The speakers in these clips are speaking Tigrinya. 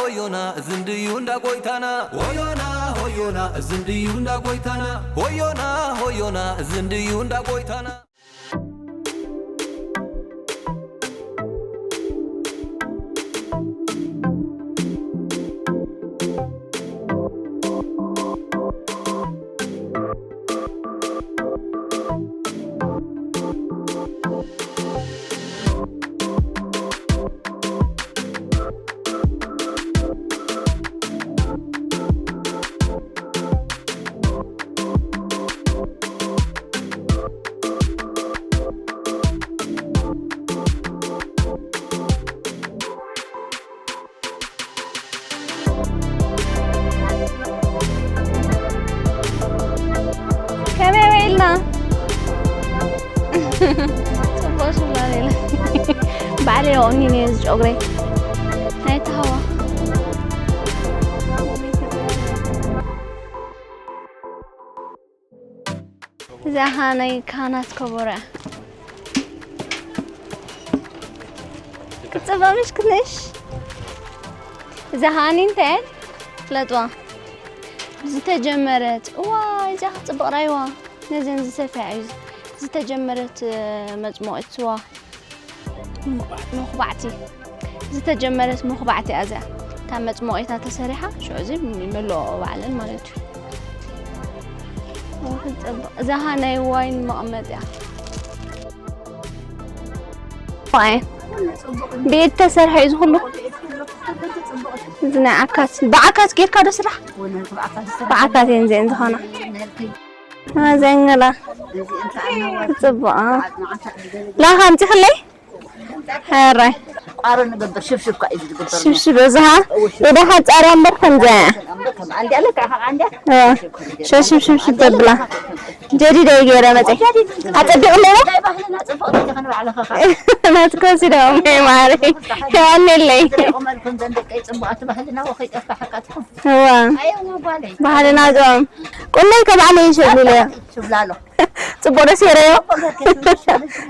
ሆዮና ዝንድዩ እንዳ ጎይታና። ሆዮና ሆዮና ዝንድዩ እንዳ ጎይታና። ሆዮና ሆዮና ዝንድዩ እንዳ ጎይታና። ከመይ ውዒልና? ጽቡቕ ሽላ ሌላ። ባዕለይ ኣቑኒነ እየ ዝጨጉረይ። ናይ ተሃዋ። እዚኣ ኸዓ ናይ ካህናት ከበሮ እያ። ክትጽበ ምሽ ክትንእሽ። እዛ ኸዓኒ እንታይ እያ? ፍለጥዋ። ዝተጀመረት። እዋይ፣ እዚኣ ክትጽብቕ ራይዋ። ነዘን ዝሰፍያ እዩ። ዝተጀመረት፣ እ፣ መጽሞቒት ስዋ። መኹባዕቲ። ዝተጀመረት መኹባዕቲ እያ እዚኣ። ካብ መጽሞቒታ ተሰሪሓ፣ ሽዑ እዚ ይመልኦ ባዕለን ማለት እዩ። ኦ፣ ክትጽብቕ። እዛ ኸዓ ናይ ዋይን መቐመጢ እያ። ዋይ። ብኢድ ተሰርሐ እዩ ዝኹሉ። እዚ ናይ ዓካት። ብዓካት ጌርካ ዶ ስራሕ? ብዓካት እየን እዚአን ዝኾና። ዘንገላ። ክጽብቕ። ላኻ ኣምጺኽለይ? ሕራይ። ቋሮ ንገብር፣ ሽብሽብ ከኣ እዩ ዝግበር። ሽብሽብ እዝሃ? እወ፣ ሽብሽብ። ኢዳ ሓጻር እምበር ከምዚኣ እያ። እምበር ከም ኣንድያ ለካ፣ ካብ ኣንድያ። እወ። ሽብሽብ፣ ሽብሽብ ተብላ። ጀዲድ እየ ገይረ መጸ። ኣጸቢቕለይ ዶ? ናይ ባህልና ጽቡቕ ነገር ንባዕልኻ ኸ። ናትኮ ሲዶ፣ እመይ ማሪ። የቐንየለይ። ቁመልኩም ዘን ደቀይ ጽቡቓት ባህልና ወኸይጠፍእ ሓቃትኩም። እወ። ኣየዋ ጓለይ። ባህልና እዞም። ቁነይ ከባዕለይ ይሸብልለዮ። ሽብላሎ። ጽቡቕ ዶ ሴረዮ?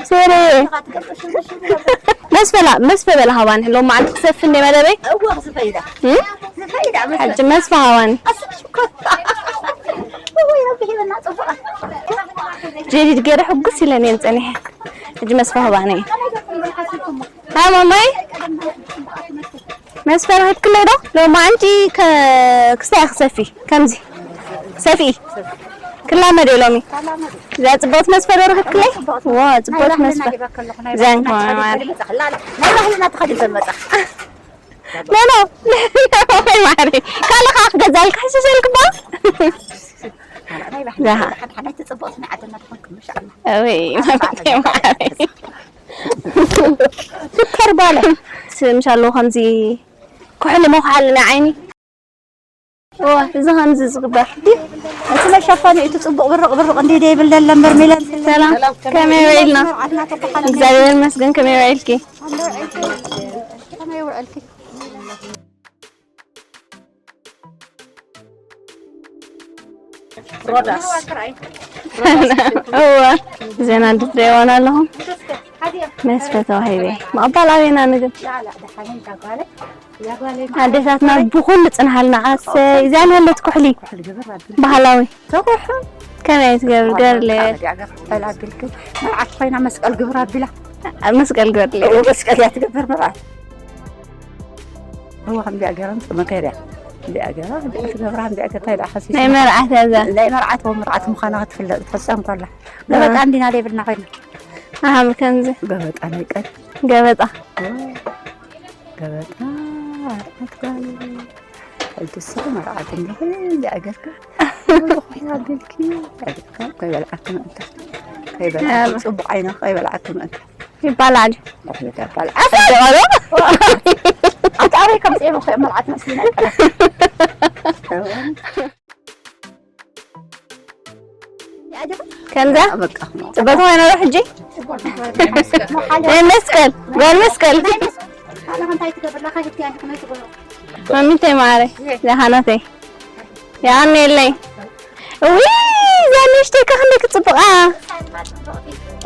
ሴረዮ። መስፈላ፣ መስፈ በላ ሃባኒ። ሎማዓንቲ ክሰፊ እንደ መደበይ። እወ፣ ክስፈይዳ። እም? ክስፈይዳ መስፈ። ሕጂ መስፈ ሃባኒ። ኣስብ ሽኮር። እወ፣ ረቢ ሂበና ጽቡቕ። ጀዲድ ገይረ ሕጉስ ኢለን እየን ጸኒሐ። ሕጂ መስፈ ሃባኒ። ሃ፣ ማማይ? መስፈ ረኺብክለይ ዶ? ሎማዓንቲ ከ-፣ ክስታይ ክሰፊ። ከምዚ። ሰፊ። ክላመድ እየ ሎሚ። እዛ ጽብቕቲ መስፈ ዶ ረኺብክለይ? ዋ፣ ጽብቕቲ መስፈ። ዘን ከማን ማሪ። ናይ ባህልና ተኸዲበ መጻ። ኖ፣ ኖ። ማሪ። ካልኻ ክገዛልካ ሕሽሸልክባ? ናይ ባህልና ዛሃ። ሓደ ሓደ ጽብቕቲ ናይ ዓድና ትኾንኩም፣ ማሻኣላ። ወይ፣ ማሪ። ሽኮር ጓለ። ስ-፣ ምሻሎ ከምዚ ኩሕሊ መኹሓሊ ናይ ዓይኒ። እዋ፣ እዚ ከምዚ ዝግበር። እቲ መሸፈኒ እቲ ጽቡቕ ብርቕ ብርቕ እንዲህ ደይ ብል ደለን በርሚለን። ሰላም፣ ከመይ ውዒልና? መርዓትና ተባሓለ። እግዚኣብሔር ይመስገን፣ ከመይ ውዒልኪ? ከመይ ውዕልኪ? ሮዳስ። እወ፣ እዘን ኣደ ትርእይወን ኣለኹም። መስፈ ተዋሂበ። ምቕባል ኣበየና ንግብ። ኣዴታትና ብኹሉ ጽንሓልና። ኣሰይ፣ እዚኣ ንህለት ኩሕሊ። ባህላዊ። ተኩሑ። ከመይ ትገብር? ገርለ። መርዓት ኮይና መስቀል ግብር ኣቢላ። መስቀል ገርለ። እዎ፣ መስቀል እያ ትገብር መርዓት። እዎ፣ ከምዚኣ ገይራ መከርያ። ከምዚኣ ገይራ፣ ከምዚኣ ትገብራ፣ ከምዚኣ ገይራ ኢላ ሓሲሳ። ናይ መርዓት እያ እዛ። ናይ መርዓት፣ እዎ፣ መርዓት ምዃና ክትፍለጥ፣ ክትፍጸም ከላ። ገበጣ እንዲና ደይብልና ኮይና። ኣሃ፣ ከምዚ። ገበጣ ናይ ቀን። ገበጣ። እዎ። ገበጣ፣ መርዓት ጓል። ሕጂ እሱ መርዓት እንዲኺ፣ እንዲኣ ገርካ። ወይ ኮይና ኣቢልኪ፣ ኣቢልካ፣ ከይበልዓኪ ምእንታ። ከይበልዓኪ፣ ኣረ። ጽቡቕ ዓይና ከይበልዓኪ ምእንታ። ይባላል። ኣፍልካ ይባላል። ኣፍልካ ይባላል። ኣታ ኣበይ ከም ጽየም እኮ መርዓት መስሊና ይባላል። ከምዛ? በቃ። ጽቡቕ ኮይና ዶ ሕጂ? ናይ መስቀል፣ ጓል መስቀል። ኣላ እንታይ ትገብር? ላኻ ሂብቲ ኣንተ ከመይ ትገብር? ማሚተይ ማዓረይ፣ ደሓናተይ። የቐንየለይ። እውይ፣ እዛ ንእሽተይ ከ ክንደይ ክትጽብቓ።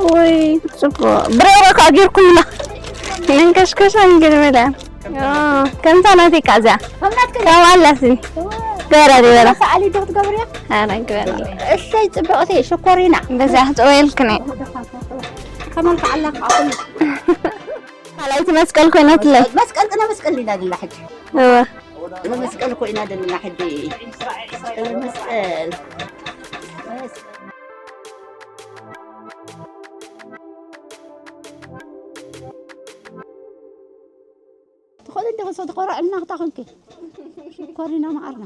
እውይ፣ ክትጽብቕ። ብሬረ ከኣ ጌርኩምላ። መንከሽከሻ እንግዲህ መላ። ከምታ ናተይ እዚኣ ከም ኣላሲ ገራ ዝበራ ሰዓሊ ዶ ክትገብርያ? ኣረ ግበራ። እሰይ ጽብቕቲ ሽኮሪና። በዚኣ ክጥወየልክን እየ። ከመልካ ኣላ ኣኹል ካልኣይቲ መስቀል ኮይናትለይ። መስቀል ጥነ መስቀል ኢና ደላ ሕጂ። እወ። ጥነ መስቀል ኮይና ደላ ሕጂ። ጥነ መስቀል። ትኾን እንደ ሰው ተቆራዕልና ክታኸንኪ ኮሪና ማዓርና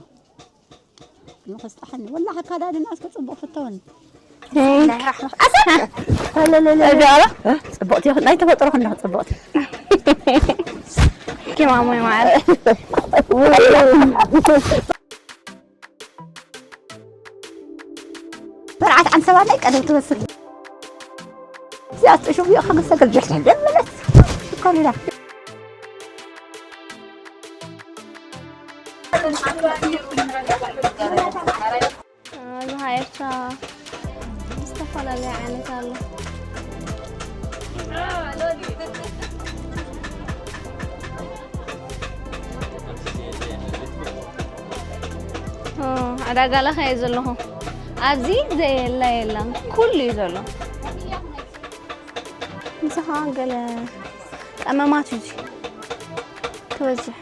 ንኸስጣሕኒ ወላ ኣካዳድና እስከ ጽቡቕ ፍተወኒ። ጽቡቕቲ ናይ ተፈጥሮ ክንዳ ጽቡቕቲ። ኪማሞ ማዓር። መርዓት ዓንሰባ ናይ ቀደም ትመስል። እዚኣ ጥሹም ይኸ መሰገል ጀሕነ ደመለት። ሽኮሪና። ኣብዝሃ ኤርትራ ዝተፈላለየ ዓይነት ኣሎ። ኦ፣ ዕዳጋ ለኸ እየ ዘለኹ። ኣብዚ ዘየለ የለን። ኩሉ እዩ ዘሎ። ምሳኻ ገለ ቀመማት እዩ ክበዝሕ።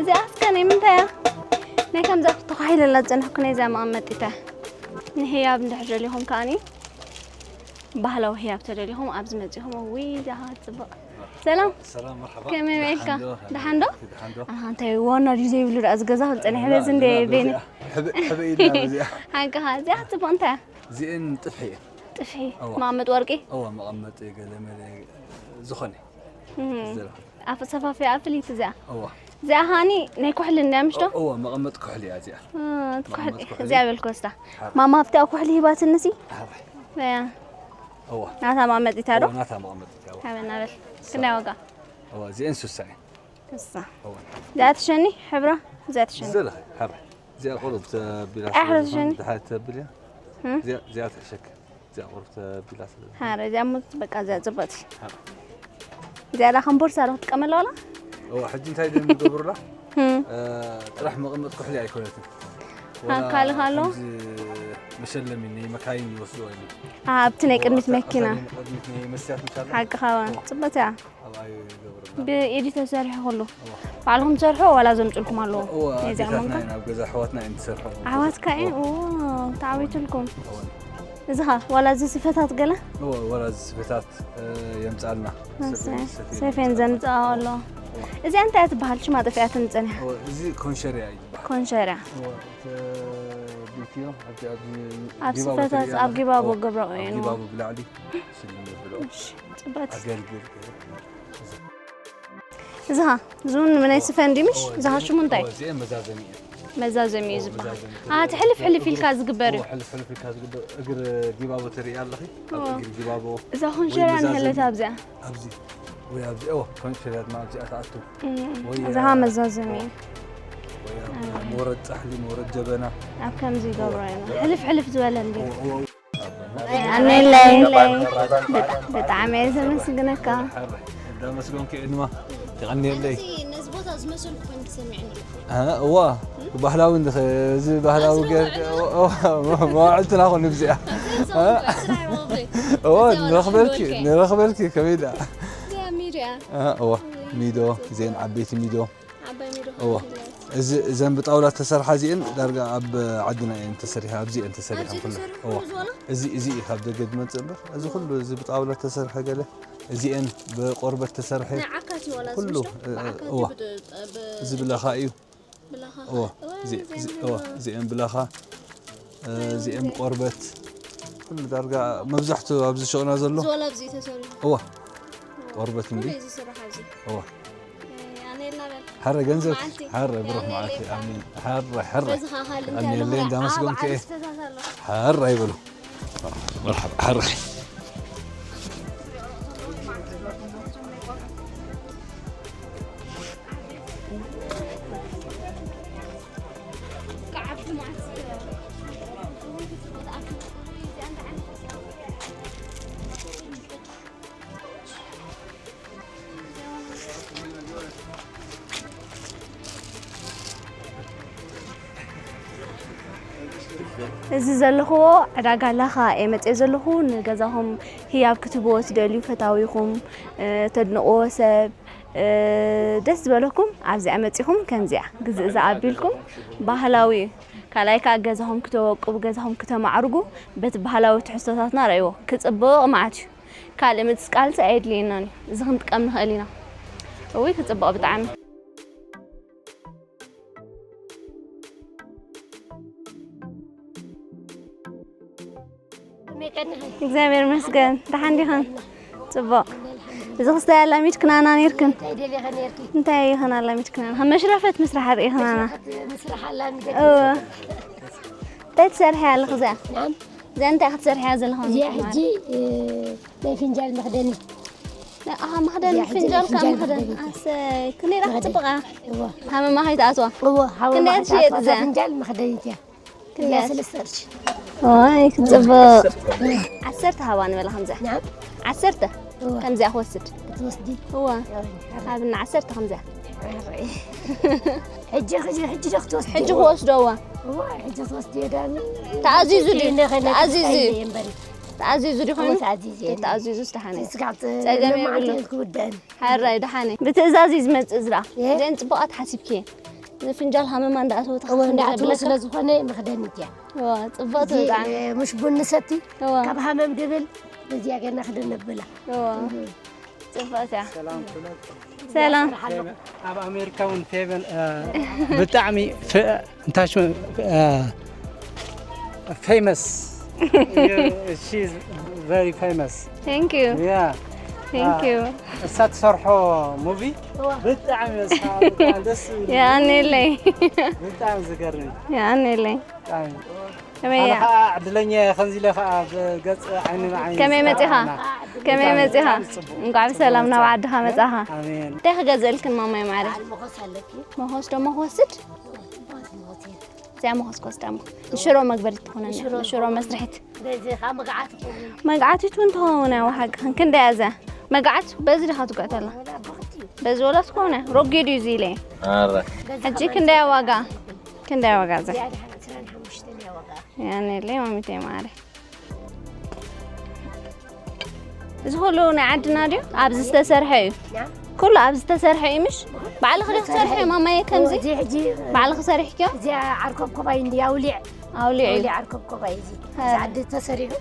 እዚኣ እስከ ናይ ምንታይ እያ? ናይ ከምዛ ተኻሂለላ ዝጸንሕኩ ናይ እዚኣ መቐመጢታ። ንህያብ እንድሕር ደሊኹም ከኣኒ ባህላዊ ህያብ ተደሊኹም ኣብዚ መጺኹም። እውይ፣ እዚኣ ከኣ ትጽብቕ። ሰላም። ሰላም፣ መርሓባ። ከመይ ውዒልካ? ደሓን ዶ? ደሓን ዶ? ደሓን ዶ? ኣሃ፣ እንታይ ዋና ድዩ ዘይብሉ ደኣ ዝገዛ ክብል ጸኒሐ በዚ እንደ ቤኒ። ሕብእ፣ ሕብእ ኢልና በዚኣ። ሓንቅኻ፣ እዚኣ ትጽብቕ እንታይ እያ? እዚአን ጥፍሒ እየን። ጥፍሒ? እዋ። መቐመጢ ወርቂ? እዋ፣ መቐመጢ ገለ መለ ዝኾነ። እም። ዝደለኹ። ኣፍ-፣ ሰፋፊኣ ፍልይቲ እዚኣ? እዋ። እዚኣ ሃኒ ናይ ኩሕሊ እንድያ ምሽ ዶ? እዋ፣ መቐመጢ ኩሕሊ እያ እዚኣ። እ፣ እቲ ኩሕሊ፣ መቐመጢ ኩሕሊ። እዚኣ በልኮ እስታ። ሓራ። ማማ ኣብቲኣ ኩሕሊ ሂባትንሲ? ሓራ። እያ። እዋ። ናታ መቐመጢታ ዶ? እዋ፣ ናታ መቐመጢታ፣ እዋ። ሃበና በል። ክንደይ ዋጋ? እዋ፣ እዚአን ሱሳ እየን። እሳ። እዋ። እዚኣ ትሸኒ? ሕብራ? እዚኣ ትሸኒ? ዝደለኸ፣ ሓራ። እዚኣ ቁሩብ ተቢላ ኣይ፣ ስለ ሓራ ዝኾነ ትሸኒ? ድሓር ተብል እያ። እም? እዚኣ፣ እዚኣ ትሕሸክ። እዚኣ ቁሩብ ተቢላ ስለ ዝኾነ። ሓራ፣ እዚኣ እሞ በቃ እዚኣ ጽብቕቲ። ሓራ። እዚኣ ዳ ከም ቦርሳ ዶ ክትጥቀመላ ዋላ? እዋ፣ ሕጂ እንታይ ድዮም ዝገብሩላ? እም። እ፣ ጥራሕ መቐመጢ ኩሕሊ ኣይኮነትን። ዋላ ካልእ ኣሎ? ከምዚ መሸለሚ ናይ መካይን ይወስድዎ እዮም። ኣ፣ ኣብቲ ናይ ቅድሚት ኣብታ፣ መኪና። ኣብታ ናይ ቅድሚት ናይ መስትያት ምሻሎ? ሓቅኻ፣ እዋ። ጽብቕቲ እያ። ኣብኣ ይገብሩላ። ብኢድ ተሰሪሑ ኩሉ? እዋ። ባዕልኹም ትሰርሑ ዋላ ዘምጽልኩም ኣለዉ? እዋ፣ ናይዚኣ ኣዴታትና መንካ? እየን ኣብ ገዛ ኣሕዋትና እየን ዝሰርሑ። ኣሕዋትካ እየን? እዋ። ኦ፣ ተዓዊትልኩም። እዋ። እዚ ኸ ዋላ እዚ ስፈታት ገለ? እዋ፣ ዋላ እዚ ስፈታት፣ እ፣ የምጻልና። እሰይ። ሰፌን፣ ሰፌን ሰፌን የምጻልና። ዘምጽኣ ኣሎ። እዋ። እዚኣ እንታይ እያ ትበሃል? ሽማ ጠፊኣትኒ ጸኒሓ። እዋ፣ እዚ ኮንሸርያ እዩ ዝበሃል። ኮንሸርያ። እዋ፣ ተቢትዮ፣ ኣብቲ፣ ኣብዚ ኣብ ጊባቦ ስፈታት፣ ትሪኣ ኣብ ኣለኻ? ጊባቦ እዋ፣ ገብረኦ ኣብ እየን። ጊባቦ ብላዕሊ ስልም ብሎ። እሺ፣ ጽበት። ኣገልግል። እዚ ኸ? እዚ እውን ናይ ስፈ እንዲ ምሽ? እዋ፣ እዚ ኸ እዚ፣ ሽሙ እንታይ? እዋ፣ እዚ መዛዘሚ እዩ። መዛዘሚ እዩ እዋ፣ ዝበሃል። መዛዘሚ። ኣ፣ እቲ ሕልፍ ሕልፍ ኢልካ ዝግበር እዩ። እዋ፣ ሕልፍ ሕልፍ ኢልካ ዝግበር። እግር ጊባቦ ትርኢ ኣለኺ? ኣብ እዋ። እግር ጊባቦ እዛ ወይ ኮንሸራ መዛዘሚ። ንህለት ኣብዚኣ። ኣብዚ ወይ ኣብዚ፣ እዋ፣ ኮንሸራትና ኣብዚኣ ትኣቱ። እም፣ ወይ፣ እዛ ኸ እ፣ መዛዘሚ እዋ። እዩ። ወይ ኣብ እ። መውረድ ጻሕሊ፣ መውረድ ጀበና። ኣብ ከምዚ ይገብሮ እዋ። እዮም። ሕልፍ ሕልፍ ዝበለ እንዲ። እዋ፣ እዋ። ኣሜለይ። ብጣ-፣ ብጣዕሚ እየ ዘመስግነካ። እንዳመስገንኩ እየ ድማ። የቐንየለይ። ነዚ፣ ነዚ ቦታ ዝመሰልኩ ኮይኑ ተሰሚዕኒ። እ፣ እዋ፣ ባህላዊ እንድኸ-፣ እዚ ባህላዊ ኣብዚ ገር-፣ መዋዕልትና እዋ፣ እዋ፣ መዋዕልትና ኾን እዚኣ። ኣብዚ እ? ስራሕ ይወቕል። እዋ፣ እዚኣ ንረኽበልኪ፣ ንወልከ። ንረኽበልኪ፣ ከመይ ደኣ? እዚኣ ሚድያ። እ፣ እዋ፣ ሚዶ፣ እዚአን ዓበይቲ ሚዶ። ዓባይ ሚዶ እዋ። ከመይ ድያ? እዚ፣ እዘን ብጣውላ ተሰርሓ እዚአን ዳርጋ ኣብ ዓድና እየን ተሰሪሓ፣ ኣብዚ እየን ተሰሪሓ ኣብዚ ኩሉ። ተሰሪሑ እዋ። ኩሉ ዝወላ? እዚ፣ እዚ እዩ ካብ ደገ ዝመጽእ እምበር፣ እዚ ኩሉ፣ እዚ ብጣውላ ተሰርሐ ገለ፣ እዚአን ብቆርበት ተሰርሐ፣ ናይ ዓካት እዩ ዋላ እዚ ኩሉ፣ ምሽ ዶ? እ፣ ብዓካት እዋ። እዩ ብ-፣ ብ-፣ እዚ ብላኻ እዩ። ብላኻ። እዋ፣ እዋ፣ እዚ፣ እዚ፣ እዚ፣ እዋ፣ እዚአን ብላኻ፣ እ፣ እዚአን ቆርበት፣ ኩሉ ዳርጋ መብዛሕትኡ ኣብዚ ሹቕና ዘሎ። ዝወላ ኣብዚ ተሰሪሑ። እዋ፣ ቆርበት እንዲ። ኩሉ እዚ ስራሕ ኣብዚ። እዋ። ኣነ የላ በል። ሓረ ገንዘብ፣ መዓልቲ። ሓረ ብሩኽ መዓልቲ። ኣሜን። ሓረ፣ ሓረ። በዚ ኸኣ ካልእ እንታይ ኣሜን። ኣለኹ? እንዳመስገንኩ እየ። ዓበ ዓበ ስፈታት ኣለኹ። ሓረ ይበሉ። መርሓባ፣ ሓረ። እዚ ዘለኽዎ ዕዳጋ ላኻ እየ መፅየ ዘለኹ። ንገዛኹም ህያብ ክትህብዎ ትደልዩ ፈታዊኹም፣ እ፣ ተድንቕዎ ሰብ፣ እ፣ ደስ ዝበለኩም ኣብዚኣ መፂኹም ከምዚኣ ግዝእ ዝኣቢልኩም ባህላዊ እዩ። ካልኣይ ከዓ ገዛኹም ክተወቅቡ፣ ገዛኹም ክተማዕርጉ በቲ ባህላዊ ትሕዝቶታትና ረእይዎ። ክፅብቕ መዓት እዩ። ካልእ ምጥስቃልሲ ኣየድልየናን እዩ። እዚ ክንጥቀም ንኽእል ኢና። እውይ ክፅብቕ ብጣዕሚ። እግዚኣብሔር ይመስገን። ደሓን ዲኽን? ጽቡቕ። እዚ ክስታይ ኣላሚድክናና ኔርክን? እንታይ ደሊኻ ኔርኪ? እንታይ ኢኽን ኣላሚድክናና? ከም መሽረፈት ምስራሕ ርኢኽናና። ምስራሕ ኣላሚደ። እወ። እንታይ ትሰርሒ ኣለኺ እዚኣ? ናም? እዚኣ እንታይ ክትሰርሕያ ዘለኻ? እዚኣ ሕጂ፣ እ፣ ናይ ፍንጃል መኽደኒ። ኣሃ፣ መኽደኒ እዚኣ ሕጂ ፍንጃል ናይ ካብ ፍንጃል መኽደኒ። መኽደኒ። ኣሰይ፣ ክንደይ ኢላ መኽደኒ። ክትጽብቓ? እወ። ሃመማ ከይትኣትዋ። እወ፣ ሃመማ ክንደይ ከይትኣትዋ። ትሽየጥ እዚኣ? እታ ፍንጃል መኽደኒት እያ። ክንደይ እያ? ሰለስተ ቅርሺ። ዋይ፣ ክጽብቕ። ዓሰርተ ሃባ ንበላ ከምዚኣ። ናም? ዓሰርተ? እወ። ከምዚኣ ክወስድ። ክትወስዲ? እወ። እወ። ሃብና ዓሰርተ ከምዚኣ። ሕጂ፣ ሕጂ፣ ሕጂ ዶ ክትወስዲ? ሕጂ ክወስዶ፣ እወ። እወ፣ ሕጂ ክትወስዲ እየ ዳኒ። ተኣዚዙ ድዩ? ተኣዚዙ እዩ። ተኣዚዙ ድዩ ኮይኑ? እወ፣ ተኣዚዙ እየ። ተኣዚዙ ዝተሓነ። ስጋዕ ጸገም የብሉ። ክውደን። ሕራይ ደሓነ። ብትእዛዝ እዩ ዝመጽእ ዝራ። እ? እዘን ጽቡቓት ሓሲብኪ። ንፍንጃል ሃመማ እንዳኣተወ እወ፣ ተኸፍንዲ እንዳኣተወ ዘብለካ። ስለ ዝኾነ መኽደኒት እያ። እወ፣ ጽቡቕቲ እዚ፣ ብጣዕሚ። እ፣ ምሽ ቡን ንሰቲ፣ እወ። ካብ ሃመም ድብል፣ በዚኣ ጌርና ክደነብላ። እወ። እህ። ጽቡቕቲ እያ። ሰላም ኩለኩም። ሰላም። ኣብ ኣሜሪካ እውን ፌቨን፣ እ፣ ብጣዕሚ ፍ-፣ እንታይ ሽሙ፣ እ፣ famous. She is very famous. Thank you. Yeah. Thank you. እሳ ትሰርሖ ሙቪ ብጣዕሚ እሳ ብጣዕሚ ደስ ዝብል። የቐንየለይ። ብጣዕሚ ዝገርም። የቐንየለይ። ብጣዕሚ። ከመይ ኣነ እያ? ከዓ ዕድለኛ እየ፣ ከምዚ ኢለ ከዓ ብገጽ ዓይኒ ንዓይኒ ከመይ መጺኻ? ዝተራኣና። ከመይ ብጣዕሚ መጺኻ? ብጣዕሚ ጽቡቕ። እንኳዕ ብሰላም ናብ ዓድኻ መጻኻ። ኣሜን። እንታይ ክገዝእልክን ማማይ ማዕረ? በዓል መኾስ ኣለኪ? መኾስ ዶ መኽወስድ? ጽቡቕ መኾስ እያ። እዚኣ መኾስ ክወስዳ እሞ ንሽሮ መግበሪት ትኾነና፣ ንሽሮ ንሽሮ መስርሒት። በዚ ኸዓ መግዓት ይኸውን። መግዓቲቱ እንትኸውን፣ ያው ሓቅኽን። ክንደይ እያ እዚኣ? መግዓት በዚ ዲኻ ትጓዓት ኣላ? ወላ ብኽቲ እዩ። በዚ ወላ ዝኾነ ረጒድ እዩ እዚ ኢለ። ኣረ። በዚ ሕጂ ኸዓ ክንደይ እያ ዋጋ? ክንደይ እያ ዋጋ እዚኣ? እዚኣ ደሓን ዕስራን ሓሙሽተን እያ ዋጋ። ያኔለይ ማሚተይ ማዕረ። እዚ ኩሉ ናይ ዓድና ድዩ? ኣብዚ ዝተሰርሐ እዩ። ያ? ኩሉ ኣብዚ ዝተሰርሐ እዩ ምሽ? ባዕልኺ ዲኺ ትሰርሒ ማማየ ከምዚ? እዚ ሕጂ ባዕልኺ ሰሪሕክዮ? እዚ ዓርከብኮባይ እንዲ ኣውሊዕ። ኣውሊዕ እዩ። ኣውሊዕ ዓርከብኮባይ እዚ። ሀ። እዚ ዓዲ ተሰሪሑ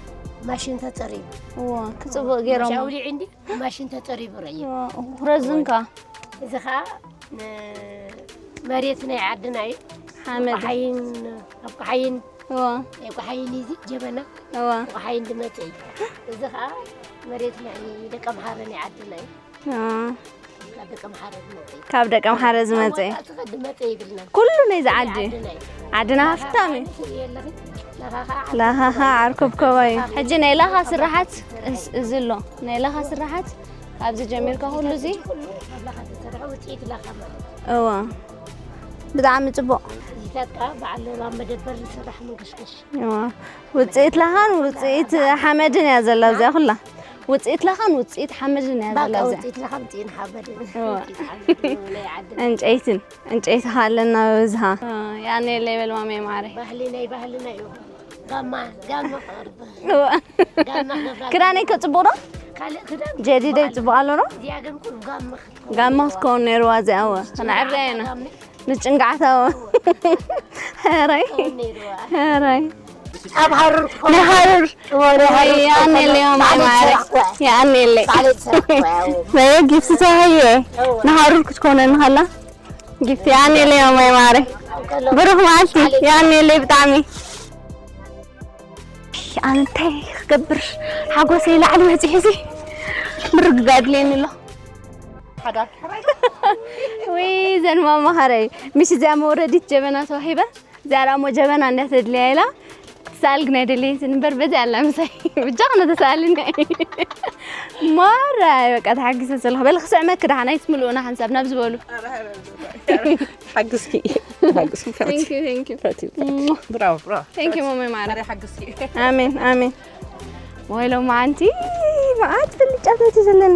ማሽን ተጸሪቡ። እዎ፣ ክጽብቕ ገይሮም። ማሽ ኣውሊዕ እንዲ ማሽን ተጸሪቡ ረእየ። እዎ፣ ክረዝን ከኣ። እዚ ከኣ ን-፣ መሬት ናይ ዓድና እዩ። ሓመድ። ቆሓይን፣ ኣብ ቆሓይን፣ እዎ። ናይ ቆሓይን እዚ ጀበና፣ እዎ። ቆሓይን ዝመጽእ እዩ። እዚ ከኣ መሬት ናይ ደቂ ኣምሓረ ናይ ዓድና እዩ። እዎ። ካብ ደቂ ኣምሓረ ዝመጽእ እዩ። ካብ ደቂ ኣምሓረ ዝመጽእ እዩ። ካብ ወጻኢ ዝኸድ መጽእ ይብልና። ኩሉ ናይዚ ዓዲ። ዓድና እዩ። ዓድና ሃፍታም እዩ። የለኺ? ላኻ ከኣ ላኻ ከኣ ዓርከብኮባ እዩ። ሕጂ ናይ ላኻ ስራሓት እስ-፣ እዚ ኣሎ። ናይ ላኻ ስራሓት ኣብዚ ጀሚርካ ኩሉ እዚ? ኩሉ ካብ ላኻ ዝተሰርሐ ውፅኢት ላኻ ማለት እዩ። እዋ። ብጣዕሚ ጽቡቕ። እዚታት ከኣ በዓል ኣብ መደበር ዝስራሕ መንከሽከሽ። እዋ። ውፅኢት ላኻን ውፅኢት ሓመድን እያ ዘላ እዚኣ ኩላ። ውፅኢት ላኻን ውፅኢት ሓመድን እያ ዘላ ባቃ እዚኣ። ውፅኢት ላኻን ውፅኢት ሓመድን። እዋ። ውፅኢት ሓመድን ናይ ዓድና። ዕንጨይትን፣ ዕንጨይቲ ከ ኣለና ብብዝሃ። እ፣ ያኔ የለ ይበል ማሜ ማሬ። ባህሊ ናይ ባህልና እዩ። ጋማ፣ ጋማ ክቕርብ። እዋ። ጋማ ክብራ። ክዳነይ ከ ጽቡቕ ዶ? ካልእ ክዳን ጀዲደይ ጽቡቕ ኣሎ ዶ? እዚኣ ግን ኩሉ ጋማ ክትከውን ጋማ ክትከውን ነይርዋ እዚኣ፣ እወ። ክንዕረያ ኢና። ጋማ። ምስ ጭንጋዕታ፣ እወ። ሕራይ። ክትከውን ነይርዋ። ሕራይ። ኣብ ሃሩር ክትከውን። ንሃሩር። እወ፣ ንሃሩር ወይ፣ ክትከውን። የኣኔለይ ማማይ ባዕለይ ማረ። ዝሰራሕኩዋ። የኣኔለይ። ባዕለይ ዝሰራሕኩዋ፣ እወ። ወይ ጊፍቲ ተዋሂየ። እወ። ንሃሩር ክትኮነኒ ከላ። ጊፍቲ የኣኔለይ ማማይ ማረ። ብሩኽ መዓልቲ። የኣኔለይ ብጣዕሚ። ኣነ እንታይ ክገብር ሓጎሰይ ላዕሊ በፂሑ እዚ ምርግጋእ ኣድልየኒ ኣሎ። ሓዳር። ውይ፣ ዘን ማማ ኸረይ። ምሽ እዚኣ መውረዲት ጀበና ተዋሂበ። እዚኣ ደኣ እሞ ጀበና እንድያ ተድልያ ኢላ። ትሰኣል ግን ኣይደለየትን እምበር በዚኣ ኣላ ምሳይ። ብጃ ክነ ተሰኣልኒ። ማራ፣ በቃ ተሓጊሰ ዘለኹ። በል ክስዕመኪ ደሓን፣ ኣይትምልኡና ሓንሳብ ናብ ዝበሉ። ሓግዝኪ፣ ሓግዝኪ፣ ፈትዩ። Thank you, thank you። ፈትዩ፣ ፈትዩ። ሟ። ብራቮ፣ ብራቮ። Thank you፣ ማማይ ማራ። ኣረ ሓግዝኪ። ኣሜን፣ ኣሜን። ወይ ሎማዓንቲ መዓት ብልጫታት እዩ ዘለኒ።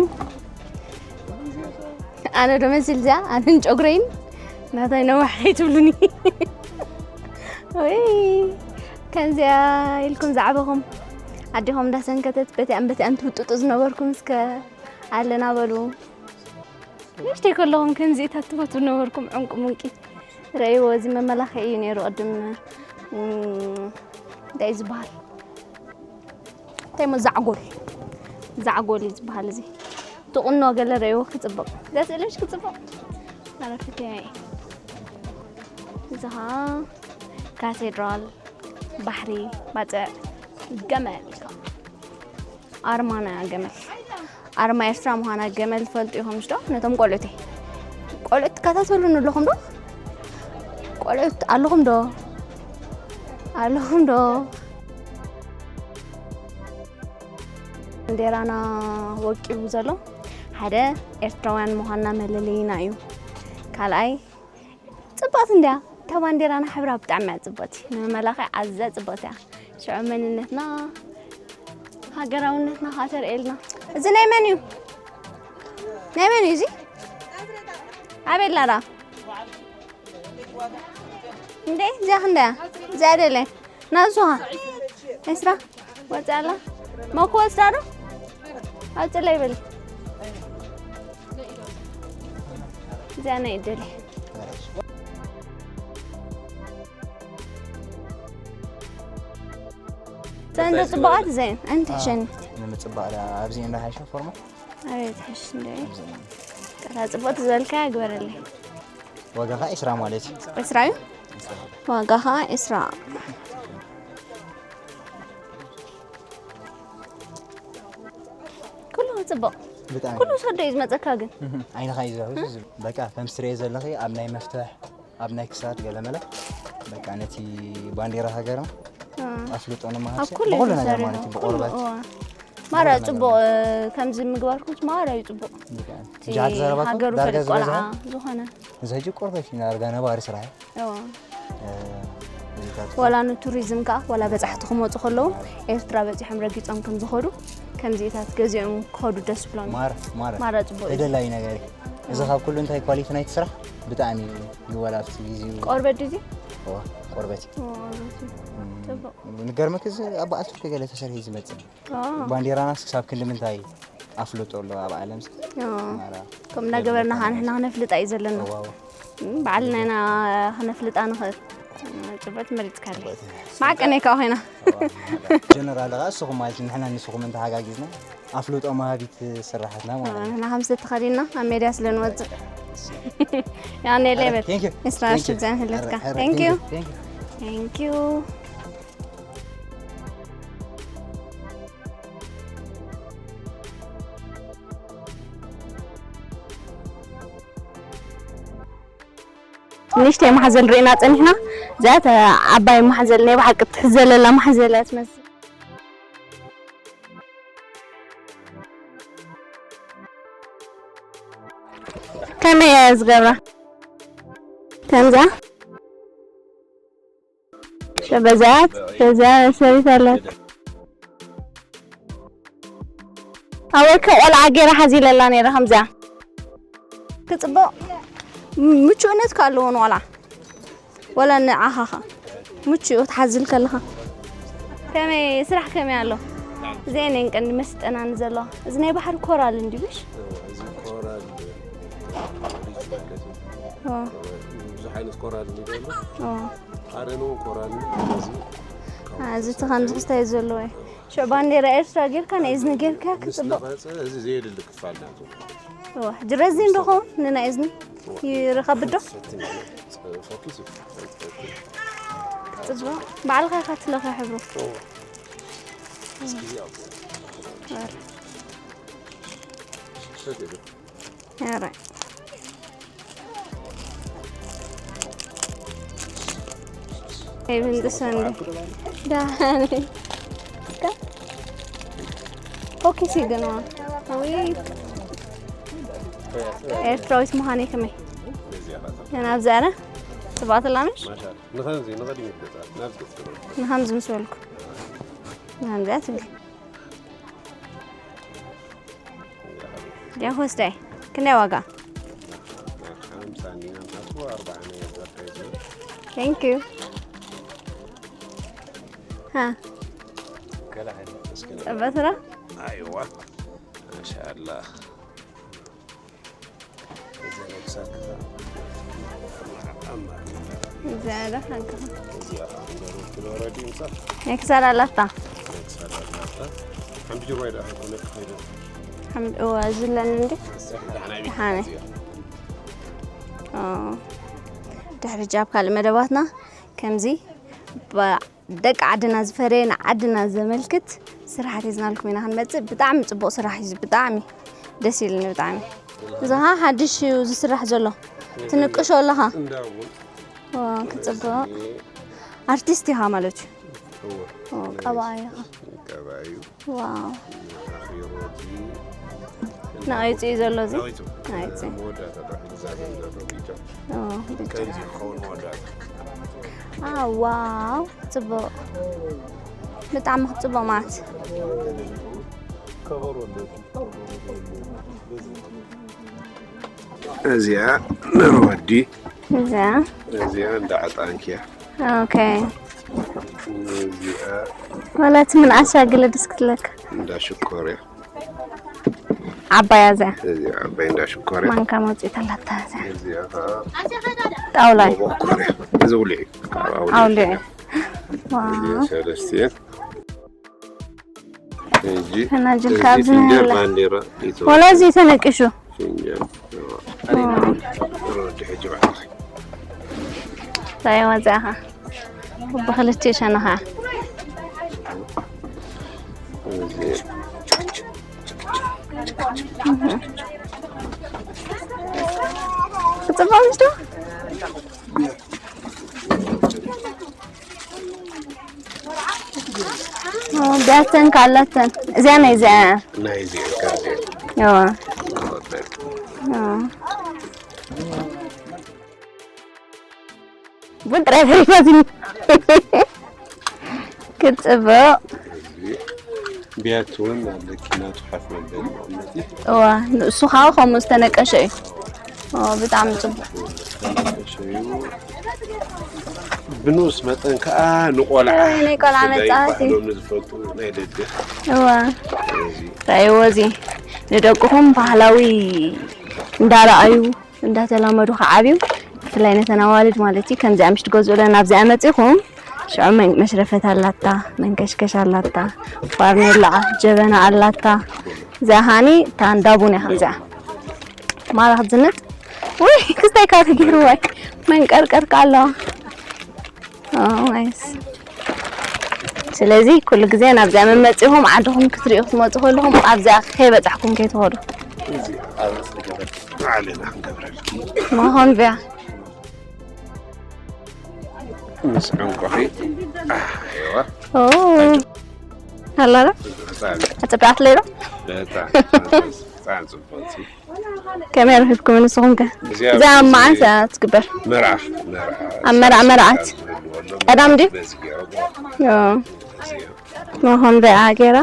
ኣነ ዶ መሲል እዚኣ? ኣነን ጨጉረይን ናታይ ነዋሕ ኣይትብሉኒ። ወይ ከምዚኣ ኢልኩም ዛዕባኹም ኣዴኹም እንዳሰንከተት በቲኣን በቲኣን ትውጥጡ ዝነበርኩም እስከ ኣለና በሉ። ንእሽተይ ከለኹም ከምዚኢታት ትፈትዉ ነበርኩም፣ ዕንቁ ምንቂ። ረእይዎ፣ እዚ መመላኽዒ እዩ ነይሩ ቅድም። እም፣ እንታይ እዩ ዝበሃል? እንታይ እሞ ዛዕጎል፣ ዛዕጎል እዩ ዝበሃል እዚ። ትቕኖ ገለ ረእይዎ ክጽብቕ። እዛ ስእለሽ ክጽብቕ። ኣረፍተይ። እዚ ኸዓ ካቴድራል፣ ባሕሪ፣ ባጽዕ፣ ገመል። ኣርማና ገመል። ኣርማ ኤርትራ ምዃና ገመል ትፈልጡ ኢኹም ዶ? ነቶም ቆልዑተይ። ቆልዑት ትከታተሉኒ ኣለኹም ዶ? ቆልዑት ኣለኹም ዶ? ኣለኹም ዶ? ባንዴራና ወቂቡ ዘሎ ሓደ ኤርትራውያን ምዃንና መለለይና እዩ። ካልኣይ ጽብቕቲ እንድያ። እታ ባንዴራና ሕብራ ብጣዕሚ እያ ጽብቕቲ። ንመመላኽዒ ኣዝያ ጽብቕቲ እያ። ሽዑ መንነትና፣ ሃገራውነትና ከዓ ተርእየልና። እዚ ናይ መን እዩ? ናይ መን እዩ እዚ? ኣበይ ኣላ ደኣ? እንዴ፣ እዚኣ ክንደይ እያ? እዚኣ ደለ። ናብዝኻ። ዕስራ። ወፂኣ ኣላ። መኩ ወስዳ ዶ? ኣውፅለይ በሊ። እዚኣ ናይ እደሊ። እዘን ዶ ጽቡቓት እዘን? ኣንተ ሸኒ። ንምጽባቕ ደኣ ኣብዚ እንዳ ሓይሻ ፎርማ? ኣይ፣ ትሕሽ እንደ። ኣብዚ። ቀታ ጽቡቕ ዝበልካ ግበረለይ። ዋጋ ኸዓ ዕስራ ማለት እዩ። ዕስራ እዩ? ዕስራ። ዋጋ ኸዓ ዕስራ። ኩሉ ጽቡቕ። ብጣዕሚ። ኩሉ ሰዶ እዩ ዝመጸካ ግን። እህ፣ ዓይንኻ እዩ ዝረኽብ፣ እህ? ዝብል። በቃ፣ ከምዚ ትርእዮ ዘለኺ ኣብ ናይ መፍትሕ፣ ኣብ ናይ ክሳድ ገለመለ፣ በቃ፣ ነቲ ባንዴራ ሃገርና እ። ኣፍልጦ ንምሃብ ኣብ ሲ-፣ ኩሉ ብኹሉ እዩ ነገር ተሰሪሑ። ማለት እዩ፣ ኩሉ፣ ብቆርበት። እዋ። ማራ ብኹሉ ጽቡቕ፣ ነገር። እ፣ ከምዚ ምግባርኩም ማራ እዩ ጽቡቕ። በቃ፣ እቲ ብጃክ ዘረባኩም ሃገሩ ዳርጋ ፈሊጥ ቆልዓ ዝበዝሐ? ዝኾነ። እዚ ሕጂ ቆርበት እዩ፣ ዳርጋ ነባሪ ስራሕ እዩ። እዋ። እ፣ እዚታት ዋላ ንቱሪዝም ከኣ፣ ዋላ በጻሕቲ ክመጹ ከለዉ፣ ኤርትራ በጺሖም ረጊጾም ከም ዝኸዱ፣ ከምዚታት ገዚኦም ክኸዱ ደስ ይብሎም። ማራ፣ ማራ። ማራ ጽቡቕ እዩ። ተደላዪ ነገር እዩ። እዚ ካብ ኩሉ እንታይ ኳሊቲ ናይቲ ስራሕ ብጣዕሚ እዩ ይወላ ኣብቲ ግዜ እዩ። ቆርበት ድዩ? እዋ፣ ቆርበት እዩ። እዋ፣ ቆርበት እዩ። እም፣ ጽቡቕ። ንገርመክ እዚ ኣብ በዓል ቱርኪ ገለ ተሰሪሑ እዩ ዝመጽእ። ኦ። ባንዴራናስ ክሳብ ክንዲ ምንታይ ኣፍልጦ ኣሎ ኣብ ዓለም? ኦ። ማራ። ከም እናገበርና ከዓ ንሕና ክነፍልጣ እዩ ዘለና። እዋ፣ እዋ። እም፣ ባዕልና ኢና ክነፍልጣ ንኽእል። ጽቡቕ መሪጽካለይ። ጽቡቕ። ማዕቀነይ ከዓ ኮይና። እዋ። ጀነራል ከዓ እስኹም ማለት ንሕና ንስኹም እንተሓጋጊዝና ኣፍልጦ መሃቢት ስራሓትና ማለት እዩ። ንሕና ከም ዝተኸዲና ኣብ ሜድያ ስለ ንወፅእ። ያኔ ሌበት። Thank you። እስራ Thank you። ሽብዛን ህለትካ። ኧረ፣ ኧረ፣ Thank you። Thank you። Thank you። ንእሽተይ ማሕዘል ርኢና ጸኒሕና። እዚኣ እታ ዓባይ ማሕዘል ናይ ብሓቂ ትሕዘለላ ማሕዘል እያ ትመስል። ከመይ እያ ዝገብራ? ከምዛ ሸበዛት፣ በዛ ሰሪት ኣላት። ኣወከ ቆልዓ ገይራ ሓዚለላ ነይራ ከምዚኣ። ክጽቡቕ ምቹእነት ከ ኣለዎ ንቆልዓ? ወላ ንዓኻ ኸ ምቹእ ክትሓዝል ከለኻ? ከመይ ስራሕ ከመይ ኣሎ? እዚአን እየን ቀንዲ መስጠናኒ ዘለዋ። እዚ ናይ ባሕሪ ኮራል እንድዩ ብሽ? እዚ ኮራል ሪፍ ማለት እዩ። ኦ። ብዙሕ ዓይነት ኮራል እንድዩ ዘሎ። ኦ። ኣረን እውን ኮራል እዩ። እዚ አ፣ እዚ እቲ ከምዚ ክስታይ ዘለዎ እዩ። ሽዑ ባንዴራ ኤርትራ ጌርካ ናይ እዝኒ ጌርካ ምስ ክጽቡቕ። ነቐጸ እዚ ዘየድሊ ክፋል ናቱ። እዋ፣ ሕጂ ረዚን ዶ ኸውን ንናይ እዝኒ? ይረኸብ ዶ? ፈትን ፎኪስ እዩ። ጽቡቕ። ባዕልኻ ኢኻ ትለኽዮ ሕብሩ። እዎ። እስኪ እዚኣ እኮ። ኧረ። ሸት የለ። ኧረ። ኤብን ጥሰን ዳኒ። እስከ ፎኪስ ይገነዋ። ውይ። ኤርትራዊት ምዃነይ ከመይ? ገና ኣብዚ ኣነ ጽቡቓት ኣላ ምሽ? ንኸምዚ፣ ንቐድሚት ገጻ፣ ናብ ገጽ። ንኸምዚ ምስ በልኩ። ንኸምዚኣ ትብል። ያ ወስዳይ፣ ክንደይ ዋጋ? ሓምሳ እንዲና፣ ኣርባዓ ናይ ዘርጋይ። Thank you። ها. كلا حاجة بس كده. ጸበ ስራሕ? ايوه. ما شاء الله. እዛ ነብሳ ክታ እዚኣ ዶ ሓንካ? እዚኣ እንደሩ ፍሎረዲ ምሳ ናይ ክሳድ ኣላታ። ሰላላታ ሓምቢ ጅርባይ ዳ ኮነ ከይደ ሓምድ እዋ ዝለኒ እንዲ ዳሕናይ ደሓነ። ኦ። ድሕሪ ጃብ ካልእ መደባትና ከምዚ ባ- ደቂ ዓድና ዝፈረየ ንዓድና ዘመልክት ስራሓት ሒዝናልኩም ኢና ክንመፅእ። ብጣዕሚ ፅቡቕ ስራሕ እዩ፣ ብጣዕሚ ደስ ኢልኒ ብጣዕሚ። እዚ ኸዓ ሓድሽ እዩ ዝስራሕ ዘሎ፣ ትንቅሾ ኣለኻ። እንዳቡን ዋው ክፅብቕ። ኣርቲስት ኢኻ ማለት እዩ። እወ ኦ፣ ቀባኣ ኢኻ። ቀባዩ ዋው ሮዚ ንኣይፁ እዩ ዘሎ እዚ። ናዊቱ ናይፁ። መወዳእታ ጥራሕ ንዛዘም ዘሎ ቢጫ ኦ፣ ብጫ። ከምዚ ክኸውን መወዳእታ አ፣ ዋው ፅቡቕ። ብጣዕሚ ክፅቡቕ ማለት። እዚኣ ንሮዲ እዛ እዚኣ እንዳ ዕጣንኪያ ኦኬ። እዚኣ ወላ እቲ ምን ኣሻግለ ደስ ክትለካ። እንዳ ሽኮርያ ዓባያ እዚኣ እዚኣ ዓባይ እንዳ ሽኮርያ ማንካ መውፅኢት ኣላታ እዚኣ እዚኣ ከዓ ጣውላ መቦኮርያ እዚ ውልዒ ኣውሊዒ። ዋው እዚኣ ሰለስቲኤን ሕጂ ፈናጅል እዚ ካብዚ ፍንጀር ንላዕሊ። ባንዴራ ኢትዮጵያ ወላ እዚ ተነቂሹ ፍንጀር ሮዲ ሕጂ ባዕልኺ ታይ ወፅኣኻ ብክልቲኡ ሸነኻ እዚ ክፅቡቕ ምሽ ዶ ቢያተን ካላተን እዚኣ ናይ እዚኣ ናይ እዚኣ ካብዚኣ ዋ ቡን ጥራይ ተሪፋትኒ ክትፅብቕ ቢያት እውን ኣለኪ ናቱ ሓፍ መበሊ መቐመጢ እዋ ንእሱ ከዓ ከምኡ ዝተነቀሸ እዩ ኦ ብጣዕሚ ፅቡቅ ሸዩ ብንኡስ መጠን ከዓ ንቆልዓ ናይ ቆልዓ ብፍላይ መፃወቲ ባህሎም ንዝፈልጡ ናይ ደገ እዋ እዚ ራእይዎ እዚ ንደቅኹም ባህላዊ እንዳረኣዩ እንዳተላመዱ ክዓብዩ ብፍላይ ነተን ኣዋልድ ማለት እዩ ከምዚኣ ምሽ ትገዝኡለን ኣብዚኣ መፂኹም ሽዑ መን- መሽረፈት ኣላታ መንከሽከሽ ኣላታ ፋርኔላ ጀበና ኣላታ እዚኣ ሃኒ እታ እንዳቡን እያ ከምዚኣ ማራ ክትዝንጥ ውይ ክስታይ ካብ ተገይርዋይ መንቀርቀር ከ ኣለዋ ናይስ ስለዚ ኩሉ ግዜ ናብዚኣ መመፂኹም ዓድኹም ክትሪኡ ክትመፁ ከለኹም ኣብዚኣ ከይበፃሕኩም ከይትኸዱ እዚ ኣብ ገበል ዓሌና ክንገብረልኪ መኾን ብያ ምስ ዕንቁኺ ኣየዋ ኣላላ ህፃን ኣፅዳት ለይዶ በጣም ህፃን ፅቡቅ ከመይ ረኺብኩም ንስኹም ከ እዚኣ እዛ ኣብ መዓስ እያ ትግበር መርዓ መርዓ ኣብ መርዓ መርዓት ቀዳም ድዩ በዚ ገይሩ መኾን ብያ ገይራ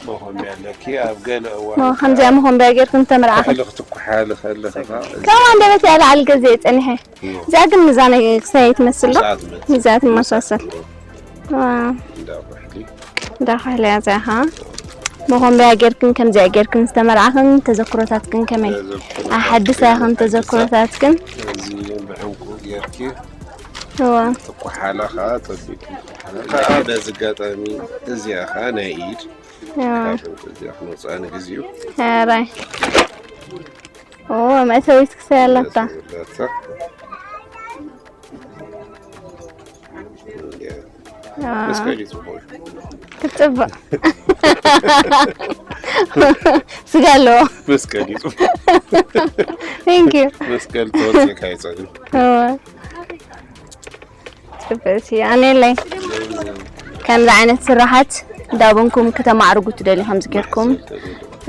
መኾንቢያ ኣለኪ ኣብ ገለ እዋን ከምዚኣ መኾንቢያ ጌርኩም ተመርዓኹም ሕልኽ ትኩሓሊ ከለኺ ከም ኣንደበት እያ ላዕሊ ገዜ ጸኒሐ እዚኣ ግን ምዛ ናይ ክሳይ ትመስል ዶ ሰዓት መ ምዛ ትመሳሰል እንዳ ኩሕሊ እንዳ ኩሕሊ እያ እዚኣ ኸዓ መኾንቢያ ጌርክን ከምዚኣ ጌርክን ዝተመርዓኽን ተዘክሮታትክን ከመይ ኣሐድሳ ኢኽን ተዘክሮታትክን እዚ ብዕንቁ ጌርኪ እዋ ትኩሓላ ኸዓ ጸቢቅ ኸዓ በዚ ኣጋጣሚ እዚኣ ኸዓ ናይ ኢድ እዋ እዚኣ ክመፅኣ ንግዚኡ ሕራይ ኦ መእተዊት ክሳይ ኣላታ ላታ መስቀል ይፅቡቅ ክትፅብቅ ስጋ ኣለዎ መስቀል ይፅቡቅ thank you መስቀል ተወፅእካ ይፀግም እዋ ፅብቅቲ ኣነለይ ከምዚ ዓይነት ስራሓት እንዳበንኩም ከተማዕርጉ ትደልዩ ከምዚ ጌርኩም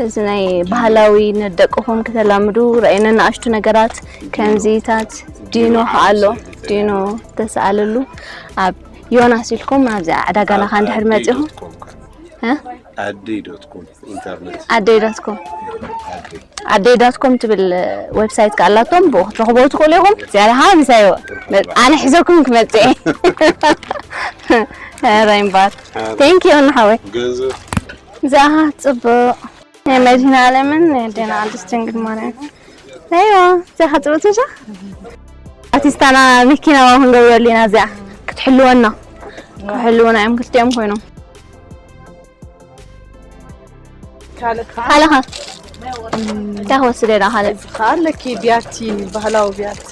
እዚ ናይ ባህላዊ ንደቅኹም ከተላምዱ ረእየነ ንኣሽቱ ነገራት ከምዚታት ዲኖ ኣሎ ዲኖ ተሰኣለሉ ኣብ ዮናስ ኢልኩም ኣብዚ ዕዳጋ ናኻ እንድሕር መፂኹም እ? ኣደይ ዶት ኮም ኢንተርኔት ኣደይ ዳትኮም ኣደይ ኣደይ ዳትኮም ትብል ዌብሳይት ከኣላቶም ብኡ ክትረኽቦ ትኽእሉ ኢኹም ዝያዳ ከዓ ምሳይ ኣነ ሒዘኩም ክመፅእ እየ ኧረ እምበር። ቴንክ ዩ እናሓወይ። ገንዘብ እዚኣ ጽቡቕ ናይ መድህን ኣለምን ናይ ኣዴና ቅድስት ድንግል ማርያም። ኣይዋ እዚኣ ጽቡቕ ትሻ ኣርቲስታና መኪና ዋ ክንገብረሉ ኢና እዚኣ ክትሕልወና። ክሕልውና እዮም ክልቲኦም ኮይኖም። ካልእ ከዓ ካልኻ እንታይ ክወስደ ዳ ካልእ እዚ ከዓ ኣለኪ። ቢያቲ፣ ባህላዊ ቢያቲ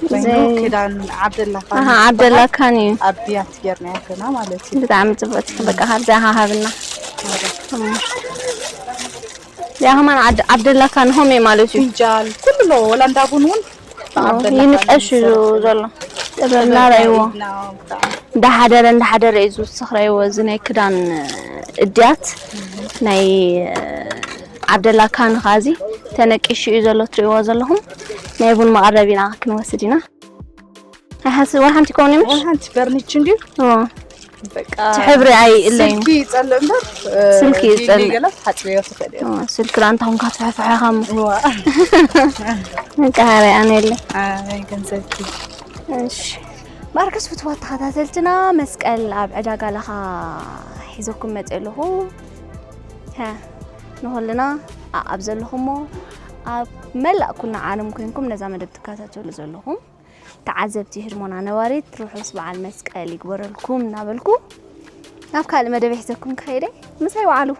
ኮይኑ ዘይ- ክዳን ዓብደላ ካን ኣሃ፣ ዓብደላ ካን እዩ። ኣብ ቢያቲ ጌርና ያለና ማለት እዩ። ብጣዕሚ ፅቡቅ። በቃ ካብዚ ሃሃብና። እዚኣ ከማን ዓድ- ዓብደላ ካን ሆም እዩ ማለት እዩ። ፍንጃል ኩሉ ኣለዎ። ወላ እንዳ ቡን እውን ይንቀሽ እዩ ዘሎ። ጥበብና ራይዎ እንዳሓደረ እንዳሓደረ እዩ ዝውስኽ ራይዎ። እዚ ናይ ክዳን እድያት ናይ ዓብደላ ካን ኻዚ ተነቂሹ እዩ ዘሎ ትሪእዎ ዘለኹም። ናይ ቡን መቐረቢና ክንወስድ ኢና። ኣይሓስ ወላ ሓንቲ ከውን ይምሽ ወላ ሓንቲ በርኒች እንዲሁ በቃ እቲ ሕብሪ ኣይእለይን። ስልኪ ይጸልእ እምበር፣ እ፣ ስልኪ ቢሊ ይጸልእ። ገለ ክትሓጽብዮ ትኽእሊ እያ። እ፣ ስልኪ ደኣ እንተ ኾንካ ትሕፍሐኻ እሞ። እዋ። በቃ፣ ኧረ፣ ኣነ የለ። ኣይ፣ ገንዘብኪ። እሺ። ማርከስ ፍትዋት ተኸታተልትና፣ መስቀል ኣብ ዕዳጋ ለኻ ሒዘኩም መጽእ ኣለኹ። ሀ፣ ንኹልና፣ ኣ-፣ ኣብ ዘለኹሞ፣ ኣብ መላእ ኩልና ዓለም ኮይንኩም ነዛ መደብ ትከታተሉ ዘለኹም፣ ተዓዘብቲ ህድሞና ነባሪት ርሑስ በዓል መስቀል ይግበረልኩም እናበልኩ ናብ ካልእ መደብ ሒዘኩም ክኸይደ ምሳይ ወዓሉ።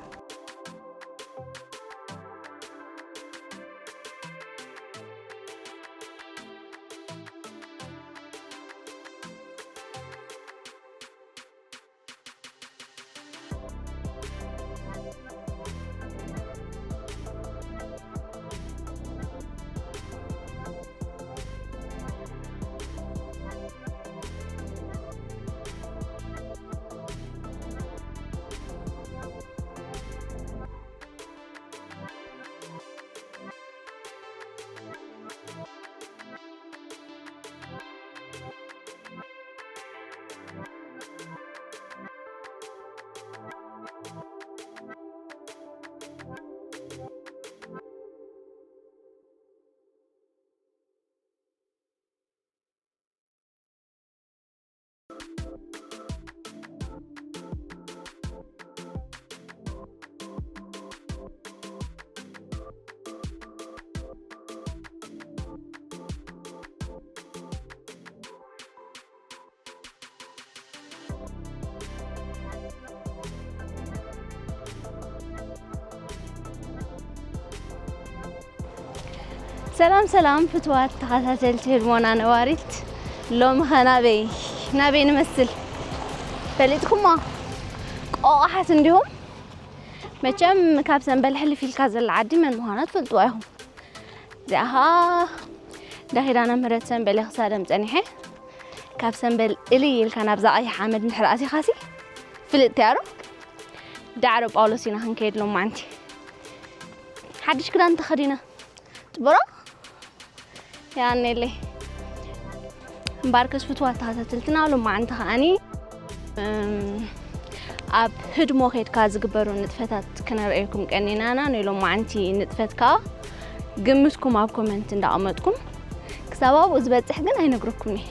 ሰላም ሰላም ፍትዋት ተኸታተልቲ ህድሞና ነባሪት፣ ሎሚ ኸ ናበይ ናበይ ንመስል ፈሊጥኩሞ? ቆቓሓት እንዲሁም መቸም ካብ ሰንበል ሕልፍ ኢልካ ዘላ ዓዲ መን ምዃና ትፈልጥዋ ኢኹም። እዚኣ ኸኣ እንዳ ኪዳነ ምህረት ሰንበል እየ ክሳደም ጸኒሐ። ካብ ሰንበል እልይ ኢልካ ናብዛ ቀይሕ ሓመድ እንድሕር ኣቲኻሲ ፍልጥቲ እያ ዶ? ዳዕሮ ጳውሎስ ኢና ክንከይድ ሎማዓንቲ። ሓድሽ ክዳን ተኸዲነ። ጽቡቕ ዶ? ያኔለይ። እምበኣርከስ ፍትዋት ተኸታተልትና ሎማዓንቲ ከኣኒ፣ እም፣ ኣብ ህድሞ ከይድካ ዝግበሩ ንጥፈታት ክነርእየኩም ቀኒና ኢና። ናይ ሎማዓንቲ ንጥፈት ከኣ ግምትኩም ኣብ ኮመንት እንዳቐመጥኩም ክሳብ ኣብኡ ዝበጽሕ ግን ኣይነግረኩምን እየ።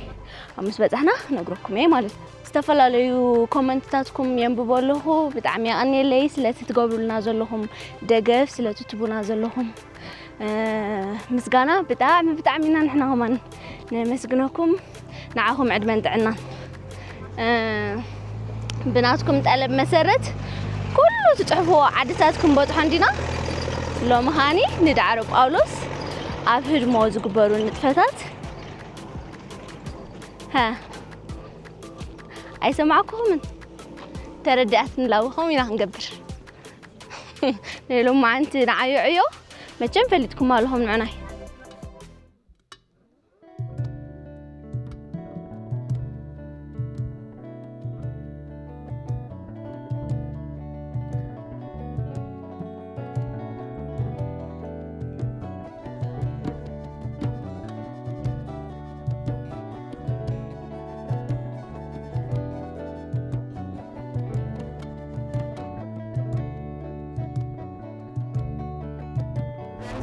ኣብ ምስ በጻሕና ክነግረኩም እየ ማለት እዩ። ዝተፈላለዩ ኮመንትታትኩም የንብቦ ኣለኹ። ብጣዕሚ የቐንየለይ ስለቲ ትገብሩልና ዘለኹም ደገፍ፣ ስለቲ ትቡና ዘለኹም፣ እ፣ ምስጋና ብጣዕሚ፣ ብጣዕሚ ኢና ንሕና ከማን ነመስግነኩም። ንዓኹም ዕድመን ጥዕናን። እ፣ ብናትኩም ጠለብ መሰረት ኩሉ ትጽሕፍዎ ዓድታት ክንበጽሖ እንዲና። ሎሚ ኻኒ ንዳዕሮ ጳውሎስ ኣብ ህድሞ ዝግበሩ ንጥፈታት፣ ሀ፣ ኣይሰማዕኩኹምን? ተረዲኣትኒ ላብኹም ኢና ክንገብር። ናይ ሎማዓንቲ ንዓዮ ዕዮ መቸም ፈሊጥኩም ኣለኹም ንዕናይ።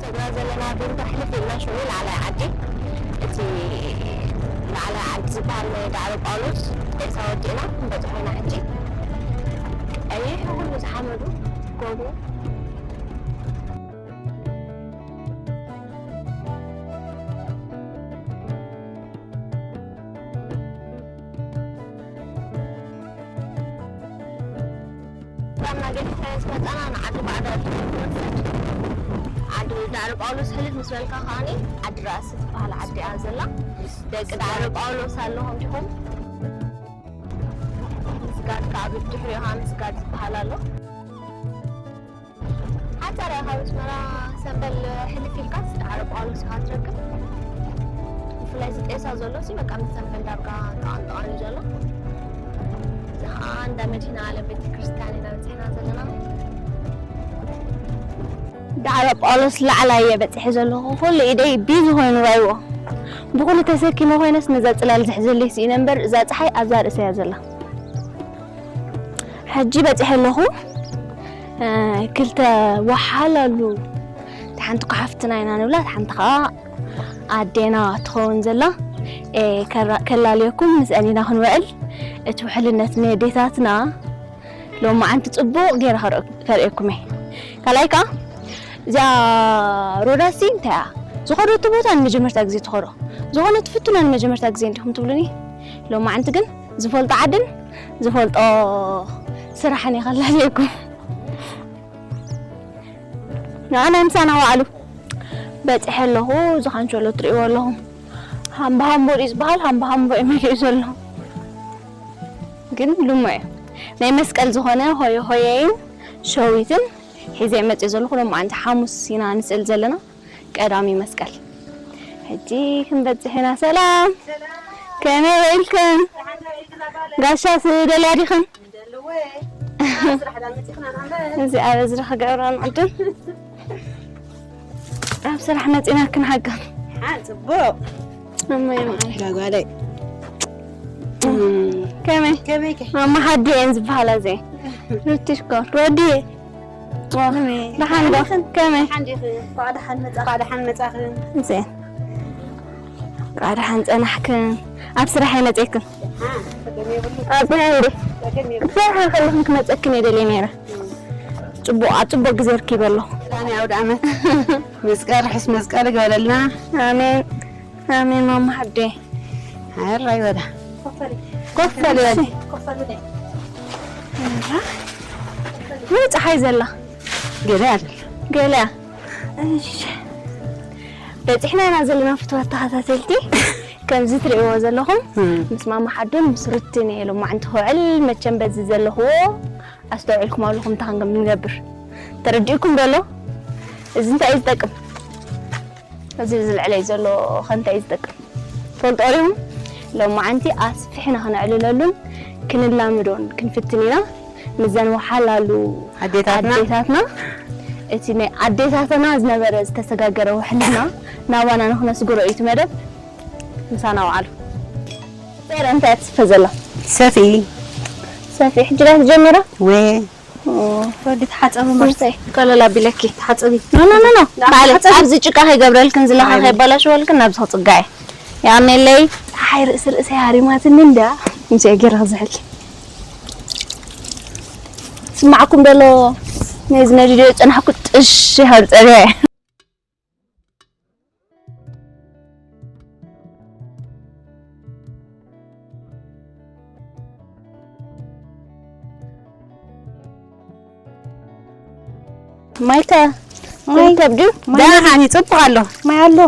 ሰግራ ዘለና ቢንቶ ሕልፍ ኢልና ሽዑ ላዕላይ ዓዲ፣ እቲ ላዕላይ ዓዲ ዝበሃል ናይ ዳዕሮ ጳውሎስ ጤሳ ወዲእና ክንበጽሖ ኢና ሕጂ። ቀይሕ ኩሉ ዝሓመዱ ጎቦ። ካብ ናገዲት ሳይንስ መጻና ንዓዲ ባዕዳ ትወስድ። ዓዲ ዳዕሮ ጳውሎስ ሕልፍ ምስ በልካ ከኣኒ ዓዲ ራእሲ ትበሃል ዓዲ እያ ዘላ። ደቂ ዳዕሮ ጳውሎስ ኣለኹም ዲኹም? ምስጋድ ከዓ ብድሕሪኡ ከዓ ምስጋድ ዝበሃል ኣሎ። ሓንጻር እያ ካብ ኣስመራ ሰምበል ሕልፍ ኢልካስ ዳዕሮ ጳውሎስ ኢኻ ትረክብ። ብፍላይ እዚ ጤሳ ዘሎ ሲ በቃ ምስ ሰምበል ዳርጋ ተቓንጠቓን እዩ ዘሎ። እዚ ከዓ እንዳ መድህና ዓለም ቤተ ክርስቲያን ኢና በፂሕና ዘለና። ዳዕሮ ጳውሎስ ላዕላይ እየ በፂሐ ዘለኹ። ኩሉ ኢደይ ቢዚ ኮይኑ ረኣይዎ። ብኹሉ ተሰኪመ ኮይነስ ነዛ ፅላል ዝሕዘለይ ስኢነ እምበር እዛ ፀሓይ ኣብዛ ርእሰይ እያ ዘላ። ሕጂ በፂሐ ኣለኹ። እ፣ ክልተ ወሓላሉ፣ እታ ሓንቲ ኳሓፍትና ኢና ንብላ፣ እታ ሓንቲ ከዓ ኣዴና ትኸውን ዘላ። እ፣ ከራ-፣ ከላልየኩም ምስአን ኢና ክንውዕል። እቲ ውሕልነት ናይ ኣዴታትና ሎማዓንቲ ፅቡቕ ገይረ ከርእ-፣ ከርእየኩም እየ። ካልኣይ ከዓ እዚኣ ሮዳሲ እንታይ እያ? ዝኸደቱ ቦታ ንመጀመርታ ግዜ ትኸዶ። ዝኾነ ትፍትኖ ንመጀመርታ ግዜ እንዲኹም ትብሉኒ። ሎማዓንቲ ግን ዝፈልጦ ዓድን ዝፈልጦ ስራሕን እየ ከላልየኩም። ንዓ ናይ ምሳና ዋዕሉ በፂሐ ኣለኹ። እዚ ካንቸሎ ትርእይዎ ኣለኹም። ሃምባ ሃምቦ ድዩ ዝበሃል? ሃምባ ሃምቦ እዩ መሊኡ ዘሎ። ግን ልሙዕ እዩ። ናይ መስቀል ዝኾነ ሆየ ሆየይን ሸዊትን ሒዘ መፅእ ዘለኹ። ሎማዓንቲ ሓሙስ ኢና ንስእል ዘለና። ቀዳሚ መስቀል። ሕጂ ክንበጽሕ ኢና። ሰላም። ከመይ ውዒልክን? ጋሻ ትደልያ ዲኽን? እዚኣ በዚ ዶ ክገብራ ንቕድም? ኣብ ስራሕ መጺና ክንሓግዝ። ሓን ጽቡቕ። እሞይ መዓረይ። ጓጓለይ። ከመይ? ከመይ ከ? ማማ ሓዲ እየን ዝበሃላ እዚአን። ሩቲ ሽኮር። ሮዲ። ከመይ? ደሓን ዶ? ከመይ? ደሓን ዲኺ? እንኳዕ ደሓን መጻ-፣ እንኳዕ ደሓን መጻኽን። እዚአን። እንኳዕ ደሓን ጸናሕክን። ኣብ ስራሕ እየ መጺኤክን። ደሓን፣ ጸገም የብሉን። ኣብ ናይ እንዴ? ጸገም የብሉን። ስራሕ ከለኹም ክመጸክን እየ ደልየ ነይረ። እም። ጽቡቕ፣ ኣብ ጽቡቕ ግዜ ርኪበ ኣለኹ። ሰላም ኣውደ ዓመት። መስቀል፣ ርሑስ መስቀል ይግበረልና። ኣሜን። ኣሜን ማማ ሓብደይ። ሕራይ በላ። ኮፍ በሊ። ኮፍ በሊ በሊ። ኮፍ በሊ። እራ። ወይ ፀሓይ ዘላ። ገለ ኣይደለም። ገለ። እሺ። በፂሕና ኢና ዘለና ፍትዋት ተኸታተልቲ። ከምዚ ትርእይዎ ዘለኹም እም። ምስ ማማ ሓዱን ምስ ሩትን እየ ሎማዕንቲ ክውዕል። መቸም በዚ ዘለኽዎ ኣስተውዒልኩም ኣለኹም እንታይ ክንገብር። ተረዲእኩም ዶ ኣሎ? እዚ እንታይ እዩ ዝጠቅም? እዚ ዝልዕለይ ዘሎ ከ እንታይ እዩ ዝጠቅም? ትፈልጦ ዲኹም? ሎማዓንቲ ኣስፊሕና ክነዕልለሉን ክንላምዶን ክንፍትን ኢና። ምስዘን ወሓላሉ ኣዴታትና። ኣዴታትና፣ እቲ ናይ ኣዴታትና ዝነበረ ዝተሰጋገረ ውሕልና ናባና ንኽነስግሮ እዩ እቲ መደብ። ምሳና ውዓሉ። ጸረ እንታይ እያ ትስፈ ዘላ? ሰፍኢ። ሰፍኢ ሕጂ ዳ ትጀምራ? ወ። ኦ። ወዲ ተሓጸቢ ማርተይ። ከለላ ቢለኪ ተሓጸቢ። ኖ፣ ኖ፣ ኖ፣ ኖ። ዳ ባዕለ ተሓጸቢ። ኣብዚ ጭቃ ከይገብረልክን ዝለኻ ባዕለ። ከይባላሽወልክን ናብዚ ክጽጋዕ እየ። ያሜለይ፣ ፀሓይ ርእሲ ርእሰይ ሃሪማትኒ እንድያ። ምስ እየ ገይረ ክዝሕል። ስማዕኩም ደሎ፣ ነዚ ነዲዶ ዝጸናሕኩ ጥሽ ይሃሉ ጸብያ እየ። ማይከ፣ ማይ። ማይ ከብዱ? ማይ። ደህና ሓኒ፣ ጽቡቕ ኣሎ። ማይ ኣሎ።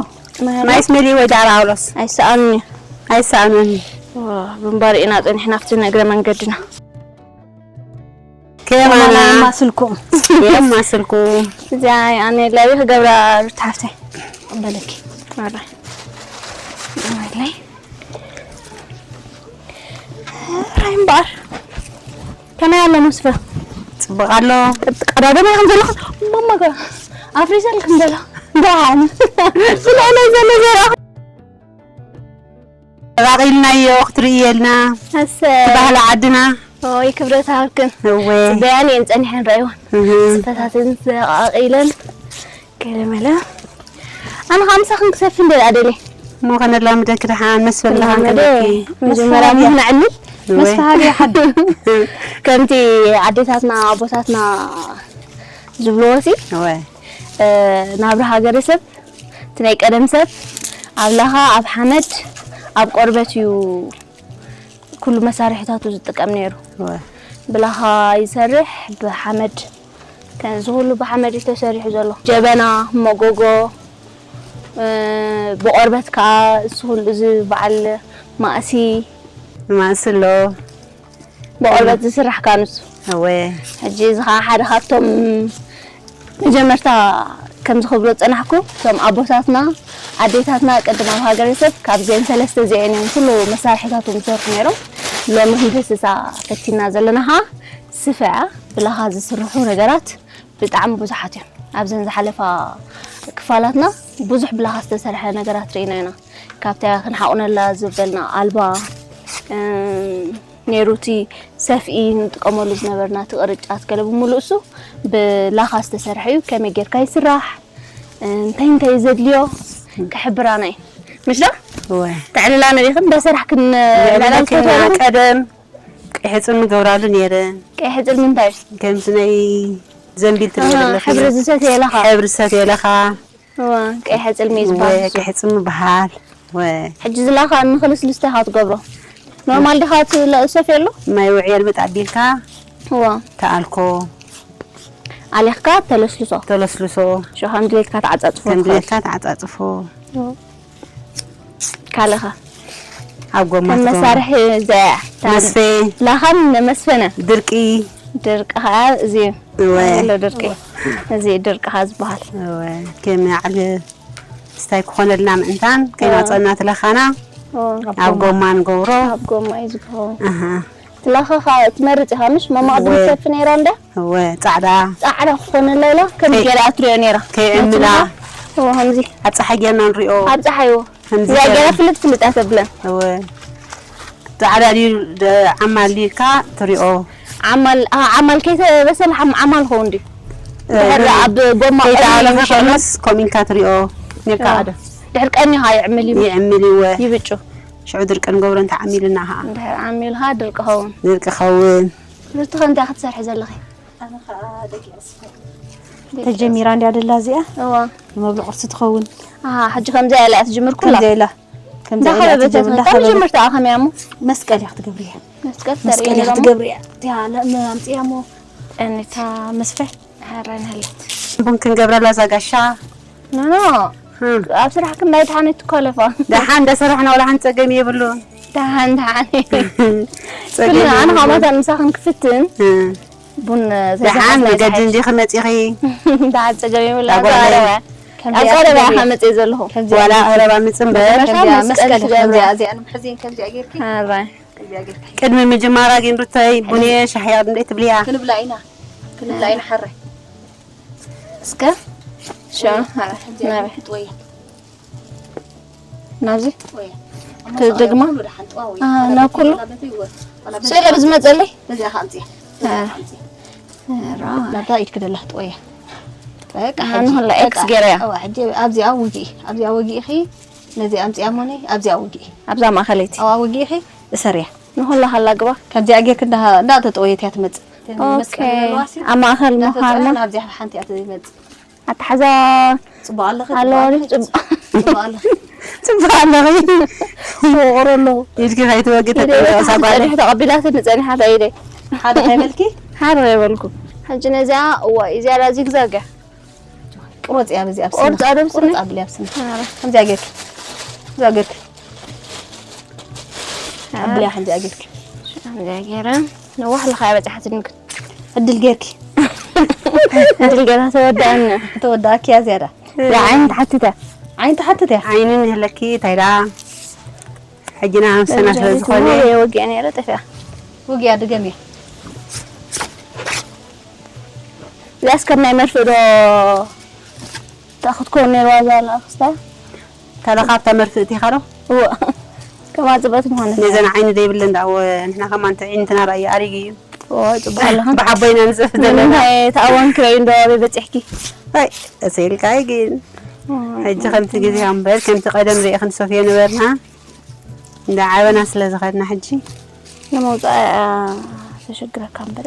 ማይ ኣሎ። ማይ ስሜሊ ወይ ዳራ ኣውሎስ? ኣይሰኣኑን እዩ። ኣይሰኣኑን። ዋ፣ ብምባር ኢና ጸኒሕና ኣብቲ ንእግረ መንገድና። ከማና። ከማና የማስልኩም። የማስልኩም። እዚኣ ኣነ ላቢ ክገብራ ሩታ ሓፍተይ። በለኪ። ማራ። ማለይ። ራይ እምበኣር። ከመይ ኣሎ መስፈ? ጽቡቕ ኣሎ። ቀዳደም ኢኹም ዘለኹም? ማማ ከ ኣፍሪዘልኩም ደላ? ደሓን። ስለሆነ ዘሎ ዘራ። ተባቒልናዮ ክትርእየልና። እሰይ። ባህሊ ዓድና። ኦይ፣ ክብረት ሃብክን። እወ። ጽበያን እየን ጸኒሐን ረኣይወን። እህ። ጽፈታትን ተቓቒለን። ገለ መለ። ኣነ ከዓ ምሳኽን ክሰፊ እንደ ደኣ ደልየ። እሞ ከነላምደኪ ደሓን፣ መስ በሊ ደሓን መደ፣ ከነኪ። መጀመርያ መስ ሞ በሊ። ክነዕልል። እወ። መስ በሃሊ ሓዲ። ከምቲ ኣዴታትና፣ ኣቦታትና ዝብልዎ ሲ፣ እወ። እ፣ ናብራ ሃገረ ሰብ፣ እቲ ናይ ቀደም ሰብ፣ ኣብ ላኻ፣ ኣብ ሓመድ፣ ኣብ ቆርበት እዩ ኩሉ መሳርሒታቱ ዝጥቀም ነይሩ። እወ። ብላኻ ይሰርሕ፣ ብሓመድ፣ ከዚ ኩሉ ብሓመድ እዩ ተሰሪሑ ዘሎ። ጀበና፣ መጎጎ፣ እ፣ ብቆርበት ከዓ እሱ ኩሉ፣ እዚ በዓል ማእሲ። ማእሲ ኣሎ። ብቆርበት ዝስራሕ ከዓ ንሱ። እወ። ሕጂ እዚ ከዓ ሓደ ካብቶም መጀመርታ ከምዚ ክብሎ ዝጸናሕኩ፣ እቶም ኣቦታትና፣ ኣዴታትና ቅድም ኣብ ሃገረ ሰብ ካብዚአን ሰለስተ እዚአን እዮም ኩሉ መሳርሒታቶም ዝሰርሑ ነይሮም። ሎሚ ክንድህስሳ ፈቲና ዘለና ኸዓ ስፈ እያ። ብላኻ ዝስርሑ ነገራት ብጣዕሚ ብዙሓት እዮም። ኣብዘን ዝሓለፋ ክፋላትና ብዙሕ ብላኻ ዝተሰርሐ ነገራት ርኢና ኢና። ካብታ ክንሓቑነላ ዝበልና ኣልባ፣ እም፣ ነይሩ፣ እቲ ሰፍኢ ንጥቀመሉ ዝነበርና፣ እቲ ቅርጫት ገለ ብምሉእ እሱ ብላኻ ዝተሰርሐ እዩ። ከመይ ጌርካ ይስራሕ፣ እንታይ እንታይ ዘድልዮ ክሕብራና እዩ። ምሽ ዶ? እወ። ተዕልላ ነቢኽን እንዳሰራሕክን ዕላላ ዝፈትዋ ኣለኽን? ቀደም ቀይሕ ጽልሚ ገብራሉ ነይረ። ቀይሕ ጽልሚ እንታይ እዩ? ከምዚ ናይ ዘንቢል ትርእዮ ኣሃ፣ ዘለኺ። ሕብሪ ዝሰትየለኻ። ሕብሪ ዝሰትየለኻ። እዋ፣ ቀይሐ ጽልሚ እዩ ዝበሃል እወ፣ እሱ። ቀይሐ ጽልሚ በሃል። እወ። ሕጂ ዝላኻ ንኽልስልስ እንታይ ኢኻ ትገብሮ? ኖርማል ዲኻ ትለ-፣ ትሰፍየሉ? ማይ ውዕየል በጥ ኣቢልካ እዋ። ተኣልኮ። ኣሊኽካ ተለስልሶ። ተለስልሶ። ሽዑ ከም ድሌትካ ተዓጻጽፎ ከም ትኽእል። ድሌትካ ተዓጻጽፎ። እዋ። ካልእኻ? ኣብ ጎማ ከም ትገብሮ። መሳርሒ ዘያ። መስፈ። ላኻን መስፈነ። ድርቂ። ድርቂ ኸዓ እዚ እዩ። እወ። ኣሎ ድርቂ። እዚ ድርቂ ኸዓ ዝበሃል። እወ። ከም ዓል ስታይ ክኾነልና ምእንታን፣ ከይናጸና ትለኻና፣ እወ። ኣብ ጎማ ንገብሮ። ኣብ ጎማ እዩ ዝኸውን። ኣሃ። ትላኻ ኸዓ ትመርጽ ኢኻ፣ ምሽ? መማቕ እወ። ዝሰፊ ነይራ እንዳ? እወ፣ ጻዕዳ። ጻዕዳ ክኾነላ ኢላ፣ ከምዚ ከይ-፣ ገይራ ትሪኦ ነይራ። ከይዕምላ። እወ፣ ከምዚ። ኣብ ጸሓይ ጌርና ንሪኦ። ኣብ ጸሓይ፣ እወ። ከምዚ እዚኣ ገይራ ገይራ። ፍልጥ ፍልጥ እያ ተብለን። እወ። ጻዕዳ ድዩ ደ-፣ ዓማል ድዩ ኢልካ ትሪኦ። ዓማል፣ ኣ፣ ዓማል ከይተበሰለ ሓም-፣ ዓማል ኸውን ድዩ? እ፣ ድሕሪ እ። ኣብ ጎማ ከይተኣለኸ ቀይሩ ይሸሎ። ከሎስ ኮሚንካ ትሪኦ። ኔርካ እወ። ዓደ። ድሕሪ ቀኒ ኸዓ ይዕምል እዩ። ይዕምል እዩ፣ እወ። ይብጩ። ሽዑ ድርቂ ንገብሮ እንተ ዓሚልና ኸዓ። እንድሕር ዓሚልካ ድርቂ ኸውን። ድርቂ ኸውን። ሩቲ ከ እንታይ ክትሰርሒ ዘለኺ? ኣነ ኸዓ ደቂቐ ስፈ። ተጀሚራ እንድያ ደላ እዚኣ? እዋ። ንመብልዕ ቁርሲ ትኸውን። ኣሃ፣ ሕጂ ከምዚኣ ኢላ እያ ትጅምር ኩላ? ከምዚኣ ኢላ። ከምዚኣ ኢላ እንዳኸበበት እያ ትጀምር፣ ትኸይድ። ካብ እንዳኸበበት። መጀመርታኣ ከመይ እያ እሞ? መስቀል እያ ክትገብር እያ። መስቀል መስቀል ተርእየኒ እያ ዶ እሞ? ክትገብር እያ። እቲኣ ለ-፣ ም-፣ ኣምፅእያ እሞ። ጠኒታ። እታ መስፈ። ሃራይ ንሃለት። ቡን ክንገብረላ እዛ ጋሻ። ኖ፣ ኖ። እ። ኣብ ስራሕ ክንዳይ ደሓን ኣይትኳለፋ። ደሓን እንዳሰራሕና ዋላ ሓንቲ ጸገም የብሉን። ደሓን፣ ደሓን። ጸገም ኩልና ኣነ የብሉን። ካብ ማታ ምሳኽን ክፍትን። እ። ቡን ደሓን ዘይሓዝና መገዲ ይስሓት። እንዲኺ መጺኺ? ደሓን ጸገም የብሉን። ኣብ ጓለይ። ቀረባ። ከምዚኣ ኣብ ቀረባ ትገብሪ። ኢኻ መጺእ ዘለኹ። ከምዚኣ ዋላ ጌርኪ። ቀረባ ምጽእ እምበር። መጀመርታ ከምዚኣ መስቀል መስቀል ትገብሪ። ከምዚኣ፣ እዚኣ ንምሕዚ ከምዚኣ ጌርኪ። ኣራይ። ከምዚኣ ጌርኪ። ቅድሚ ምጅማራ ግን ሩተይ፣ ቡንየ ሻሂ ቅድሚ ትብልያ። ክንብላ ኢና። ክንብላ ኢና ሓራይ። እስከ። ሸ-፣ ከምዚኣ ናበይ? ጌርኪ ጥወያ። ናብዚ? ወይ። ትደግማ? ኩሉ ደሓን ጥዋ ወይ። አ፣ ናብ ኩሉ? ስእለ ብዝመጸለይ? በዚኣ ከ ኣምጽያ። አ። ኣምጽያ። ራ። ናብታ ኢድኪ ደላ ጥወያ። በቃ፣ አ፣ ሕጂ። ንኹላ ኤክስ በቃ። ገይረያ። እዋ፣ ሕጂ ኣብዚኣ ውግኢ። ኣብዚኣ ውግኢኺ። ነዚ ኣምጽያ ሞኒ፣ ኣብዚኣ ውግኢ። ኣብዛ ማእኸለይቲ። ኣዋ፣ ውግኢኺ። እሰርያ። ንኹላ ከላ ግባ። ከምዚኣ ጌርኪ እንዳ-፣ እንዳተጠወየት እያ ትመጽእ። ኦኬ። መስቀል ዘለዋ ሲ፣ ኣብ ማእኸል እንዳተጠወየ ምዃርና። ናብዚኣ ሓንቲ እያ ትመጽእ። ኣተሓዛ ጽቡቕ ኣለኺ፣ ኣለዋ ጽቡቕ ድዩ? ኣለኺ። ጽቡቕ። ጽቡቕ ኣለኺ። ወቕሮ ኣለኹ። ኢድኪ ከይትወጊ ኢደይ ተጠንቀቒ፣ እዛ ጓለይ። ጸኒሑ ተቐቢላትኒ ጸኒሓ፣ እታ ኢደይ። ሓደ ከይበልኪ? ሓደ ከይበልኩ። ሕጂ ነዚኣ፣ እዋይ፣ እዚኣ ዳ ዚግዛግ እያ። ቁረጽ እያ በዚኣ ኣብ ስኒ። ቁርጽ ኣዶ ኣብ ስኒ? ቁርጽ ኣብልያ ኣብ ስኒ። ኣረ። ከምዚኣ ጌርኪ። ከምዚኣ ጌርኪ። ኣረ። ኣብልያ ከምዚኣ ጌርኪ። ከምዚኣ ጌረ። ነዋሕ ለኻ እያ በጻሓትኒ ግን። ዕድል ጌርኪ። ዕድል ጌራ ተወዳእና። ተወዳእኪ እያ ዝያዳ። እዛ ዓይኒ ተሓቲታ። ዓይኒ ተሓትት እያ። ዓይኒ ንህለኪ፣ እንታይ ደኣ? ሕጂ ንኣምሰና ስለ ዝኾነ። ወጊኣ ነይረ፣ ጠፊኣ። ወጊኣ፣ ድገምያ። እዚኣስ ከም ናይ መርፍእ ዶ እታ ክትከውን ነይርዋ እዛ ለኣኽስታ? እታ ለኻብታ መርፍእቲ ኢኻ ዶ? እወ። ከማ ጽብቕቲ ምዃነት ነዘን እያ። ዓይኒ ደይብለን ደኣ፣ እወ፣ ንሕና ከማን ትዕይንትና ርኣዮ፣ ኣሪጉ እዩ። እወ፣ ጽቡቕ ኣለኽን። ብሓቦይና ንጽፍ ዘለና። ንምንታይ ተኣወንኪ ረዩ እንዶ ኣበይ በጺሕኪ? ኣይ፣ እሰይ ኢልካይ ግን። ሕጂ ከምቲ ግዜ እምበር ከምቲ ቀደም ርኢኽን ሰፍዮ ነበርና። እንዳ ዓበና ስለ ዝኸድና ሕጂ ንምውፃእ ተሸግረካ እምበር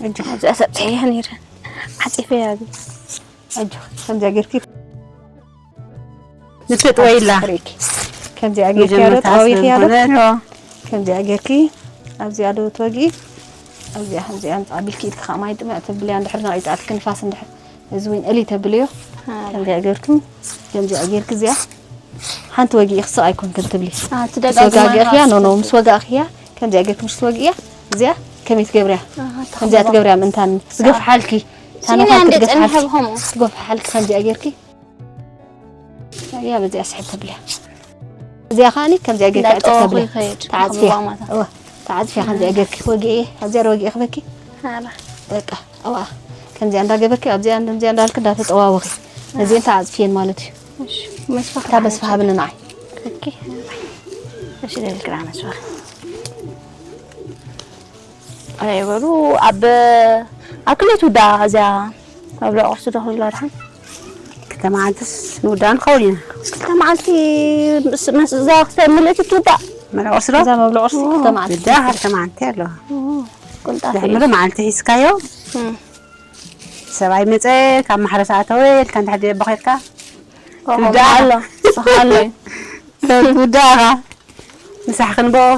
እጅ እዚኣ ሰብፅሐያ ነይረ። ዓፂፈያ ግን ሕጂ ከምዚኣ ጌርኪ ንፍጥ ወይላ ሪክ ከምዚኣ ጌርኪ ያዶ መጀመርታ ጠዋዊኺ ያዶ ስለዝኾነ ከምዚኣ ጌርኪ ኣብዚኣ ዶ ትወጊ ኣብዚኣ ከምዚኣ ኣቢልኪ ኢድኪ ከዓ ማይ ጥምዕ ተብልያ እንድሕር ነቒፃትኪ ንፋስ እንድሕር እዚ እውን እሊ ተብልዮ ከምዚኣ ጌርኩም ከምዚኣ ጌርኪ እዚኣ ሓንቲ ወጊ ክስቕ ኣይኮንክን ትብሊ ምስ ወጋእክያ ኖ ኖ ምስ ወጋእክያ ከምዚኣ ጌርኪ ምስ ትወግእያ እዚኣ ከመይ ትገብርያ ከምዚኣ ትገብርያ ምእንታን ትገፍሓልኪ ታነፋልኪ ትገፍሓልኪ ትገፍሓልኪ ከምዚኣ ጌርኪ እያ በዚኣ ስሕብ ተብልያ እዚኣ ከዓኒ ከምዚኣ ጌርኪ ዕፅር ተብልያ ተዓፅፍያ ተዓፅፍያ ከምዚኣ ጌርኪ ወጊ እየ ኣብዚኣ ወጊ ክበኪ በቃ ኣብኣ ከምዚኣ እንዳገበርኪ ኣብዚኣ ከምዚኣ እንዳልክ እንዳተጠዋወኺ ነዚአን ተዓፅፍየን ማለት እዩ እታ መስፋ ሃብኒ ንዓይ እሺ ደልክራ መስፋ ኣይ በሉ ኣብ ኣክሌት ውዳ እዚያ ኣብ ቁርሲ ዶ ክብላ ድሓን ክልተ መዓልትስ ንውዳእ ንኸውን ኢና ክልተ መዓልቲ እዛ ክልተ ምልእቲ ትውዳእ መብልዕ ቁርሲ ዶ እዛ መብልዕ ቁርሲ ክልተ መዓልቲ ውዳ ክልተ መዓልቲ ኣለዋ ቁንጣፍ ድሕምሉ መዓልቲ ሒዝካዮ ሰብኣይ መፀ ካብ ማሕረስ ኣተወ ኢልካ እንድሕር ደየቦኺ ኢልካ ትውዳእ ኣሎ ትውዳእኻ ምሳሕ ክንበኦ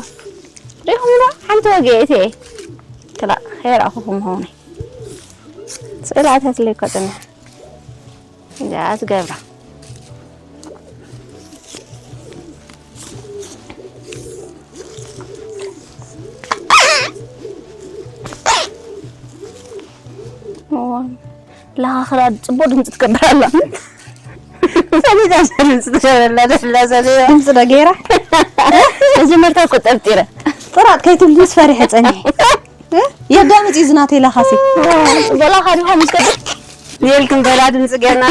ሪኹምና ሓንቲ ወግኤ እትየ ክላእ ከይረኣኹኹም ሆነ ስእላታት ለይኮጥነ እዚኣ ትገብራ ለኻ ክላ ፅቡቅ ድምፂ ትገብር ኣላ ፈሊጣ ድምፂ ትገብረላ ደላ ዘለ ድምፂ ዶ ገይራ መጀመርታ እኮ ጠርጢረ ጥራጥ ከይትብልስ ፈሪሐ ፀኒሐ የዳምፅ እዩ ዝናተይ ለኻሲ በላኻ ድኻ ምስ ከጥር የልክም በላ ድምፂ ገርና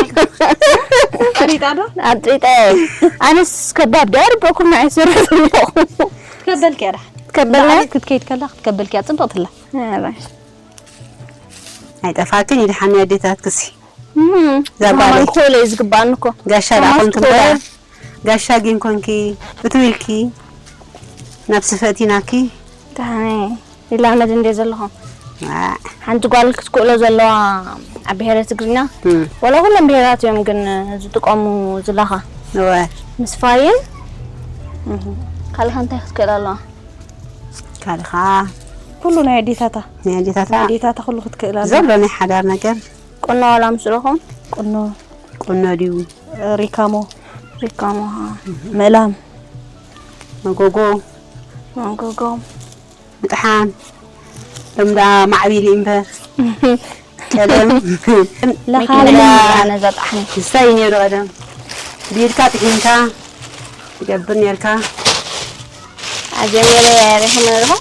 ፈሊጣ ዶ ኣጥሪጠ ኣነስ ከባብ ዳር በኩም ናይ ስርሕ ዘለኹ ከበልክ ያዳ ከበልና ክትከይድ ከላ ክትከበልክ ያ ፅብቕትላ ኣይጠፋክን ይድሓን ኣዴታትክሲ እዛ ጓለይ ክእለ እዩ ዝግባኣኒ እኮ ጋሻ ደኣ ኮንኪ እምበር ጋሻ ግን ኮንኪ እትው ኢልኪ ናብ ስፈ እቲናኪ ደሓነ ይላመድ እንደ ዘለኹም ሓንቲ ጓል ክትክእሎ ዘለዋ ኣብ ብሄረ ትግርኛ ወላ ኩሎም ብሄራት እዮም ግን ዝጥቀሙ ዝላኻ እወ ምስፋይን ካልኻ እንታይ ክትክእል ኣለዋ ካልኻ ኩሉ ናይ ኣዴታታ ናይ ኣዴታታ ናይ ኣዴታታ ኩሉ ክትክእል ኣለዋ ዘሎ ናይ ሓዳር ነገር ቁኖ ዋላ ምስልኹም ቁኖ ቁኖ ድዩ ሪካሞ ሪካሞ ምእላም መጎጎ መጎጎ ምጥሓን ሎም ደኣ ማዕቢሉ እምበር ቀደም ለኻለ ነዛ ጣሕኒ እንታይ እዩ ነይሩ ቀደም ብኢድካ ጥሒንካ ትገብር ነርካ ኣጀሚረ ሪኹም ነርኹ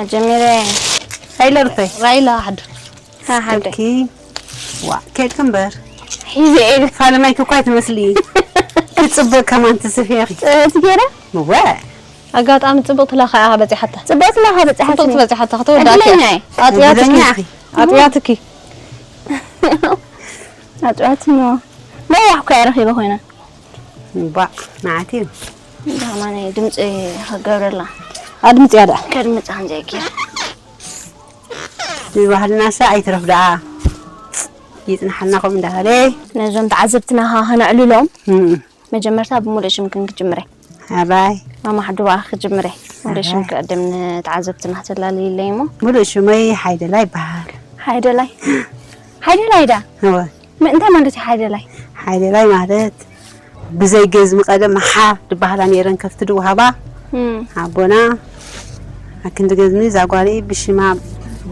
ኣጀሚረ ራይለ ርታይ ራይላ ሓድ ሓሓደ ኪ ዋ ከድኪ እምበር ሒዘ ኢለ ፋለማይ ክኳይ ትመስሊ ክፅብቅ ከማን ትስፍየኺ ፅብቅቲ ገይረ እወ ኣጋጣሚ ፅብቅ ትላኻ ኢኻ በፂሓታ ፅብቅ ትላኻ በፂሓታ ፅብቅ ትበፂሓታ ከተወዳእኪ እድለኛ እየ ኣፅያትኪ እድለኛ ኢኺ ኣፅያትኪ ኣፅያትኒ ነዋሕ እኳ እየ ረኺበ ኮይነ ባዕ ንዓት እዩ ዳማነ ድምፂ ክገብረላ ኣድምፅያ ደኣ ከድምፃ እንዘይኪ ንባህልና ሰ ኣይትረፍ ደኣ ይፅናሓና ከምኡ እንዳበለ ነዞም ተዓዘብትና ከ ከነዕልሎም እም፣ መጀመርታ ብምሉእ ሽምክን ክጅምረ ኣባይ ማማ ሓዱባ ክጅምረ ሙሉእ ሽም ክዕድም ንተዓዘብትና ተላልይለይ እሞ ሙሉእ ሽመይ ሓይደላ ይበሃል። ሓይደላይ ሓይደላይ ዳ እወ እንታይ ማለት እዩ ሓይደላይ ሓይደላይ ማለት ብዘይ ገዝሚ ቀደም መሓር ዝበሃላ ነይረን ከፍቲ ድወሃባ ኣቦና ኣክንዲ ገዝሚ እዛ ጓለይ ብሽማ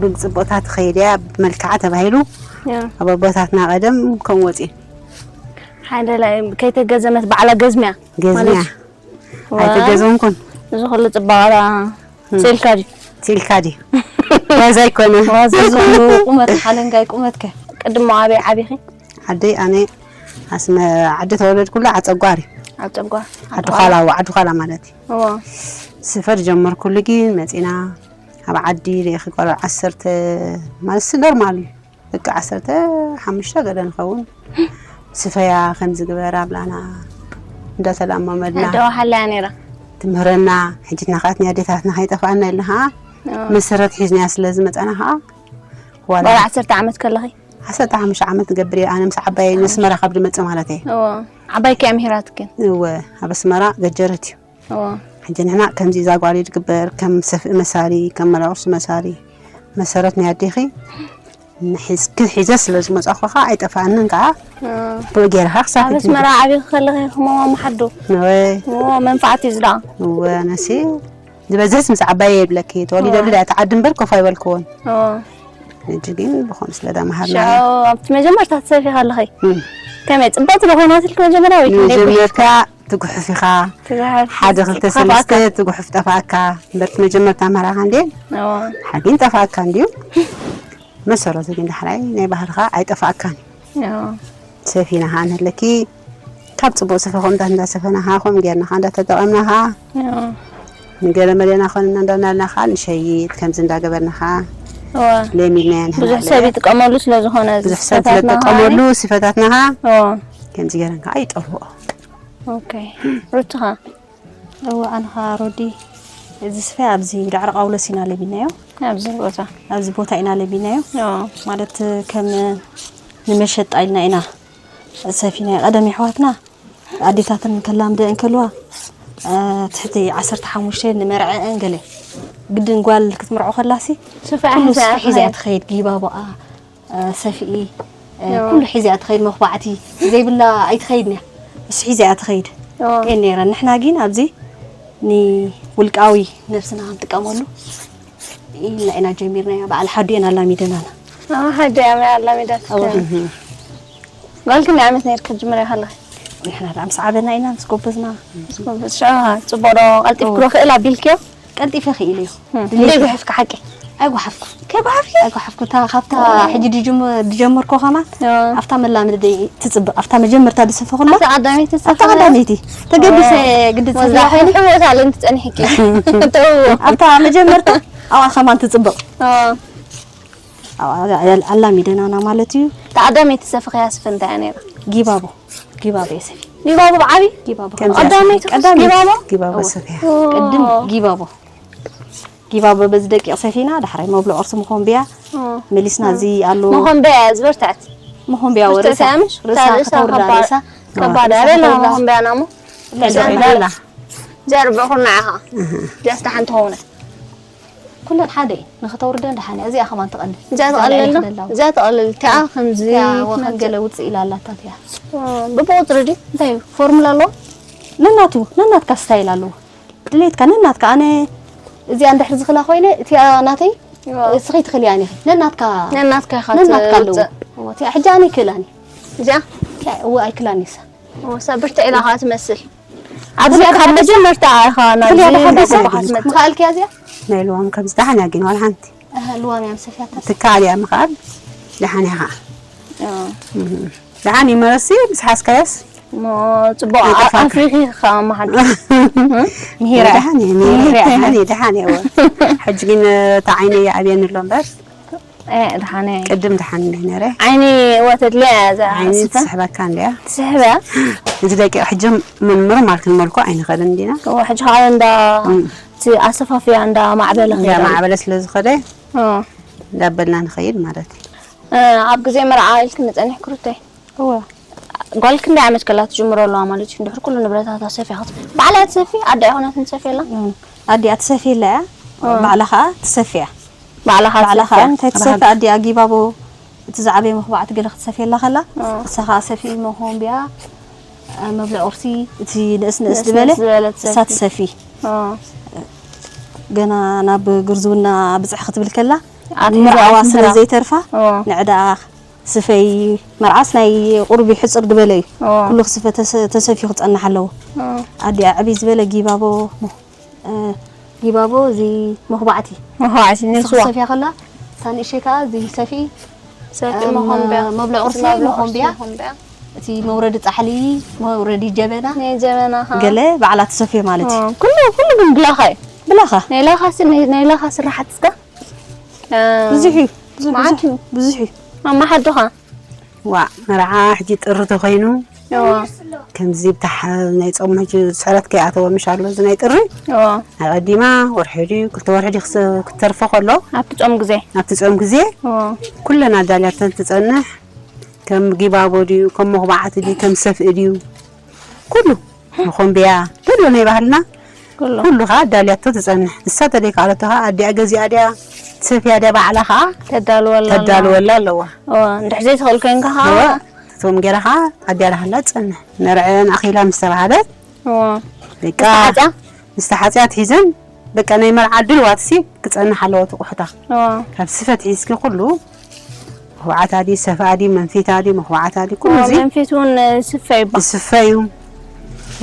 ብፅቡቕታ ትኸይድ እያ ብመልክዓ ተባሂሉ ኣብ ኣቦታትና ቀደም ከም ወፂኡ ሓይደላይ ከይተገዘመት ባዕላ ገዝሚያ ገዝሚያ ኣይተገዘምኩን እዚ ኩሉ ፅባቐ ስኢልካ ድዩ ስኢልካ ድዩ ዋዛ ኣይኮነ ዋዛ እዚ ኩሉ ቁመት ሓለንጋይ ቁመትከ ቅድሞ ኣበይ ዓቢኺ ዓደይ ኣነ ኣስመ ዓዲ ተወለድኩላ ዓፀጓር እዩ ዓፀጓር ዓዲ ዃላ ዓዲ ዃላ ማለት እዩ እዎ ስፈር ጀመርኩሉ ግን መፂና ኣብ ዓዲ ርኢኺ ቆልዑ ዓሰርተ ማለት ኖርማል እዩ ደቂ ዓሰርተ ሓሙሽተ ገለ ንኸውን ስፈያ ከምዚ ግበራ ብላና እንዳተላመመልና ደው ሓላያ ነይራ። ትምህረና። ሕጂ ናኻት ኣዴታትና ከይጠፋና ኢልና ኸዓ ኦ። መሰረት ሒዝናያ ስለ ዝመፀና ኸዓ ዋላ ዋላ ዓሰርተ ዓመት ከለኺ ዓሰርተ ሓሙሽተ ዓመት ገብር እየ ኣነ ምስ ዓባይ ነስመራ ካብ ድመፅእ ማለት እየ እዎ ዓባይ ከያ ምሂራትክን እወ ኣብ ኣስመራ ገጀረት እዩ እዎ ሕጂ ንሕና ከምዚ እዛ ጓል ድግበር ከም ሰፍኢ መሳሪ ከም መላቁሲ መሳሪ መሰረት ናይ ኣዴኺ ንሒዝ- ክሒዘ ስለ ዝመፃኹ ከዓ ኣይጠፋኣንን ከዓ ብኡ ገይርካ ክሳብ ኣብ ሕጂ ኣስመራ ዓብዪ ከለኺ ክመማ መሓዱ ወይ እዎ መንፋዓት እዩ ዝዳ እወ ኣነሲ ዝበዝሕስ ምስ ዓባየ የብለኪ ተወሊደሉ ዳ ተዓዲ እምበር ኮፍ ኣይበልክዎን እዎ ሕጂ ግን ብኾን ስለ ዳመሃርና ሽዑ ኣብቲ መጀመርታ ትሰፊ ከለኺ ከመይ ፅብቕቲ ዶ ኮይናትልኪ መጀመርያ ወይ ክንደይ መጀመርታ ትጉሕፍ ኢኻ ሓደ ክልተ ሰለስተ ትጉሕፍ ጠፋእካ እምበርቲ መጀመርታ ምህራኻ እንዴ ሓጊን ጠፋእካ እንድዩ መሰረቱ ግን ዳሕራይ ናይ ባህልኻ ኣይጠፋእካን ሰፊና ኸዓ ንህለኪ ካብ ፅቡቅ ስፈ ከምታት እንዳሰፈናኻ ከም ጌርናኻ እንዳተጠቐምናኻ ንገለ መለና ኾንና እንዳናልናኻ ንሸይጥ ከምዚ እንዳገበርናኻ ለሚድናያ ብዙሕ ሰብ ይጥቀመሉ ስለ ዝኾነ ብዙሕ ሰብ ስለዝጥቀመሉ ስፈታትናኻ ከምዚ ገይረን ከዓ ይጠፍኦ ኦኬ ሩትኻ እወ ኣንኻ ሮዲ እዚ ስፈ ኣብዚ ዳዕሮ ቃውሎስ ኢና ለሚድናዮ ኣብዚ ቦታ ኣብዚ ቦታ ኢና ለሚድናዮ ኦ ማለት ከም ንመሸጣ ኢልና ኢና ሰፊናዮ ቀደም የሕዋትና ኣዴታትን ከላምደ እንከልዋ ትሕቲ ዓሰርተ ሓሙሽተ ንመርዐአን ገለ ግድን ጓል ክትምርዖ ከላሲ ስፈ ኩሉ ሒዛ ስፈ ሒዛ እያ ትኸይድ ጊባቦኣ ሰፍኢ ኩሉ ሒዛ እያ ትኸይድ መኽባዕቲ ዘይብላ ኣይትኸይድን እያ እሱ ሒዛ እያ ትኸይድ እየን ነይረን ንሕና ግን ኣብዚ ንውልቃዊ ነብስና ክንጥቀመሉ ኢልና ኢና ጀሚርናዮ በዓል ሓዱ እየን ኣላሚደናና ኣዎ ሓዱ እያ ኣላሚዳት ጓል ክንደይ ዓመት ነይርካ ጅምርያ ከለኺ ንሕና ደኣ ምስ ዓበና ኢና ምስ ጎበዝና ምስ ጎበዝ ሽዑ ጽቡቕ ዶ ቀልጢፍኪ ዶ ክእል ኣቢልክዮ ቀልጢፈ ክእል እዩ ድሌት ዘይጉሕፍኪ ሓቂ ኣይጓሓፍኩ ከይጓሓፍኪ ኣይጓሓፍኩ እታ ካብታ ሕጂ ድጅም- ድጀመርኮ ከማን ኣብታ መላምደይ ትጽብቕ ኣብታ መጀመርታ ድሰፈኹላ ኣብታ ቀዳመይቲ ኣብታ ቀዳመይቲ ተገዲሰ ግዲ ወዛ ትጽብቕ ኮይኑ ሕሞት ኣለን ትጸኒሕኪ ተው ኣብታ መጀመርታ ኣብኣ ከማን ትጽብቕ ኦ ኣብኣ ኣላሚደናና ማለት እዩ ተቐዳመይቲ ሰፍኽያ ስፈ እንታይ እያ ነይራ ጊባቦ ጊባቦ እየ ሰፊ ጊባቦ ብዓቢ ጊባቦ ቀዳመይቲ ቀዳመይቲ ጊባቦ ጊባቦ ሰፊያ ቅድም ጊባቦ ጊባቦ በዚ ደቂቕ ሰፊና ዳሕራይ መብልዕ ቁርሲ መኾንብያ መሊስና እዚ ኣሎ መኾንብያ እያ ዝበርትዐት መኾንብያ ብርትዕቲ ርእሳ እያ ምሽ ርእሳ ርእሳ ከተውርዳ ከባድ ርእሳ ከባድ ኣበላ መኾንብያ ናሞ ኢላ ጀርብኹና ኢኻ ጃስታ ሓንቲ ኾነ ኩለን ሓደ እዩ ንክተውርደን ደሓን እያ እዚኣ ከማን ትቐልል እዚኣ ትቐልል ዶ? እዚኣ ትቐልል እቲኣ ከምዚ እቲኣ ወኸን ገለ ውፅእ ኢላ ኣላታ እቲኣ ብብቁፅሪ ድዩ እንታይ እዩ ፎርሙላ ኣለዎ ነናቱ ነናትካ ስታይል ኣለዎ ድሌትካ ነናትካ ኣነ እዚኣ እንድሕር ዝኽላ ኮይነ እቲኣ ናተይ እስኺ ትኽልያን ኢኺ ነናትካ ነናትካ ኢኻ ነናትካ ኣለዎ ትውፅእ እዎ፣ እቲኣ ሕጂ ኣነ ይክእላኒ እዚኣ እቲኣ እዎ ኣይክላኒ እሳ እዎ፣ ሰብ ብርትዕ ኢላ ከዓ ትመስል ኣብዚ ካብ መጀመርታ ኢኻ ናብዚ ትኽልያ ዶ ሓዲሳ እንዳተጓዓዝካ ትመጽእ። ምኽኣልክያ እዚኣ ናይ ልዋም ከምዚ ደሓን እያ ግን ዋላ ሓንቲ እህ፣ ልዋም እያ ምሰፍያታ ትከኣል እያ ምኽኣል ደሓን ኢኻ ደሓን እዩ መረሲ ምስ ሓዝካዮስ እሞ ጽቡቕ ኣፍሪኺ ከዓ መሓድ ምሂራ ደሓን እየ ምሂራ ደሓን እየ ደሓን እየ ሕጂ ግን እታ ዓይነይ ይኣብየኒ ኣሎ እምበር እ፣ ደሓነ ቅድም ደሓን እንደ ነረ ዓይኒ ወተድልያ እያ እዛ ዓይኒ ስፈ ትስሕበካ እንድያ ትስሕበያ እዚ ደቂ ሕጂ ምንምር ማለት ክንመልኮ ኣይንኸልን እንዲና እዎ ሕጂ ከዓ እንዳ እቲ ኣሰፋፍያ እንዳ ማዕበለ እንዳ ከይዳ ማዕበለ ስለ ዝኸደ እ፣ እንዳበልና ንኸይድ ማለት እዩ እ፣ ኣብ ግዜ መርዓ ኢልክኒ ጸኒሕኪ ሩተይ እወ ጓል ክንደይ ዓመት ከላ ትጅምሮ ኣለዋ ማለት እዩ እንድሕር ኩሉ ንብረታታ ሰፊያ ክት ባዕላ ትሰፊ ኣደ ኣይኮነት ንሰፊ ኣላ ኣዲኣ ትሰፊ ኣላ እያ ባዕላ ከዓ ትሰፊ እያ ባዕላ ባዕላ ከዓ ከዓ እንታይ ትሰፊ ኣዲኣ ጊባቦ እቲ ዝዓበየ መኽባዕቲ ገለ ክትሰፊ ኣላ ከላ እሳ ከዓ ሰፊ መኾንቢያ መብልዕ ቁርሲ እቲ ንእስ ንእስ ዝበለ እሳ ትሰፊ ገና ናብ ግርዝውና ብፅሕ ክትብል ከላ ንመርዓዋ ስለ ዘይተርፋ ንዕዳ ስፈይ መርዓስ ናይ ቁርቢ ሕፅር ዝበለ እዩ ኩሉ ክስፈ ተሰፊዩ ክፀናሕ ኣለዎ ኣዲኣ ዕብይ ዝበለ ጊባቦ ጊባቦ እዚ መኹባዕቲ መኹባዕቲ ነስዋ ሰፍያ ከላ እታ ንእሸ ከዓ እዚ ሰፍኢ ሰፍኢ መኾንቢያ መብልዕ ቁርሲ መኾንቢያ እቲ መውረዲ ፃሕሊ መውረዲ ጀበና ጀበና ገለ ባዕላ ትሰፍዮ ማለት እዩ ኩሉ ኩሉ ግን ብላኻ እዩ ብላኻ ናይ ላኻ ስ- ናይ ላኻ ስራሓት እስከ ብዙሕ እዩ ብዙሕ መዓት እዩ ብዙሕ እዩ ኣማሓድኻ ዋእ መርዓ ሕጂ ጥሪ ተኾይኑ ከምዚ ብታሕ ናይ ጾም ሕጂ ስዕረት ከይኣተወ ምሽ ኣሎ እዚ ናይ ጥሪ ኣቐዲማ ወርሒ ድዩ ክልተ ወርሒ ድዩ ክስ- ክትተርፎ ከሎ ኣብቲ ጾም ግዜ ኣብቲ ጾም ግዜ ኩለን ኣዳልያተን ትጸንሕ። ከም ጊባቦ ድዩ ከም መኹባዕቲ ድዩ ከም ሰፍኢ ድዩ ኩሉ መኾንብያ ኩሉ ናይ ባህልና ኩሉ ከዓ ኣዳልያቶ ትጸንሕ። ንሳ ተደይከኣለቶ ከዓ ኣዲኣ ገዚኣ ድያ ትሰፍያ ድያ ባዕላ ከዓ ተዳልወላ ኣለዋ። እንድሕር ዘይትኽእል ኮይንካ ከዓ እቶም ገይራ ከዓ ኣዲኣ ዳሃላ ትጸንሕ። ነርዐን ኣኺላ ምስ ተባሃለት በቃ ምስ ተሓፅያ ትሒዘን በቃ ናይ መርዓ ድልዋትሲ ክፀንሕ ኣለዎ ትቑሕታ ካብ ስፈት ሒዝኪ ኩሉ መኹባዕታ ድዩ ሰፍኣ ድዩ መንፊታ ድዩ መኹባዕታ ድዩ ኩሉ እዚ መንፊት እውን ስፈ ይባ ስፈ እዩ።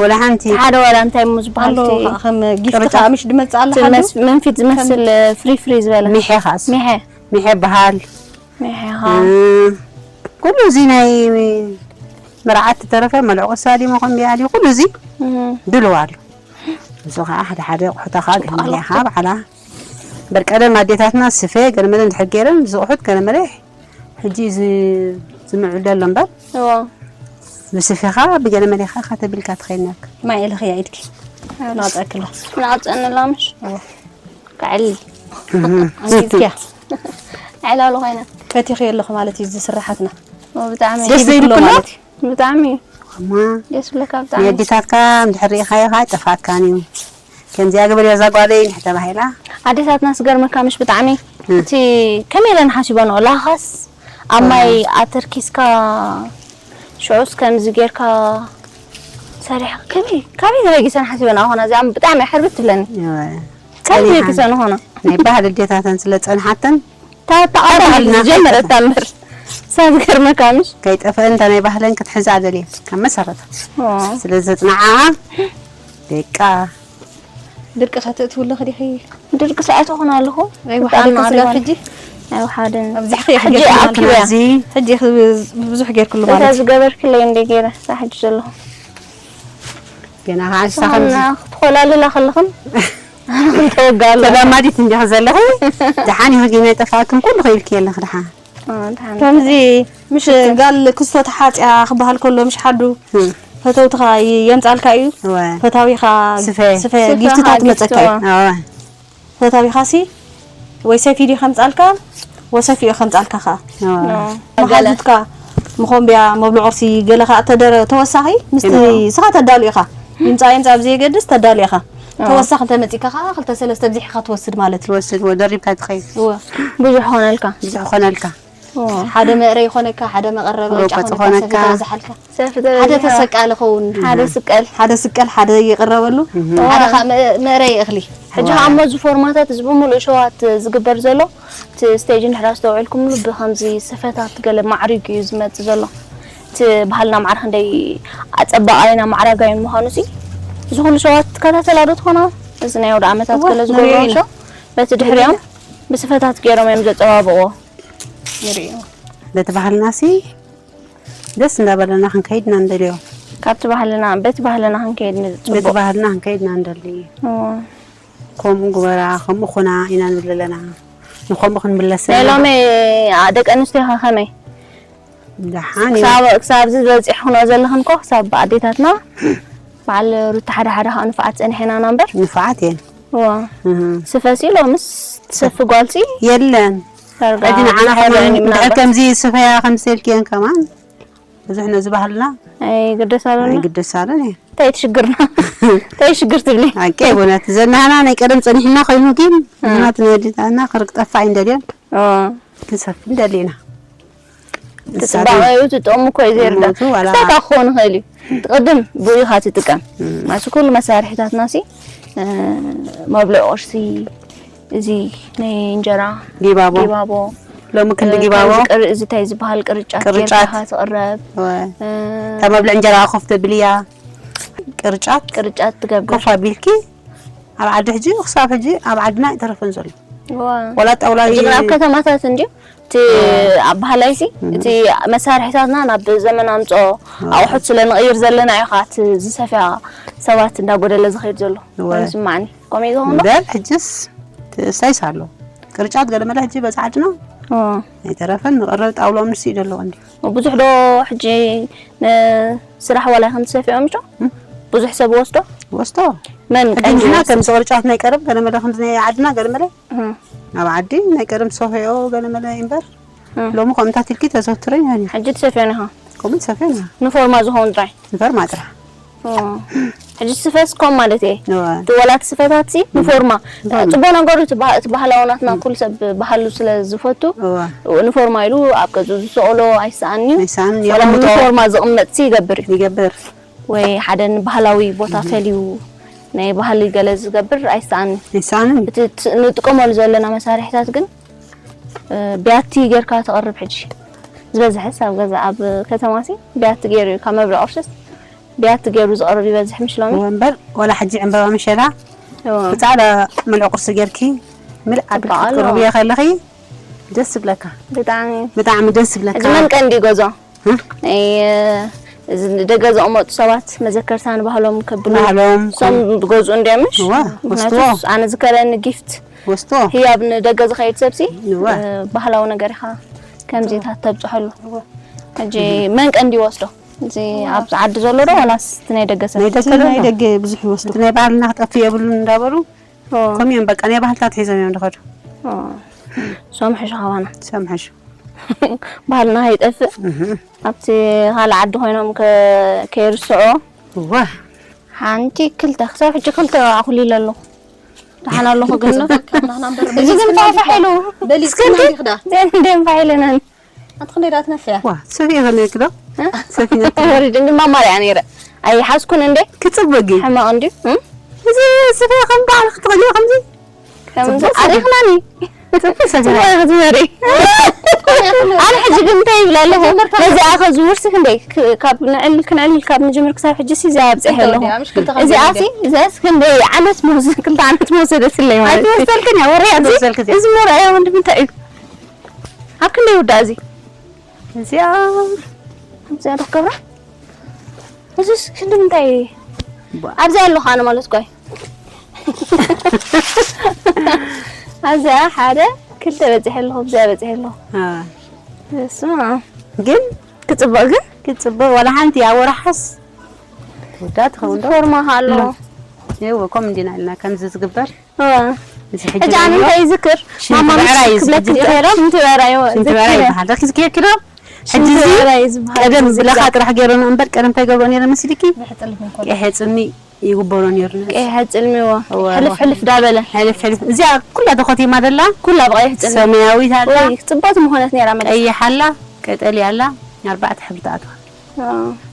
ወላ ሓንቲ ሓደ ወላ እንታይ እሞ ዝበሃል ኣሎ እቲ ከም ጊፍቲ ቅርጫ። ከዓ ምሽ ድመፅእ ኣለ ሓዱ ትመስ- መንፊት ዝመስል ፍሪ ፍሪ ዝበለ ሚሐ ኻስ ሚሐ ሚሐ በሃል ሚሐኻ ኩሉ እዚ ናይ መርዓት ተረፈ መልዕቑ ሳዲ መኾን ቢያ ድዩ ኩሉ እዚ ድልዋ ኣሎ። እዚ ከዓ ሓደ ሓደ ኣቑሑታ ከዓ ገለ መለ ኢኻ በዓላ እምበር ቀደም ኣዴታትና ስፈ ገለ መለ እንድሕር ገይረን እዚ ኣቑሑት ገለ መለ ሕጂ እዚ ዝምዕብል ዘሎ እምበር እዎ ብስፈኻ ብገለ መለ ኢኻ ኢኻ ተቢልካ ትኸይድ ነርካ። ማይ ኢልኺ እያ ኢድኪ ናውፀክላ ናውፀንላ ምሽ ክዕሊ ኣንጊዝክያ ዕላሉ ኮይና ፈቲኺ ኣለኹ ማለት እዩ እዚ ስራሓትና ብጣዕሚ ደስ ዘይብል ኩሎ ማለት እዩ ብጣዕሚ እማ ደስ ብለካ ብጣዕሚ የዲታትካ እንድሕር ርኢኻዮ ከዓ ኣይጠፋእካን እዩ። ከምዚኣ ግበርዮ እዛ ጓለይ እንድሕር ተባሂላ ኣዴታትና ስገርመካ ምሽ ብጣዕሚ እቲ ከመይ ኢለን ሓሲበንኦ ላኻስ ኣብ ማይ ኣተርኪስካ ሽዑስ ከምዚ ጌርካ ሰሪሕካ ከመይ ካበይ ተበጊሰን ሓሲበን ኣኾና እዚኣ ብጣዕሚ ሕርብት ትብለኒ ካበይ ተበጊሰን ኾና ናይ ባህሊ ኣዴታተን ስለ ዝፀንሓተን ተቐባልና ጀመረት ታምር ሳብ ገርመካ ምሽ ከይጠፍአ እንተ ናይ ባህለን ክትሕዛ ደልየ ካብ መሰረታ ስለ ዘፅንዓ ደቃ ድርቂ ከተእትውለኺ ዲኺ ድርቂ ሰዓት ኾን ኣለኹ ኣይዋ ሓደ ከስጋብ ሕጂ ኣይዋ ሓደ ኣብዚሕኺ ሕጂ ኣኪበያ ሕጂ ብዙሕ ጌርክሉ ማለት ዝገበርክለይ እንደ ገይረ ሳ ሕጂ ዘለኹ ገና ከዓ ንስኻ ከምዚ ክትኾላልላ ከለኽን ተወጋሉ ተላማዲት እንዲኻ ዘለኺ ደሓን ኢኺ ግን ኣይጠፋእክን ኩሉ ኸኢልኪ የለኺ ደሓን ከምዚ ምሽ ጋል ክስቶ ተሓፅያ ክበሃል ከሎ ምሽ ሓዱ ፈተውትኻ የምፃልካ እዩ ፈታዊኻ ስፈ ጊፍትታት መፀካ እዩ ፈታዊኻሲ ወይ ሰፊ ድዩ ከምጻልካ ወሰፊኡ ከምጻልካ ከኣ መሓዙትካ መኾንብያ መብሉ ቁርሲ ገለ ከኣ ተደረ ተወሳኺ ምስቲ ስኻ ተዳሉ ኢኻ ይምጻ ይምጻ ብዘየገድስ ተዳሉ ኢኻ ተወሳኺ እንተመጺካ ከኣ ክልተ ሰለስተ ብዚሕካ ትወስድ ማለት እዩ ትወስድ ወደሪብካ ትኸይድ እወ ብዙሕ ኾነልካ ብዙሕ ኾነልካ ሓደ መእረ ይኾነካ ሓደ መቐረበ ጫ ኾነካ ተወዛሓልካ ሓደ ተሰቃለ ኸውን ሓደ ስቀል ሓደ ስቀል ሓደ ይቅረበሉ ሓደ ከዓ መእረይ እኽሊ ሕጂ ከዓ እሞ እዚ ፎርማታት እዚ ብምሉእ ሸዋት ዝግበር ዘሎ እቲ ስቴጅ እንድሕር ኣስተውዒልኩምሉ ብከምዚ ስፈታት ገለ ማዕሪጉ እዩ ዝመፅእ ዘሎ እቲ ባህልና ማዕረ ክንደይ ኣፀባቃይን ኣማዕራጋይን ምኳኑ ሲ እዚ ኩሉ ሸዋት ትከታተላ ዶ ትኾና እዚ ናይ ወደ ዓመታት ገለ ዝገብርዎ ሸው በቲ ድሕሪኦም ብስፈታት ገይሮም እዮም ዘፀባብቅዎ ንሪኦ በቲ ባህልና ሲ ደስ እንዳበለና ክንከይድ ኢና ንደልዮ። ካብቲ ባህልና በቲ ባህልና ክንከይድ ንጽቡቕ። በቲ ባህልና ክንከይድ ኢና ንደሊ። ከምኡ ግበራ ከምኡ ኹና ኢና ንብል ኣለና። ንኸምኡ ክንምለስ ናይ ሎሚ ደቂ ኣንስትዮ ከ ከመይ? ደሓን እዩ። ክሳብ ኣብዚ ዝበፂሕኽንኦ ዘለኽን ኮ ክሳብ ኣዴታትና በዓል ሩታ ሓደ ሓደ ከዓ ንፉዓት ፀኒሐና ኢና እምበር። ንፉዓት እየን። እዋ ስፈሲ ሎምስ ትሰፊ ጓልሲ የለን። ሕጂ ንዓና ከማን ድሕር ከምዚ ስፈያ ከምዚ ኢልክየን ከማን ብዙሕ ነዚ ባህልና ኣይግደሳሉን ኣይግደሳሉን እየ እንታይ ትሽግርና እንታይ ሽግር ትብሊ ኣቀ ይቦነት ዘናህና ናይ ቀደም ፀኒሕና ኮይኑ ግን ናት ነዲታና ክርቅ ጠፋ ኣይንደልዮን ክንሰፊ ንደሊ ኢና ትፅባቐ እዩ ትጠሙ እኮ እዩ ዘይርዳ ክሳታ ክኸውን ይኽእል እዩ ትቕድም ብኡ ኢኻ ትጥቀም ማሲ ኩሉ መሳርሒታትና ሲ መብልዒ ቁርሲ እዚ ናይ እንጀራ ጊባቦ ጊባቦ ሎሚ ክንዲ ጊባቦ እዚ እንታይ ዝበሃል ቅርጫት ቅርጫት ትቕረብ እታ መብልዒ እንጀራ ኮፍ ተብልያ ቅርጫት ቅርጫት ትገብር ኮፍ ኣቢልኪ ኣብ ዓዲ ሕጂ ክሳብ ሕጂ ኣብ ዓድና ኣይተረፈን ዘሎ ዋላ ጣውላ ኣብ ከተማታት እንድዩ እቲ ኣብ ባህላይሲ እቲ መሳርሒታትና ናብ ዘመን ኣምፅኦ ኣቑሑት ስለ ንቕይር ዘለና እዩ ከዓ እቲ ዝሰፍያ ሰባት እንዳጎደለ ዝኸይድ ዘሎ ዝስማዕኒ ከምኡ እዩ ዝኸውን በር ሕጅስ ሳይስ ኣሎ ቅርጫት ገለ መለ ሕጂ በዚ ዓድና ኦ ኣይተረፈን ንቐረብ ጣውላኦም ንስኢዶ ኣለዎ እንዲ ብዙሕ ዶ ሕጂ ንስራሕ ዋላ ከም ትሰፊኦም ዶ ብዙሕ ሰብ ወስዶ ወስቶ መን ሕጂ ቀንዲ ንሕና ይወስድ? ከም ዝቕርጫት ናይ ቀረብ ገለመለ ከምዚ ናይ ዓድና ገለመለ እህ፣ ኣብ ዓዲ ናይ ቀደም ሰፈዮ ገለመለ እምበር እህ። ሎሚ ከምታት ኢልኪ ተዘውትረ ኢና ሕጂ ትሰፊዮ ኢኻ ከምኡ ሰፈና ንፎርማ ዝኸውን ጥራይ ንፈርማ ጥራሕ ኦ፣ ሕጂ ስፈስ ኮም ማለት እየ እዋ እቲ ወላ እቲ ስፈታት ሲ ንፎርማ ንፎርማ። ፅቡቅ ነገሩ እቲ ባህ- እቲ ባህላዊ ናትና ኩሉ ሰብ ባህሉ ስለ ዝፈቱ እዋ ንፎርማ ኢሉ ኣብ ገፁ ዝሰቕሎ ኣይሰኣን እዩ ይሰኣን ወላ የቐምጦ ንፎርማ ዝቕመጥ ሲ ይገብር እዩ ይገብር ወይ ሓደ ንባህላዊ ቦታ ፈልዩ ናይ ባህሊ ገለ ዝገብር ኣይሰኣን እዩ ይሰኣንን እቲ ት- ንጥቀመሉ ዘለና መሳርሕታት ግን እ፣ ብያቲ ጌርካ ተቕርብ ሕጂ ዝበዝሐስ ኣብ ገዛ ኣብ ከተማ ሲ ብያቲ ገይሩ እዩ ካብ መብልዒ ቁርስስ ብያቲ ገይሩ ዝቕርብ ይበዝሕ ምሽ ሎሚ እምበር ወላ ሕጂ ዕምበባ ምሸላ ብጻዕዳ ምልዕ ቁርሲ ጌርኪ ምልዕ ኣቢልኪ ጽቡቕ ኣሎ። ክትቅርብዮ ከለኺ ደስ ይብለካ ብጣዕሚ ብጣዕሚ ደስ ይብለካ ሕጂ መን ቀንዲ ይገዝኦ እ? ናይ እዚ ደገ ዘቕመጡ ሰባት መዘከርታ ንባህሎም ከብሉ ባህሎም እሶም ዝገዝኡ እንዲዮም ምሽ እዋ ምክንያቱ ወስድዎ ኣነ ዝከረኒ ጊፍት ወስድዎ ህያብ ንደገ ዝኸይድ ሰብሲ እዋ እ፣ ባህላዊ ነገር ኢኻ ከምዚታት ተብፅሐሉ ሕጂ መን ቀንዲ ይወስዶ እዚ ኣብዚ ዓዲ ዘሎ ዶ ዋላስ እቲ ናይ ደገ ሰብ ናይ ደገ ናይ ዘሎ ደገ ብዙሕ ይወስዱ እቲ ናይ ባህልና ክጠፍእ የብሉን እንዳበሉ ኦ፣ ከምኡ እዮም በቃ ናይ ባህልታት ሒዞም እዮም ዝኸዱ ኦ። ሶም ሕሹ ካባና ሰምሐሹ ባህልና ከይጠፍእ ኣብቲ ካልእ ዓዲ ኮይኖም ከ- ከይርስዖ እዋ ሓንቲ ክልተ ክሳብ ሕጂ ክልተ ኣኹሊለ ኣለኹ ደሓን ኣለኹ ግን እዚ ግን ፋሕፋሕ ኢሉ በሊስክና እንዲኽዳ ዘንደን ፋሕ ኢለናን ኣንቲ ክንደይ ዳ ትነፍያ ዋ ሰፊ ከመይ ክዶ ሰፊ ወሪድ እንዲ ማማርያ ነይረ ኣይሓዝኩን እንዴ ክጽበጊ ሕማቕ እንዲ እዚ ስፈ ከም በዓል ክትኸዲ ከምዚ ከምዚ ኣሪኽናኒ ጽቡቅ ሰፊ ትበሪ ክትበሪ ኣነ ሕጂ ግን እንታይ ይብል ኣለኹ ነዚኣ ከዝውርሲ ክንደይ ክ- ካብ ንዕል ክንዕል ካብ መጀመር ክሳብ ሕጂ ሲ እዚኣ ኣብፅሐ ኣለኹ እዚኣ ሲ እዚኣስ ክንደይ ዓመት መውሰ ክልተ ዓመት መውሰደትለይ ማለት እዩ ኣይትወሰልክን እያ ወረ እያ እዚ ትወሰልክ እዚኣ እዚ መርኣያ ወንድም እንታይ እዩ ኣብ ክንደይ ይውዳእ እዚ እዚኣ እዚኣ ዶ ክገብራ እዚስ ክንዲ ምንታይ ኣብዚኣ ኣለኹ ኣነ ማለት ኳይ ኣብዚኣ ሓደ ክልተ በፂሐ ኣለኹ ኣብዚኣ በፂሐ ኣለኹ አ፣ ስማ ግን ክፅበቕ ግን ክጽበ ወላ ሓንቲ ኣብ ወርሓስ ትውዳ ትኸውን ዶ ፎርማ ኣሎ ይው ከም እንዲና ኢልና ከምዚ ዝግበር እዚ ሕጂ ሕጂ ኣነ እንታይ ይዝክር ሽንቲ ብዕራይ እዩ ዝዝክር። ሽንቲ ብዕራይ ይበሃል ዳኪ ዝክየኪ ዶ ሕጂ እዚ ቀደም ብለኻ ጥራሕ ገይረን እምበር ቀደም እንታይ ገብሮ ነይረ መስልኪ ቀይሐ ጽልሚ ይግበሮ ነይሩ ቀይሐ ጽልሚዎ እወ፣ ሕልፍ እወ። ሕልፍ ዳበለ ሕልፍ ሕልፍ እዚኣ ኩላ ተኾቲማ ደላ ኩላ ብቐይሕ ጽልሚ ሰማያዊት ኣላ ወይ ጽብቕቲ ምኾነት ነይራ መለስ ቀይሕ ኣላ ቀጠልያ ኣላ ኣርባዕተ ሕብሪ ተኣትዋ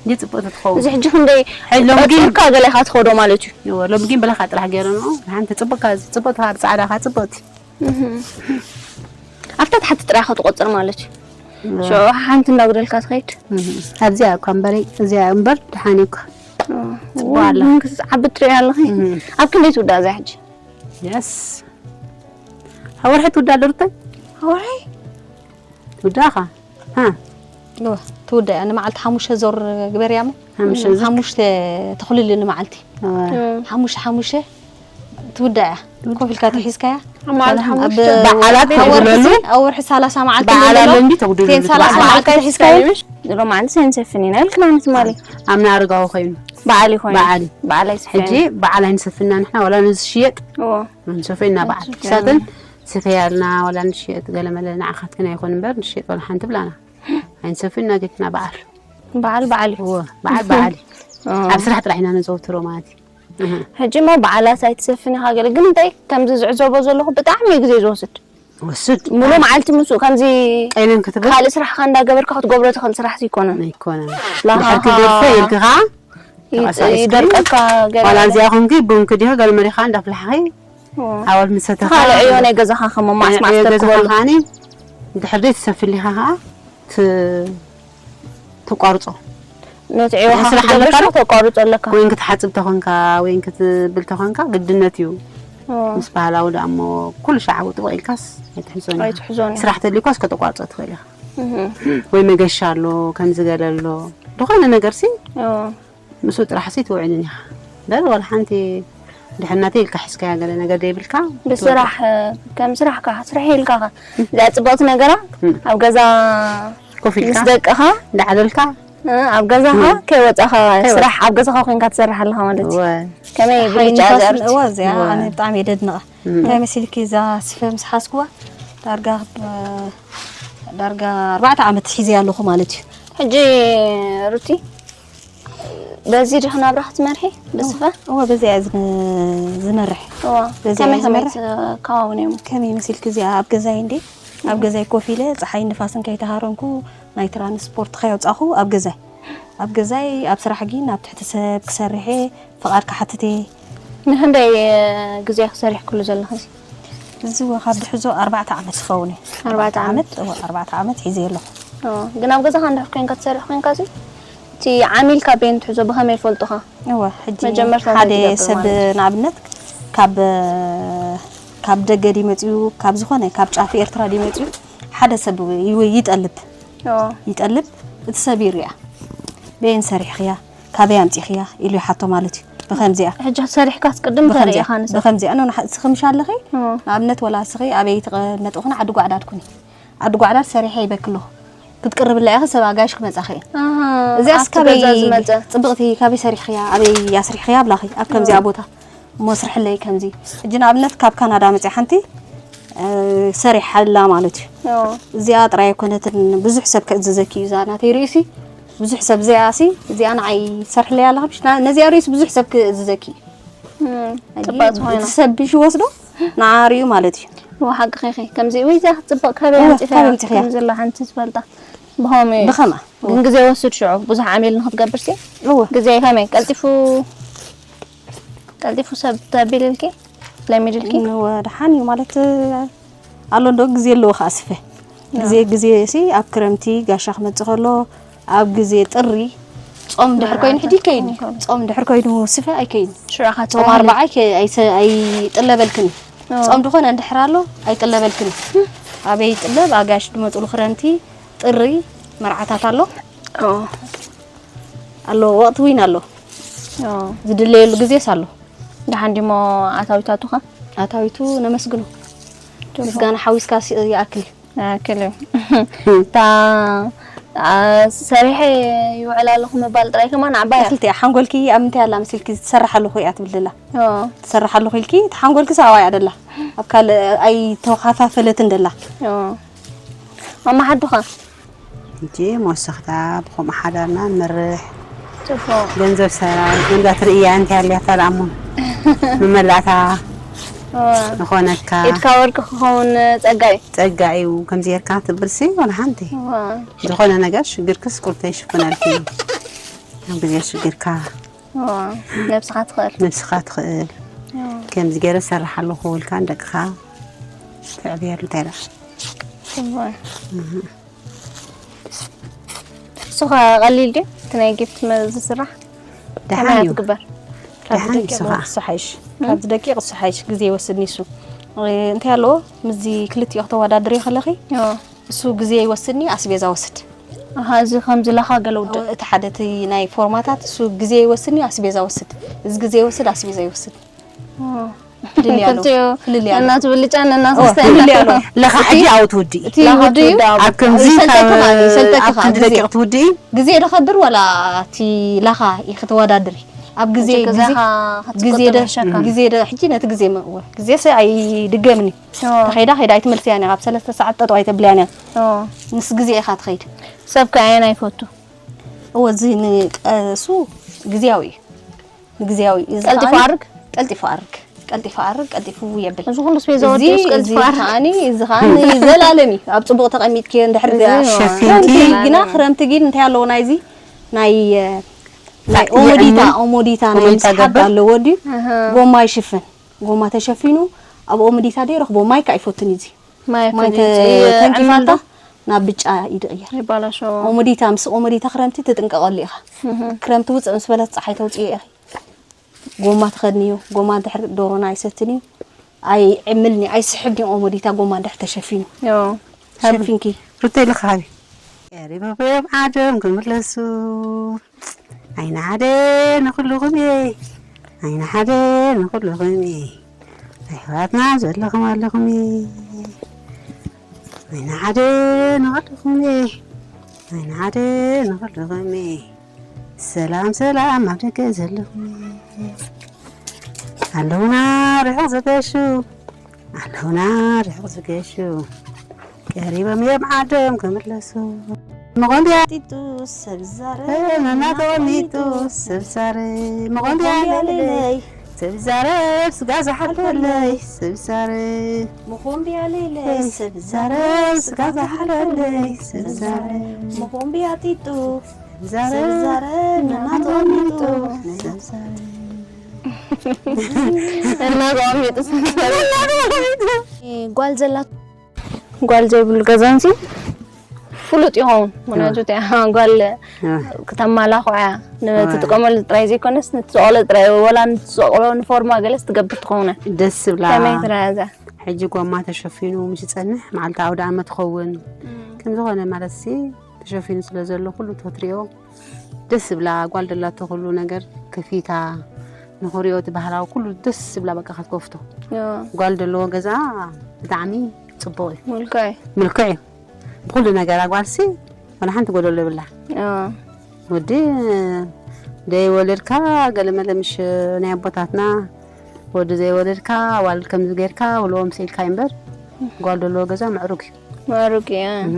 እንዲ ጽቡቅ ትኸውን እዚ ሕጂ ክንደይ ሎሚ ግን ቀጽልካ ገለ ኢኻ ትኸዶ ማለት እዩ እወ፣ ሎሚ ግን ብለኻ ጥራሕ ገይረንኦ ሓንቲ ጽቡቅካ ጽቡቅ ተኻ ብጻዕዳኻ ጽቡቅቲ ኣብታ ታሕቲ ጥራይ ኢኻ ትቆጽር ማለት እዩ ሽዑ ሓንቲ እንዳጉደልካ ትኸይድ ኣብዚኣ እኳ እምበረይ እዚኣ እምበር ድሓን እኳ ጽቡቅ ኣላ ዓቢ ትሪኦ ኣለኺ ኣብ ክንደይ ትውዳእ እዛ ሕጂ የስ ኣብ ወርሒ ትውዳእ ዶ ሩተይ ወርሒ ትውዳእኻ ሃ እወ፣ ትውዳእ እያ። ንመዓልቲ ሓሙሽተ ዞር ግበርያ እሞ ሓሙሽተ ዞር። ሓሙሽተ ተኽልሊ ንመዓልቲ ሓሙሽተ ሓሙሽተ ትውዳእ እያ። ኮፍ ኢልካ ተሒዝካያ መዓልቲ ኣብ ሓሙሽተ በዓላት ኣብ ወርሒ ተጉደሉ ኣብ ወርሒ ሰላሳ መዓልቲ በዓል ኣሎ እንድሎ እንዲ ተጉደሉ ቴን ሰላሳ መዓልቲ ተሒዝካያ ሎማዓንቲ ሰንሰፍን ኢና ኢልክና ንትማሊ ኣምና ኣረጋዊ ኮይኑ በዓል ይኾን በዓል በዓል ሕጂ ኣይስፍን በዓል ኣይንሰፍና ንሕና ዋላ ንዝሽየጥ እዎ ንሰፈ ኢና በዓል ክሳተን ስፈ ያልና ዋላ ንሽየጥ ገለመለ ንዓኻትክን ኣይኮን እምበር ንሽየጥ ዋላ ሓንቲ ብላና ኣይንሰፍን እናጌትና በዓል በዓል በዓል እዩ እዎ በዓል በዓል እዩ ኣብ ስራሕ ጥራሕ ኢና ነዘውትሮ ማለት እዩ እህ። ሕጂ ሞ በዓላት ኣይትሰፍን ኢኻ ገለ ግን እንታይ ከምዚ ዝዕዘቦ ዘለኹ ብጣዕሚ እዩ ግዜ ዝወስድ ወስድ ሙሉ መዓልቲ ምስኡ ከምዚ ቀይነን ክትብል ካልእ ስራሕካ እንዳገበርካ ክትገብሮ ትኽእል ስራሕ ዘይኮነን ኣይኮነን ላኻ ድሕር ክገድፈ ኢልክኻ ተንቀሳቒስኪ ይደርቀካ ገለ ዋላ እዚኣ ኮንኪ ቡንኪ ዲኺ ገለ መሪኻ እንዳፍላሕኺ ኣወል ምሰተኻ ካልእ ዕዮ ናይ ገዛኻ ከመ ማስማስ ገዛኻ ተክበሉ ከዓኒ ድሕር ደይ ትሰፍሊኻ ከዓ ት- ተቋርጾ ነቲ ዕዮኻ ስራሕ ክትገብር ኣለካ ዶ? ተቋርጾ ኣለካ ወይን ክትሓጽብ ተኾንካ ወይን ክትብል ተኾንካ ግድነት እዩ ምስ ባህላዊ ደኣ እሞ ኩሉ ሻዕ ጥቕቕ ኢልካስ ኣይትሕዞን ኢኻ። ኣይትሕዞን ኢኻ። ስራሕ ተልዩካስ ከተቋርጾ ትኽእል ኢኻ ወይ መገሻ ኣሎ ከምዚ ገለ ኣሎ ዝኾነ ነገርሲ ምስኡ ጥራሕሲ ትውዕልን ኢኻ እምበር ዋላ ሓንቲ ድሕነተይ ኢልካ ሒዝካያ ገለ ነገር ዘይብልካ? ብስራሕ ከም ስራሕካ ስራሕ ኢልካ እዚኣ ፅብቕቲ ነገራ ኣብ ገዛ ኮፍ ኢልካ ምስ ደቅኻ እንዳዓለልካ ኣብ ገዛኻ ከይወፃኻ ስራሕ ኣብ ገዛኻ ኮንካ ትሰርሕ ኣለኻ ማለት እዩ። ከመይ ብልጫ ዘርት እዋ እዚኣ ኣነ ብጣዕሚ የደድንቓ። እንታይ መሲልኪ እዛ ስፈ ምስ ሓዝኩዋ ዳርጋ ዳርጋ ኣርባዕተ ዓመት ሒዘ ኣለኹ ማለት እዩ። ሕጂ ሩቲ በዚ ዲኺ ናብራ ክትመርሒ ብስፈ? እወ በዚኣ እየ ዝመርሕ። በዚኣ ከመይ እየ ከመይ ዝመርሕ። ትከዋውን እዮም? ከመይ መሲልኪ እዚኣ ኣብ ገዛይ እንዴ ኣብ ገዛይ ኮፍ ኢለ ፀሓይ ንፋስን ከይተሃረምኩ ናይ ትራንስፖርት ከየውፃኹ ኣብ ገዛይ ኣብ ገዛይ ኣብ ስራሕ ግን ኣብ ትሕቲ ሰብ ክሰርሕ እየ ፍቓድ ክሓትት እየ። ንክንደይ ግዜ ክሰሪሕክሉ ዘለኺ? እዚ ወ ካብ ድሕዞ ኣርባዕተ ዓመት ዝኸውን እዩ። ኣርባዕተ ዓመት። እወ ኣርባዕተ ዓመት ሒዘ ኣለኹ። ግን ኣብ ገዛኻ እንድሕር ኮይንካ ትሰርሕ ኮይንካ ሲ እቲ ዓሚልካ ቤን ትሕዞ ብኸመይ ይፈልጡኻ? እወ ሕጂ መጀመርታ ሓደ እንታይ ትገብር ሰብ ማለት እዩ? ንኣብነት ካብ ካብ ደገ ድዩ መፅኡ ካብ ዝኾነ ካብ ጫፍ ኤርትራ ድዩ መፅኡ ሓደ ሰብ ይው- ይጠልብ ኦ፣ ይጠልብ እቲ ሰብ ይርያ በየን ሰሪሕኽያ ካበይ ኣምፂኽያ ኢሉ ይሓቶ ማለት እዩ። ብኸምዚኣ ሕጂ ሰሪሕካ ትቅድም ብኸምዚኣ ተርእኻ ንሰ ብኸምዚኣ ኖ ንሓ- እስኺ ምሽ ኣለኺ ኦ፣ ንኣብነት ወላ እስኺ ኣበይ ትቐመጥ ኹን ዓዲ ጓዕዳድ ኩኒ ዓዲ ጓዕዳድ ሰሪሐ ይበኪ ኣለኹ ክትቅርብላ ኢኺ ሰብ ኣጋይሽ ክመፃኺ እየን ኣሃ፣ እዚኣ ኣብቲ እስካበይ ገዛ ዝመፀ ፅብቕቲ ካበይ ሰሪሕኽያ ኣበይ ኣስሪሕኽያ ብላኺ ኣብ ከምዚኣ ቦታ እሞ ስርሕለይ ከምዚ ሕጂ ንኣብነት ካብ ካናዳ መፅያ ሓንቲ እ፣ ሰሪሓላ ማለት እዩ። ኦ፣ እዚኣ ጥራይ ኣይኮነትን ብዙሕ ሰብ ክእዝዘኪ እዩ እዛ ናተይ ርእሲ ብዙሕ ሰብ እዚኣ ሲ እዚኣ ንዓይ ሰርሕለይ ኣለኻ ምሽ ና- ነዚኣ ርእሲ ብዙሕ ሰብ ክእዝዘኪ እዩ። እም፣ ሕጂ ፅባቅ ዝኾነ እቲ ሰብ ብሽ ይወስዶ ንዓሪኡ ማለት እዩ። ዋ ሓቂ ኸይኸ ከምዚ ወይ እዚኣ ክትፅብቕ ካበይ እወ፣ ኣምፂእኻ ካበይ ኣምፂእኽያ? ከም ዘላ ሓንቲ ትፈልጣ ብኸመይ እዩ? ብኸማ ግን ግዜ ወስድ ሽዑ ብዙሕ ዓሚል ንክትገብር ሲ እወ ግዜ ከመይ ቀልጢፉ ቀልጢፉ ሰብ ተቢልልኪ ለሚድልኪ እወ ደሓን እዩ ማለት ኣሎ እንዶ ግዜ ኣለዎ ከዓ ስፈ ግዜ ግዜ ሲ ኣብ ክረምቲ ጋሻ ክመፅእ ከሎ ኣብ ግዜ ጥሪ ጾም ድሕር ኮይኑ ሕጂ ይከይድ እዩ። ጾም ድሕር ኮይኑ ስፈ ኣይከይድ ሽዑ ጾም ኣርባዓ ኣይከ- ኣይሰ- ኣይጥለበልክን እዩ። ጾም ድኾነ እንድሕር ኣሎ ኣይጥለበልክን እዩ። ኣበይ ይጥለብ ኣጋሽ ድመፅሉ ክረምቲ ጥሪ መርዓታት ኣሎ ኣሎ ወቅቲ ዊን ኣሎ ዝድለየሉ ግዜስ ኣሎ። ደሓን ዲሞ ኣታዊታቱኻ ኣታዊቱ ነመስግኖ ምስጋና ሓዊስካ ሲ- ይኣክል እዩ። ኣክል እዩ እታ አ፣ ሰሪሐ ይውዕል ኣለኹ ምባል ጥራይ ከማን ዓባይ እያ። ክልቲኣ ሓንጎልኪ ኣብ ምንታይ ኣላ መሲልኪ ትሰርሕ ኣለኹ እያ ትብል ደላ ኦ፣ ትሰርሕ ኣለኹ ኢልኪ እቲ ሓንጎልኪ ሳዋ እያ ደላ ኣብ ካልእ ኣይተኸፋፈለትን ደላ ኦ። ማማ ሓዱኻ እንጂ መወሰኽታ ብኸምኡ ሓዳርና ንመርሕ ጽቡቕ ገንዘብ ሰራይ ገንዛ ትርእያ እንታይ ኣልያ ታልኣሞ መመላእታ ኦ፣ ዝኾነካ ኢድካ ወርቂ ክኸውን ጸጋ እዩ። ጸጋ እዩ ከምዚ ጌርካ ትብልሲ ወላ ሓንቲ ኦ፣ ዝኾነ ነገር ሽግርክስ ቁርተ ይሽፍነልኪ ኣብ ግዜ ሽግርካ ኦ፣ ነብስኻ ትኽእል ነብስኻ ትኽእል ከምዚ ገይረ ዝሰርሕ ኣለኹ ክብልካ ንደቅኻ ተዕብየሉ እንታይ ደኣ ጽቡቕ። እሱ ኸ ቀሊል ድዩ? እቲ ናይ ጊፍት መ- ዝስራሕ ደሓን ከመይ እዩ ትግበር? ደሓን እዩ ንስኻ ሓይሽ ካብዚ ደቂቕ እሱ ሓይሽ ግዜ ይወስድ ኒሱ እንታይ ኣለዎ ምስዚ ክልቲኦ ክተወዳድሪ ከለኺ ኦ፣ እሱ ግዜ ይወስድኒ ኣስቤዛ ወስድ ኣሃ፣ እዚ ከምዚ ላኻ ገለ ውድእ እቲ ሓደ እቲ ናይ ፎርማታት እሱ ግዜ ይወስድኒ ኣስቤዛ ወስድ እዚ ግዜ ይወስድ ኣስቤዛ ይወስድ ኦ፣ ፍልልይ ኣሎ ክልቲኡ ፍልልይ ኣሎ እናቱ ብልጫ እናቱ ኦ፣ ፍልልይ ኣሎ ለኻ ሕጂ ኣው ትውድኢ እቲ ውድዩ ኣብ ከምዚ ይሰልጠካ ካብ- ማለት ይሰልጠካ ኣብ ክንዲ ግዜ- ደቂቕ ትውድኢ ግዜ ዶ ከድር ወላ እቲ ላኻ ኢኺ ተወዳድሪ ኣብ ግዜ ሕጂ ግዜ ገዛኻ ግዜ ክትቆጥብ ዶ ይሕሸካ። ግዜ ዶ ሕጂ ነቲ ግዜ መእወ ግዜ ሰ ኣይድገምን እዩ ኦ፣ ተኸይዳ ከይዳ ኣይትመልስያን ኢኻ ኣብ ሰለስተ ሰዓት ጠጠው ኣይተብልያን እያ ኦ፣ ምስ ግዜ ኢኻ ትኸይድ ሰብ ከ ኣየና ይፈቱ? እወ እዚ ንቀሱ ግዜያዊ እዩ ንግዜያዊ እዩ እዚ ቀልጢፉ ከዓኒ- ኣርግ? ቀልጢፉ ኣርግ ቀልጢፉ ኣርግ ቀልጢፉ የብል እዚ ኩሉ ስቤዛ እዚ ወዲኡስ ቀልጢፉ እዚ ኣርግ? ከዓኒ እዚ ከዓኒ ዘላለም እዩ ኣብ ፅቡቅ ተቀሚጥክዮ እንድሕር እዚ ዚኣ እዩ። ሸፊንኪ ክረምቲ ግና ክረምቲ ግን እንታይ ኣለዎ ናይዚ ናይ ናይ ይዕምን? ኦሞዲታ ኦሞዲታ ናይ ኦሞዲታ ምስሓብ ገበር? ኣለዎ ድዩ ኣሃ። ጎማ ይሽፍን ጎማ ተሸፊኑ ኣብ ኦሞዲታ ደይ ረኽቦ ማይ ከዓ ይፈቱን እዩ እዚ ማይ ማይ ፈሊጥ ተ- ይዕምል ተንኪፋታ ዶ? ናብ ብጫ ይድቕየር ይባላሾ። ኦሞዲታ ምስ ኦሞዲታ ክረምቲ ትጥንቀቐሉ ኢኻ ክረምቲ ውፅእ ምስ በለት ፀሓይ ተውፅዮ ኢኺ ጎማ ትኸድንዮ ጎማ እንድሕር ዶሮና ኣይሰትን እዩ ኣይዕምልኒ ኣይስሕብኒ ኦሞዲታ ጎማ እንድሕር ተሸፊኑ ዮ። ሸፊንኪ ሩተይ ልኻቢ ቀሪቦም ዓዶም ክምለሱ ኣይናዓደ ንኩልኹም እየ ዓይኒ ሓደ ንኹልኹም እየ። ኣሕዋትና ዘለኹም ኣለኹም እየ። ዓይኒ ሓደ ንኹልኹም እየ። ዓይኒ ሓደ ንኹልኹም እየ። ሰላም ሰላም ኣብ ደገ ዘለኹም እየ። ኣለውና ርሑቕ ዝገሹ፣ ኣለውና ርሑቕ ዝገሹ። ቀሪቦም እዮም ዓዶም ክምለሱ። መቖምቢያ ጢጡ ሰብ ዛረ፣ ናና ተቐሚጡ ሰብ ዛረ። መቖምቢያ ለይለይ ሰብ ዛረ፣ ስጋ ዝሓልፈለይ ሰብ ዛረ። መኾምቢያ ለይለይ ሰብ ዛረ፣ ስጋ ዝሓልፈለይ ሰብ ዛረ። መኾምቢያ ጢጡ ዛረ፣ ሰብ ዛረ፣ ናና ተቐሚጡ ሰብ ዛረ። እናተቐሚጡ ሰብ ዛረ። ጓል ዘላ ጓል ዘይብሉ ገዛንሲ ፍሉጥ ይኸውን። ምክንያቱ እቲኣ ጓል ክተማላኽዖ እያ። ንትጥቀመሉ ጥራይ ዘይኮነስ፣ ንትሰቕሎ ጥራይ፣ ወላ ንትሰቕሎ ንፎርማ ገለስ ትገብር ትኸውን እያ። ደስ ዝብላ። ከመይ ትረኣ እዛ? ሕጂ ጎማ ተሸፊኑ ምስ ይጸንሕ፣ መዓልቲ ኣውደ ዓመት ትኸውን። ከም ዝኾነ ማለት ሲ ተሸፊኑ ስለ ዘሎ፣ ኩሉ ተትሪኦ ደስ ዝብላ። ጓል ደላቶ ኩሉ ነገር ከፊታ፣ ንኽሪኦ እቲ ባህላዊ ኩሉ ደስ ዝብላ፣ በቃ ክትከፍቶ። ያ። ጓል ዘለዎ ገዛ ብጣዕሚ ጽቡቕ እዩ። ምልኩዕ እዩ። ምልኩዕ እዩ። ብኹሉ ነገር ኣጓልሲ ወላ ሓንቲ ጎደሎ የብላ። ያ። ወዲ ዘይወለድካ ገለመለ ምሽ ናይ ኣቦታትና፣ ወዲ ዘይወለድካ ዋል ከምዚ ጌርካ ውልኦም ስኢልካ እምበር፣ ጓል ዘለዎ ገዛ ምዕሩግ እዩ። ምዕሩግ እዩ። እህ።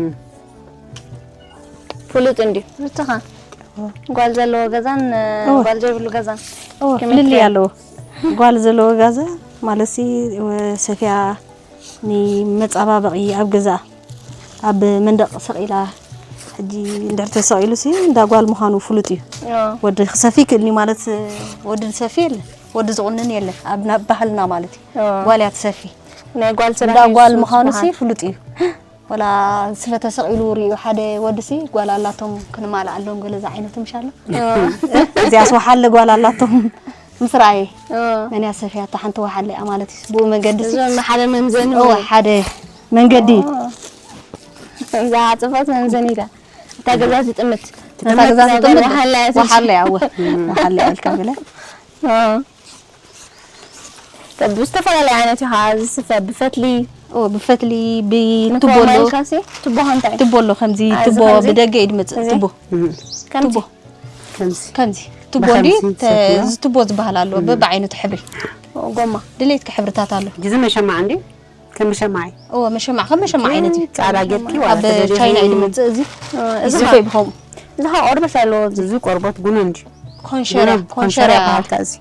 ፍሉጥ እንድዩ። ርትኻ? ጓል ዘለዎ ገዛን፣ እወ። ጓል ዘይብሉ ገዛን እወ፣ ከመይ ፍልልይ ትሪኦ? ኣለዎ። ጓል ዘለዎ ገዛ ማለትሲ፣ እወ፣ ሰፍያ ንመጻባበቒ ኣብ ገዛ ኣብ መንደቕ ሰቒላ፣ ሕጂ እንድሕር ተሰቒሉሲ እንዳ ጓል ምዃኑ ፍሉጥ እዩ። እወ። ወዲ ክሰፊ ይክእልኒ ማለት፣ ወዲ ዝሰፊ የለ፣ ወዲ ዝቑንን የለ፣ ኣብ ና-፣ ባህልና ማለት እዩ። እወ። ጓል እያ ትሰፊ። ናይ ጓል ስራሕ እንዳ እዩ ጓል እሱ ምዃኑሲ ዝበሃል። ፍሉጥ እዩ። ወላ ስፈ ተሰቒሉ ርእዩ ሓደ ወድሲ ጓል ኣላቶም ክንማልኣሎም ገለ ዝዓይነቱ ምሽ ኣሎ። እዚኣስ ወሓለ ጓል ኣላቶም ምስ ረኣየ፣ እ። መን እያ ሰፍያታ ሓንቲ ወሓለ እያ ማለት እዩ። ብኡ መገዲ ሲ እዞም ሓደ መምዘኒ እዎ፣ ወይ? ሓደ መንገዲ እዩ። እ። እዛ ጽፈት መምዘኒ ኢላ። እታ ገዛ ትጥምት። እታ ገዛ እታ ገዛ ትጥምት ወሓላ እያ ትብል። ወሓላ እያ፣ እወ። ወሓላ እያ ኢልካ ገለ። እ። ብዝተፈላለየ ዓይነት እዩ ከዓ ዝስፈ፣ ብፈትሊ። ኦ፣ ብፈትሊ፣ ብቱቦ ኣሎ። ንኮማ ኢልካሲ፣ ቱቦ ከምታይ? ቱቦ ኣሎ፣ ከምዚ አ፣ እዚ ቱቦ ከምዚ? ብደገ እዩ ዝመጽእ፣ እዚ? ቱቦ። እም። ከምዚ? ቱቦ። ከምዚ። ከምዚ። ቱቦ ብኸምዚ እንዲ፣ ተ-፣ ዝሰፍዮ? እዚ ቱቦ ዝበሃል ኣሎ፣ እም። በብዓይነቱ ሕብሪ። ኦ፣ ጎማ። ድሌትካ ሕብርታት ኣሎ። እዚ መሸማዕ እንዲ? ከም መሸማዕ እዩ። እዎ፣ መሸማዕ፣ ከም መሸማዕ ኦኬ፣ ዓይነት እዩ። ጻዕዳ ጌርኪ ዋላ ኣብ ተደሪኺ? ቻይና እዩ ዝመጽእ እዚ። እ፣ እዚ ይስፈ ኸ? ብኸምኡ። እዚ ኸ ቆርበት ኣለዎ እዚ? እዚ ቆርበት ጉኖ እንድዩ። ኮንሸርያ፣ ጉኖ፣ ኮንሸርያ ኮንሸርያ። በሃልካ እዚ።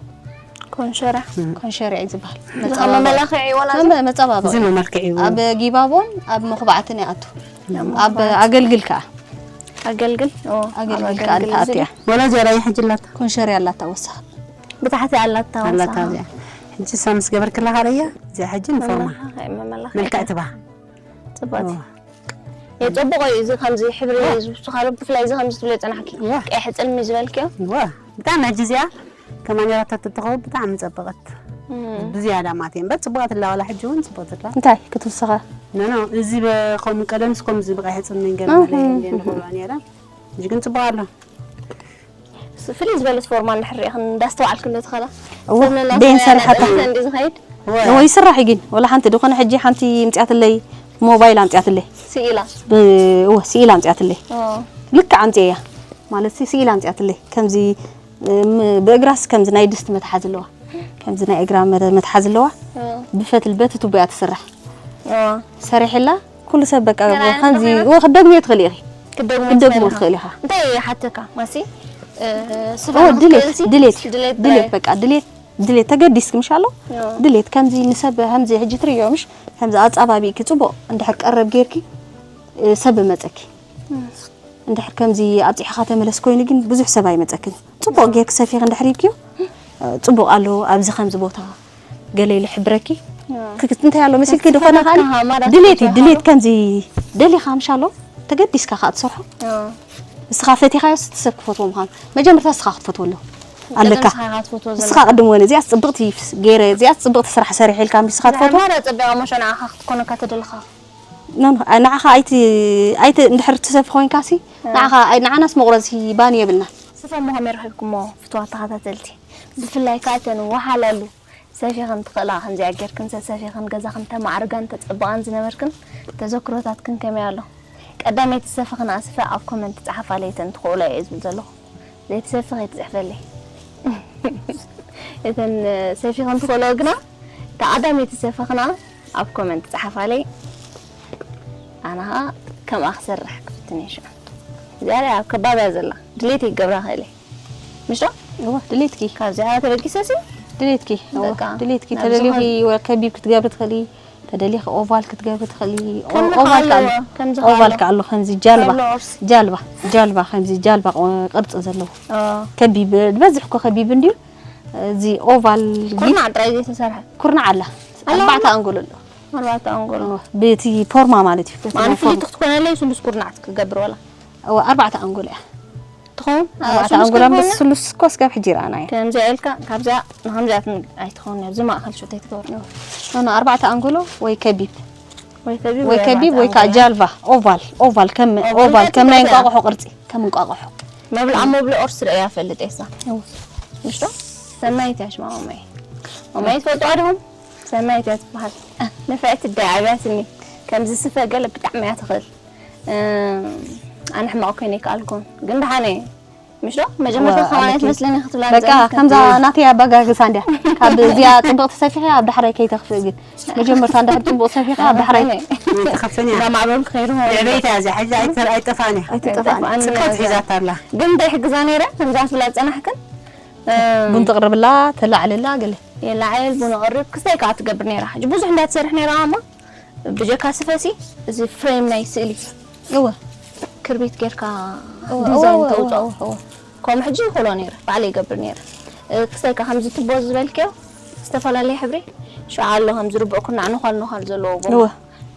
ኮንሸርያ። እም። ኮንሸርያ እዩ ዝበሃል። እዚ ኸ መመላኽዒ እዩ ዋላ እዚ? መመ-፣ መጸባበቒ። እዚ መመልክዒ እዩ። ኣብ ጊባቦን ኣብ መኹባዕትን ይኣቱ። ኣብ ኣብ መኹባዕቲ። ኣገልግል ከኣ። ኣገልግል? ኦ፣ ኣብ ኣገልግል ከኣ ኣገልግል ትኣቱ እዚ እያ። ወላ እዚኣ ራእይ ሕጂ ኣላታ። ኮንሸርያ ኣላታ ወሳኽ። ብታሕቲ ኣላታ ኣላታ ወሳኽ። እዚኣ። ሕጂ እሳ ምስ ገበርክላ ካለያ፣ እዚኣ ሕጂ ንፎርማ። መመላኽዒ፣ መመላኽዒ። መልክዕ ትባ። ጽቡቕቲ። እዋ። የጸብቖ እዩ። እዚ ከምዚ ሕብሪ እዋ። ዝውስኻሉ፣ ብፍላይ እዚ ከምዚ ትብልዮ ጸናሕኪ። እዋ። ቀይሕ ጽልሚ ዝበልክዮ። እዋ። ብጣዕሚ ሕጂ እዚኣ ከማን ራታት ትትኸው ብጣዕሚ ጸበቐት። እም። ብዝያዳ ማለት እየ። እምበር ጽቡቓት ኣላ፣ ዋላ ሕጂ እውን ጽቡቕቲ ኣላ። እንታይ ክትውስኻ? ኖ፣ ኖ፣ እዚ በ-፣ ከምኡ ቀደምስ ከምዚ ብቐይሕ ጽልሚ ገለ እህ፣ መለ እህ፣ እንደ እህ። ንኽብሎ ነይረ። ሕጂ ግን ጽቡቕ ኣሎ። ስ-፣ ፍልይ ዝበለት ፎርማ እንድሕር ርኢኽን እንዳስተውዓልክን ዶ ትኸዳ? እወ፣ ሰብ ነናቱ በየን ናይ ሰሪሓታ? ኣነጥፍተ እንዲ ዝኸይድ? እወ። እወ፣ ይስራሕ እዩ ግን። ወላ ሓንቲ ድኾነ ሕጂ ሓንቲ ምጽያትለይ፣ ሞባይል ኣምጽያትለይ። ስኢላ? ብ-፣ እወ፣ ስኢላ ኣምጽያትለይ። ኦ። ልክዕ ኣምጽየያ። ማለት ሲ-፣ ስኢላ ኣምጽያትለይ። ከምዚ፣ እም፣ ብእግራስ ከምዚ ናይ ድስቲ መትሓዚ ኣለዋ። ከምዚ ናይ እግራ መረ-፣ መትሓዚ ኣለዋ። ኦ። ብፈትሊ በቲ ቱቦ እያ ትስራሕ። ኦ። ሰሪሕላ ኩሉ ሰብ በቃ ገና ከምዚ፣ ይስራሕ? እወ፣ ክትደግምዮ ትኽእሊ ኢኺ። ክትደግሞ ክትደግሞ ትኽእሊ ትኽእሊ ኢኻ። ኢኻ። እንታይ ይሓተካ? ማሲ፣ እ፣ ስፈራ እወ፣ ድሌት፣ ክትክእልሲ? ድሌት፣ ድሌት ድሌት፣ ጥራይ። በቃ ድሌት፣ ድሌት ተገዲስኪ ምሽ ኣሎ? እወ። ድሌት ከምዚ ንሰብ ከምዚ ሕጂ ትርእዮ ምሽ? ከምዚ ኣጻባቢእኪ ጽቡቕ እንድሕር ቀረብ ጌርኪ፣ እ፣ ሰብ መጸኪ። እም። እንድሕር ከምዚ ኣብጺሕኻ ተመለስ ኮይኑ ግን ብዙሕ ሰብ ኣይመጸክን። ጽቡቕ ጌርኪ ሰፊኺ እንድሕር ኢልክዮ፣ እ፣ ጽቡቕ ኣሎ ኣብዚ ከምዚ ቦታ ገለ ኢሉ ሕብረኪ። ያ። ክክት እንታይ ኣሎ መሲልኪ ክትስፈ ድኾነ ከኣ ከኣ ማራ ድሌት እዩ፣ ትሰርሖ ድሌት ዶ? ከምዚ ደሊኻ ምሽ ኣሎ ተገዲስካ ከኣ ትሰርሖ። ያ። ንስኻ ፈቲኻዮስ እቲ ሰብ ክፈትዎ ምዃኑ መጀመርታ ንስኻ ክትፈትዎ ኣሎ መጀመርታ ኣለካ። ንስኻ ኢኻ ክትፈትዎ ንስኻ ዘለካ። ቅድም ወነ እዚኣስ ጽብቕቲ ገይረ፣ እዚኣስ ጽብቕቲ ስራሕ ሰሪሐ ኢልካ ምሽ ንስኻ እዛ ትፈትዎ? ማራ ጸቢቓ እሞ ንዓኻ ክትኮነካ ትደልኻ። ኖ፣ ኖ፣ ንዓኻ ኣይቲ-፣ ኣይቲ-፣ እንድሕር ትሰፊ ኮይንካሲ፣ እ። ንዓኻ ኣይ-፣ ንዓናስ መቑረጺ ባኒ የብልና። ስፈ እሞ ከመይ ረኺብኩሞ ፍትዋት ተኸታተልቲ? ብፍላይ ከኣ እተን ወሓላሉ ሰፊኽን ትኽእላ ከምዚኣ ጌርክን ሰሰፊኽን ገዛኽን ተማዕርጋን ተጸብቓን ዝነበርክን ተዘክሮታትክን ከመይ ኣሎ? ቀዳመይቲ ሰፈኽና ስፈ ኣብ ኮመንት ጸሓፋለይ እተን ትኽእሎ እየ ዝብል ዘለኹ። ዘይትሰፊ ከይትጽሕፈለይ። እተን ሰፊኽን ትኽእሎ ግና እታ ቀዳመይቲ ሰፈኽና ኣብ ኮመንት ጸሓፋለይ። ኣነ ኸኣ ከምኣ ክሰርሕ ክፍትን እየ ሽዑ። እዚኣ ኣብ ከባብያ ዘላ ድሌት ይገብራ ክእል እየ። ምሽ ዶ? እወ ድሌትኪ። ካብዚኣ ተበጊሰ ሲ? ድሌትኪ። እወ በቃ፣ ድሌትኪ። ናብ ተደሊኺ ዝኾነ ወ-፣ ከቢብ ክትገብሪ ትኽእሊ፣ ተደሊኺ ኦቫል ክትገብሪ ትኽእሊ። ኦ-፣ ከምዚ ኦቫል ከኣ ኣለዎ፣ ኣሎ። ከምዚ ከኣ ኦቫል ኣሎ። ከኣ ኣሎ፣ ከምዚ ጃልባ። ከም ሎርስ። ጃልባ፣ ጃልባ፣ ከምዚ ጃልባ ቕ-፣ ቅርጺ ዘለዎ። ኦ። ከቢብ፣ ዝበዝሕ እኮ ከቢብ እንድዩ። እዚ ኦቫል ጊ-፣ ኩርናዕ ጥራይ ዘይተሰርሐ። ኩርናዕ ኣላ። ኣለዋ? ኣርባዕተ ኣንጎሎ ኣሎ። ኣርባዕተ ኣንጎሎ። እወ፣ በቲ ፎርማ ማለት እዩ። በቲ ማን ናይ ፍልይቲ ፎርማ። ክትኮነለይ ስሉስ ኩርናዕ ክትገብር ወላ? እወ፣ ኣርባዕተ ኣንጎሎ እያ። ትኸውን? ኣርባዕተ ስሉስ ኣንጎሎ ክትኮነ? ምስ ስሉስ እኮ እስካብ ሕጂ ረኣናዮ። ከምዚኣ ኢልካ፣ ካብዚኣ ንከምዚኣ ትም-፣ ኣይትኸውን እያ። ኣብዚ ማእከል ሹት ኣይትገብር። እወ። ኖ፣ ኖ፣ ኣርባዕተ ኣንጎሎ ወይ ከቢብ። ወይ ከቢብ ወይ ወይ ከቢብ ወይ ኣርባዕተ ከዓ ኣንጎሎ። ጃልባ፣ ኦቫል፣ ኦቫል፣ ከም ኦቫል ኦቫል፣ እንታይ ከም ናይ ትገብር እያ? እንቋቑሖ ቅርጺ፣ ከም እንቋቑሖ። መብልዓ መብልዕ ቁርሲ ዶ እያ ፈልጥ እሳ? እወ። ምሽ ዶ? ሰናይት እያ ሽማ ኦማይ። ኦማይ ትፈልጥዋ ዲኹም? ሰናይት እያ ትበሃል። ንፍዕቲ እዳ ኣብያትኒ። ከምዚ ስፈ ገለ ብጣዕሚ እያ ትኽእል። እ፣ ኣነ ሕማቕ ኮይነ ኣይከኣልኩን። ግን ደሓነ እየ። ምሽ ዶ? መጀመርታ እወ፣ ከማን ኣለኪ። ትመስለኒ ክትብላ በቃ፣ ንጸንሕ ከምዛ ከምዚ። ናተይ ኣበጋግሳ እንድያ። ካብ እዚኣ ጽብቕቲ ሰፊኻ ኣብ ዳሕራይ ከይተኽፍእ ግን። መጀመርታ እንድሕር ጽቡቕ ሰፊኻ ኣብ ዳሕራይ። ኣነ። ተኸፍተን እያ። እናማዕበልኩ ከይድኹም። ልዕበይታ እያ እዚኣ፣ ሕጂ ኣይተ-፣ ኣይጠፋን እያ። ኣይትጠፋን። ኣይጠፋን ጽብቕቲ እያ። ሒዛታ ኣላ። ግን እንታይ ይሕግዛ ነይረ? ከምዛ ትብላ ዝጸናሕክን? እ፣ ቡን ትቕርብላ፣ ተላዕልላ፣ ገለ። የላዕል፣ ቡን ኣቕርብ፣ ክስታይ ከኣ ትገብር ነይራ። ሕጂ ብዙሕ እንዳትሰርሕ ነይራ እሞ፣ ብጀካ ስፈሲ፣ እዚ ፍሬም ናይ ስእሊ እወ። ክርቢት ጌርካ እወ፣ ዲዛይን እወ፣ እወ፣ ተውፅኦ። እወ፣ እወ። ከምኡ ሕጂ ይኽእሎ ነይረ፣ ባዕለይ ይገብር ነይረ። እ፣ ክስታይ ከኣ ከምዚ ትቦ ዝበልክዮ፣ ዝተፈላለየ ሕብሪ፣ ሽዓ ኣሎ፣ ከምዚ ርቡዕ ኩርናዕ ነዃል ነዃል ዘለዎ ጎማ። እወ።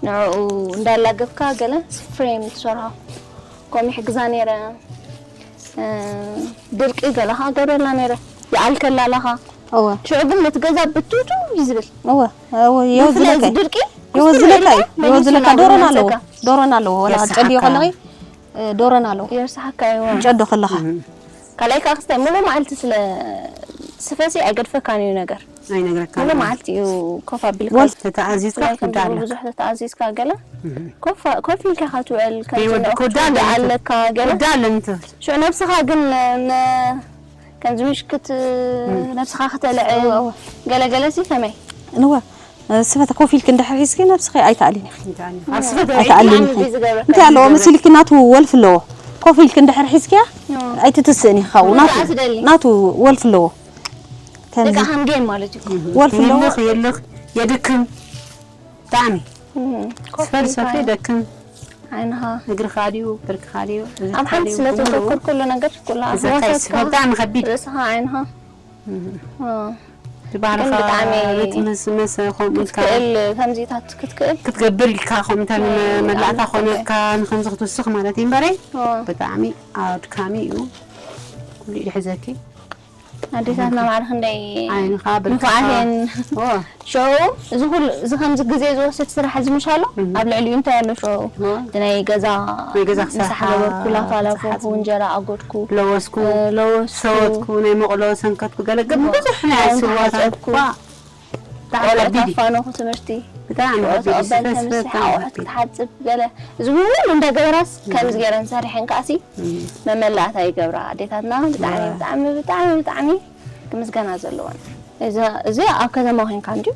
ንዕኡ እንዳላገብካ ገለ ፍሬም ትሰርሖ። ከምኡ ይሕግዛ ነይረ። እ፣ ድርቂ ገለ ኸዓ ገብረላ ነይረ። ይኣልከላ ኣለኻ። እወ። ሽዑ ግን ነቲ ገዛ ብትውትው እዩ ዝብል። እወ፣ እወ፣ ብፍላይ እዚ የወዝለካ እዩ። ድርቂ የወዝለካ እዩ። ክስታይ የወዝለካ፣ መሊሱ ዶሮና ኣለዎ። ይመልሰካ። ዶሮና ኣለዎ። ወላ የርሳሓካ። ትጨድዮ ከለኺ፣ እ፣ ዶሮና ኣለዎ። የርሳሓካ እዩ። ትጨዶ ከለኻ። እህ። ካልኣይ ከዓ ክስታይ ሙሉእ መዓልቲ ስለ ስፈሲ ኣይገድፈካን እዩ ነገር። ኣይነግረካን ሙሉእ እዩ። መዓልቲ እዩ ኮፍ ኣቢልካ። ወልፊ ተተኣዚዝካ ብፍላይ ከምዚ ክትውዳእ ኣለካ። ብዙሕ ተተኣዚዝካ ገለ እህ። ኮፍ፣ ኮፍ ኢልካ ኢኻ ትውዕል። ከምዚ ብወድ-፣ ንዑ ክውዳእ ክትውዳእ ኣለኒ። ኣለካ ገለ። ክውዳእ ኣለኒ ትብል። ሽዑ ነብስኻ ግን ነ-፣ ከምዚ ምሽክት እህ። ነብስኻ ክተልዕል እወ፣ እወ። ገለ ገለ ሲ ከመይ? እንወ፣ ስፈተ ኮፍ ኢልኪ እንድሕር ሒዝኪ ነብስኺ ኣይትኣልን ኢኺ። ኣይትኣልን። ኣብ ስፈተ ኣይትኣልን ብጣዕሚ ኢኺ። እዩ ዝገብረካ እንታይ ኣለዎ ዝገብረካ። መሲልኪ ናቱ ወልፊ ኣለዎ። ኮፍ ኢልኪ እንድሕር ሒዝኪያ እወ። ኣይትትስእን ኢኺ ካብኡ። ናቱ፣ ምውዳእ ትደሊ። ናቱ ወልፊ ኣለዎ። ከምዚ ደቂ ሃንጌን ማለት እዩ። ወልፊ ኣለዎ። ይልኽ፣ ይልኽ፣ የድክም። ብጣዕሚ። እም፣ ኮፍ ስፈር ኢልካ ሰፊ እዩ። ደክም። ዓይንኻ። እግርኻ ድዩ፣ ብርክኻ ድዩ፣ እዝካ ኣብ ሓንቲ ድዩ፣ ስለ ኩሉ ተተኮር ኩሉ ነገር፣ ኩሉ እዝካ ኣህዋሳትካ፣ ይስፈር። ብጣዕሚ ከቢድ። ርእስኻ፣ ዓይንኻ። እም። እ። እቲ ባህልኻ ግን ብጣዕሚ ሪትምስ መሰ ከምኡ ኢልካ ክትክእል፣ ከምዚታት ክትክእል። ክትገብር ኢልካ ከምኡ እንታይ ናይ መላእታ መላእታ ኮነካ ንኸምዚ ክትውስኽ ማለት እዩ እምበረይ። እ። ብጣዕሚ ኣድካሚ እዩ። ኩሉ ይሕዘኪ። ኣዴታትና ማዕረ ክንደይ ዓይንኻ ብርክኻ። ንፉዓት እየን። ኦ። ሽዑ እዚ ኩሉ፣ እዚ ከምዚ ግዜ ዝወስድ ስራሕ እዚ ምሽ ኣሎ? እም። ኣብ ልዕሊኡ እንታይ ኣሎ ሽዑ? ኦ። እቲ ናይ ገዛ ናይ ገዛ ምሳሕ ክሰርሓ፣ ገበርኩ፣ ላፋ ላፈኹ፣ ክሰርሓ። እንጀራ ኣጎድኩ፣ ለወስኩ፣ እ፣ ለወስኩ። ሰወትኩ፣ ናይ መቑሎ ሰንከትኩ፣ ገለ ግን ኦ። ብዙሕ ናይ ክዳውንቲ ስዋታት ሓጸብኩ። ኳ። ብጣዕሚ ቆልዑ ከቢድ እዩ። ታፋነኹ ትምህርቲ። ብጣዕሚ ሽዑ ከቢድ እዩ። ተቐበል ስፈ፣ ስፈ ተምስሕ፣ ብጣዕሚ ኣቑሑት ከቢድ። ክትሓጽብ፣ ገለ። እዚ ኩሉ እንዳገበራስ ከምዚ ገይረን ሰሪሐን ከኣሲ እም። መመላእታ ይገብራ ኣዴታትና። ብጣዕሚ፣ ዋ። ብጣዕሚ፣ ብጣዕሚ፣ ብጣዕሚ ክምስገና ዘለወን። እዚ፣ እዚ ኣብ ከተማ ኮንካ እንድዩ።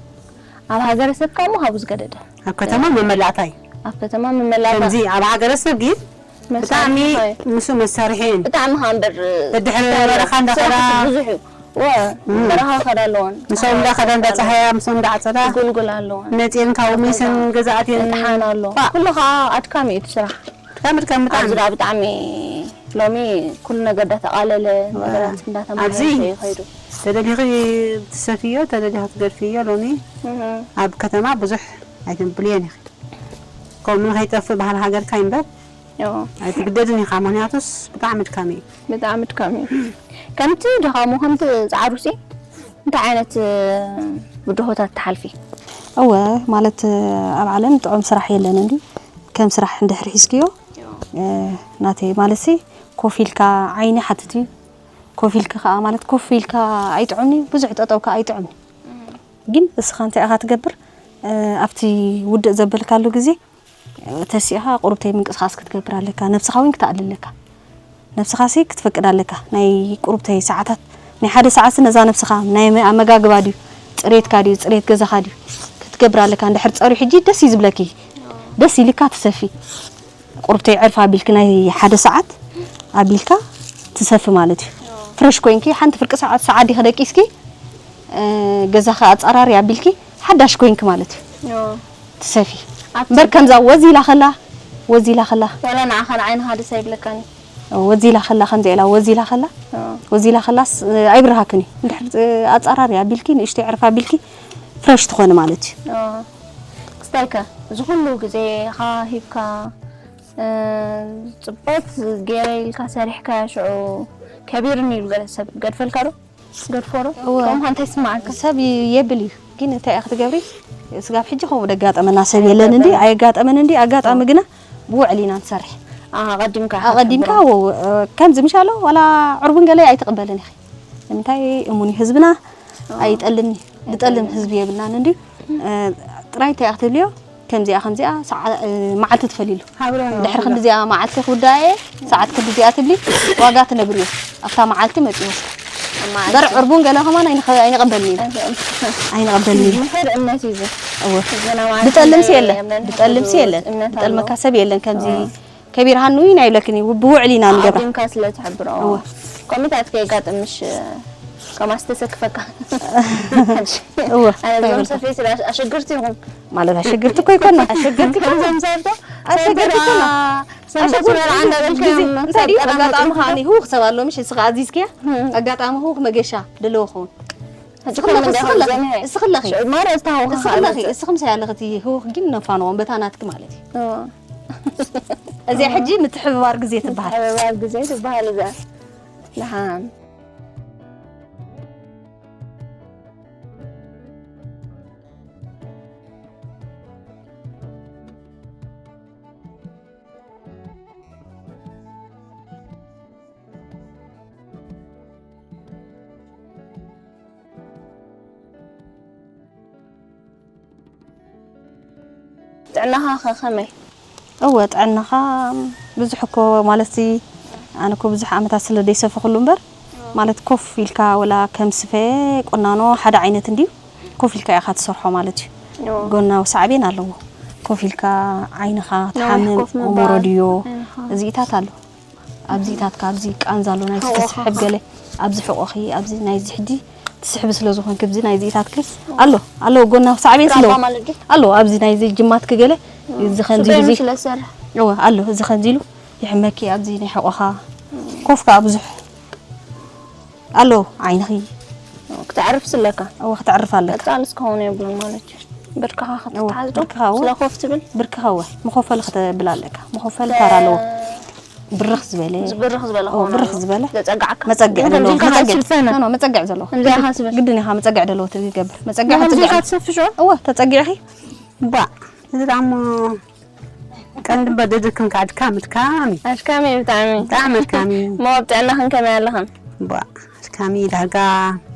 ኣብ ሃገረሰብ ከኣ እሞ ካብኡ ዝገደደ። ኣብ ከተማ መመላእታ እዩ። ኣብ ከተማ መመላእታ። ከምዚ ኣብ ሃገረሰብ ግን መሳርሒ ብጣዕሚ እዩ። ምስኡ መሳርሒ እዩ። ብጣዕሚ ከኣ እምበር ደድሕሪ ስራሕ በረኻ እንዳኸዳ ስራሕ ብዙሕ እዩ። ወ-፣ እም። በረኻ ከዳ ኣለወን። ምስኦም እንዳኸዳ እንዳፀሃያ፣ ምስኦም እንዳዓፀዳ። ይጉልጉል ኣለወን። መፅየን ካብ ኣብ ሜሰን ገዛ ገዛ ኣትየን። ምጥሓን ኣሎ። ፋ። ኩሉ ከኣ ኣድካሚ እዩ እቲ ስራሕ። ኣድካሚ፣ ኣድካሚ ብጣዕሚ። ኣብዚ ደኣ ብጣዕሚ ሎሚ ኩሉ ነገር እንዳተቓለለ፣ ወ-፣ ነገራት እንዳተማሓየሸ ኣብዚ እዩ ከይዱ። ተደሊኺ ትሰፍዮ፣ ተደሊኺ ትገድፍዮ ሎሚ። እህ። ኣብ ከተማ ብዙሕ ኣይተንብልዮን ኢኺ። ከምኡ ንኸይጠፍእ ባህሊ ሃገርካ እዩ እምበር። እዎ። ኣይትግደድን ኢኻ፣ ምኽንያቱስ ብጣዕሚ ኣድካሚ እዩ። ብጣዕሚ ኣድካሚ እዩ። ከምቲ ድኻሙ፣ ከምቲ ጻዕሩሲ፣ እንታይ ዓይነት፣ እ፣ ብድሆታት ትሓልፊ? እወ፣ ማለት፣ እ፣ ኣብ ዓለም ጥዑም ስራሕ የለን እንዲ። ከም ስራሕ እንድሕር ሒዝክዮ፣ እዎ። እ፣ ናተይ ማለትሲ፣ ኮፍ ኢልካ ዓይኒ ሓትት እዩ። ኮፍ ኢልካ ከኣ ማለት ኮፍ ኢልካ ኣይጥዑምኒ፣ ብዙሕ ጠጠው ከኣ ኣይጥዑምኒ። ግን እስኻ እንታይ ኢኻ ትገብር? እ፣ ኣብቲ ውድእ ዘበልካሉ ግዜ፣ እ፣ ተሲእኻ ቁሩብተይ ምንቅስቓስ ክትገብር ኣለካ። ነብስኻ እውን ክትኣሊ ኣለካ። ነብስኻሲ ክትፈቅድ ኣለካ። ናይ ቁሩብተይ ሰዓታት፣ ናይ ሓደ ሰዓትሲ ነዛ ነብስኻ፣ ናይ መ-፣ ኣመጋግባ ድዩ፣ ጽሬትካ ድዩ፣ ጽሬት ገዛኻ ድዩ፣ ክትገብር ኣለካ። እንድሕር ጸርዩ ሕጂ ደስ እዩ ዝብለኪ። ደስ ኢልካ ትሰፊ። ቁሩብተይ ዕርፍ ኣቢልኪ ናይ ሓደ ሰዓት ኣቢልካ ትሰፊ ማለት እዩ። ፍረሽ ኮይንኪ ሓንቲ ፍርቂ ሰዓት፣ ሰዓት ዲኺ ደቂስኪ፣ እ፣ ገዛኺ ኣጻራሪ ኣቢልኪ ሓዳሽ ኮይንኪ ማለት እዩ። ትሰፊ። ኣብቲ እምበር ከምዛ ወዝ ኢላ ከላ፣ ወዝ ኢላ ከላ። ዋላ ንዓኻ ንዓይንኻ ደስ ኣይብለካን እዩ። ወዝ ኢላ ከላ፣ ከምዚኣ ኢላ ወዝ ኢላ ከላ፣ ወዝ ኢላ ከላስ፣ እ፣ ኣይብርሃክን እዩ። እንድሕር፣ እ፣ ኣጻራሪ ኣቢልኪ፣ ንእሽተይ ዕርፍ ኣቢልኪ ፍረሽ ትኾኒ ማለት እዩ። ክስታይከ፣ እዚ ኩሉ ግዜኻ ሂብካ፣ እ፣ ጽቡቕ ገይረ ኢልካ ሰሪሕካ ሽዑ ከቢርኒ ኢሉ ገለ ሰብ ገድፈልካ ዶ? ገድፎ ዶ? እወ። ከምኡ እንታይ ይስምዓካ? ሰብ ይ-፣ የብል እዩ። ግን እንታይ ኢኻ ክትገብሪ? ስጋብ ሕጂ ከምኡ ደጋጠመና ሰብ የለን እንዲ፣ ኣየጋጠመን እንዲ፣ ኣጋጣሚ ግና ብውዕል ኢና ንሰርሕ። ኣሃ፣ ኣቐዲምካ ኢኻ ኣቐዲምካ ትሕብሮ። ወ-፣ ከምዚ ምሻሎ ዋላ ዕርቡን ገለ ኣይትቕበልን ኢኺ። ንምንታይ እሙን እዩ ህዝብና፣ ኣይጠልምኒ። ዝጠልም ህዝቢ የብልናን እንዲ። እ፣ ጥራይ እንታይ ኢኻ ክትብልዮ? ከምዚኣ፣ ከምዚኣ ሰዓ-፣ እ፣ መዓልቲ ትፈልይሉ። ሃብረ ነው። ድሕሪ ክንዲዚኣ መዓልቲ ክውዳእ እየ፣ ሰዓት ክንዲዚኣ ትብሊ፣ ዋጋ ትነግርዮ። ኣብታ መዓልቲ መጺኡ። ኣብ መዓልቲ። በር ዕርቡን ገለ ከማን ኣይንኸ-፣ ኣይንቐበልን እዩ። ኣይንቐበልን እዩ። ምሕር እምነት እዩ እዚ። እወ። ህዝብና ማለት ዝጠልምሲ እንደ የለን። እምነት ዝጠልምሲ ኣትሕዙ የለን። እምነት ኣሎ። ዝጠልመካ ሰብ የለን። ከምዚ ከቢርሃኒ እውን ኣይብለክን እዩ። ብውዕል ኢና ንገብራ። ኣቐዲምካ ስለ ትሕብሮ። እወ። ከምኡታት ከየጋጥምሽ፣ ከማስ ተሰክፈካ። እወ። ኣነ እዞም ሰፈይ ስለ ኣሸግርቲ ይኹን። ማለት ኣሸግርቲ እኮ ይኮና። ኣሸግርቲ እኮ ከምዞም ሰርቶ ኣሸግርቲ ሰንበት እኮ ወርዓ እንዳበልካ ግዜ እዮም እንታይ ድዩ? ኣጋጣሚ ከኣ እኔ ህውኽ ሰብ ኣሎ፣ ምሽ ንስኻ ኣዚዝክያ? ኣጋጣሚ ህውኽ መገሻ ደለዎ ኸውን። እስኺ ኣለኺ፣ እስኺ ኣለኺ፣ እስኺ ኣለኺ። ሽዑ ማራ ዝተሃወኸ እስኺ ኣለኺ፣ እስኺ ምሳይ ኣለኺ፣ እቲ ህውኽ ግን ነፋንዎም በታ ናትኪ ማለት እዩ። እዎ። እዚኣ ሕጂ ምትሕብባር ግዜ ትበሃል። ምትሕብባር ግዜ ትበሃል እዛ። ደሓን። ጥዕናኻ ኸ ከመይ? እወ፣ ጥዕናኻ ብዙሕ እኮ፣ ማለትሲ፣ ኣነ እኮ ብዙሕ ዓመታት ስለ ደይሰፈኹሉ እምበር፣ ማለት ኮፍ ኢልካ ወላ ከም ስፈ፣ ቁናኖ ሓደ ዓይነት እንድዩ። ኮፍ ኢልካ ኢኻ ትሰርሖ ማለት እዩ። እዎ። ጎናዊ ሳዕቤን ኣለዎ። ኮፍ ኢልካ ዓይንኻ ትሓምም፣ ኮፍ ምባል፣ እሞሮ ድዮ፣ ዓይንኻ። እዚኢታት ኣሎ። ኣብዚኢታትካ፣ ኣብዚ ቃንዛ ኣሎ፣ ናይ ሕቖኻ። ትስሕብ ገለ፣ ኣብዚ ሕቖኺ፣ ኣብዚ ናይዚ ሕጂ ትስሕቢ ስለ ዝኾንኪ፣ ኣብዚ ናይዚኢታትኪ ኣሎ፣ ኣሎ፣ ጎናዊ ሳዕቤን ስለ ራባ ማለት ድዩ? ኣሎ፣ ኣብዚ ናይዚ ጅማትኪ ገለ፣ እዚ ከምዚ ስበይ ኢሉ እዚ፣ ስለ ዝሰርሕ። እወ፣ ኣሎ፣ እዚ ከምዚ ኢሉ ይሕመኪ፣ ኣብዚ ናይ ሕቖኻ። ኮፍ ከኣ ብዙሕ ኣሎ ዓይንኺ። ክተዕርፍ ስለካ። እወ፣ ክተዕርፍ ኣለካ። ቀጻልስ ክኸውን የብሉን ማለት እዩ። ብርክኻ እወ፣ ክትሓዝ ዶ? ብርክኻ እወ። ስለ ኮፍ ትብል? ብርክኻ እወ፣ መኾፈሊ ክተብል ኣለካ። መኾፈሊ ተ-፣ ታራ ኣለዎ። ብርኽ ዝበለ። ብርኽ ዝበለ እወ፣ ክኸውን ብርኽ ኣለዎ። ዝበለ። ዘጸግዓካ። መጸግዕ ግን ዘለዎም፣ ከምዚኻ መጸግዕ። ትስፈና። ኖ፣ ኖ፣ መጸግዕ ዘለዎ። ከምዚኣ ግድ-፣ ኢኻ ትብል። ግድን ኢኻ መጸግዕ ዘለዎ ትገብር። መጸግዕ ከምዚኻ ትገብር። ትሰፊ ሽዑ? እወ፣ ተጸጊዕኺ። ባ፣ እዚ ደኣ እሞ ቀንዲ እምበር ደድክም ከኣ ኣድካሚ፣ ኣድካሚ እዩ። ኣድካሚ እዩ ብጣዕሚ። ብጣዕሚ ኣድካሚ እዩ። እሞ ኣብ ጥዕናኽን ከመይ ኣለኽን? ባ፣ ኣድካሚ ዳርጋ፣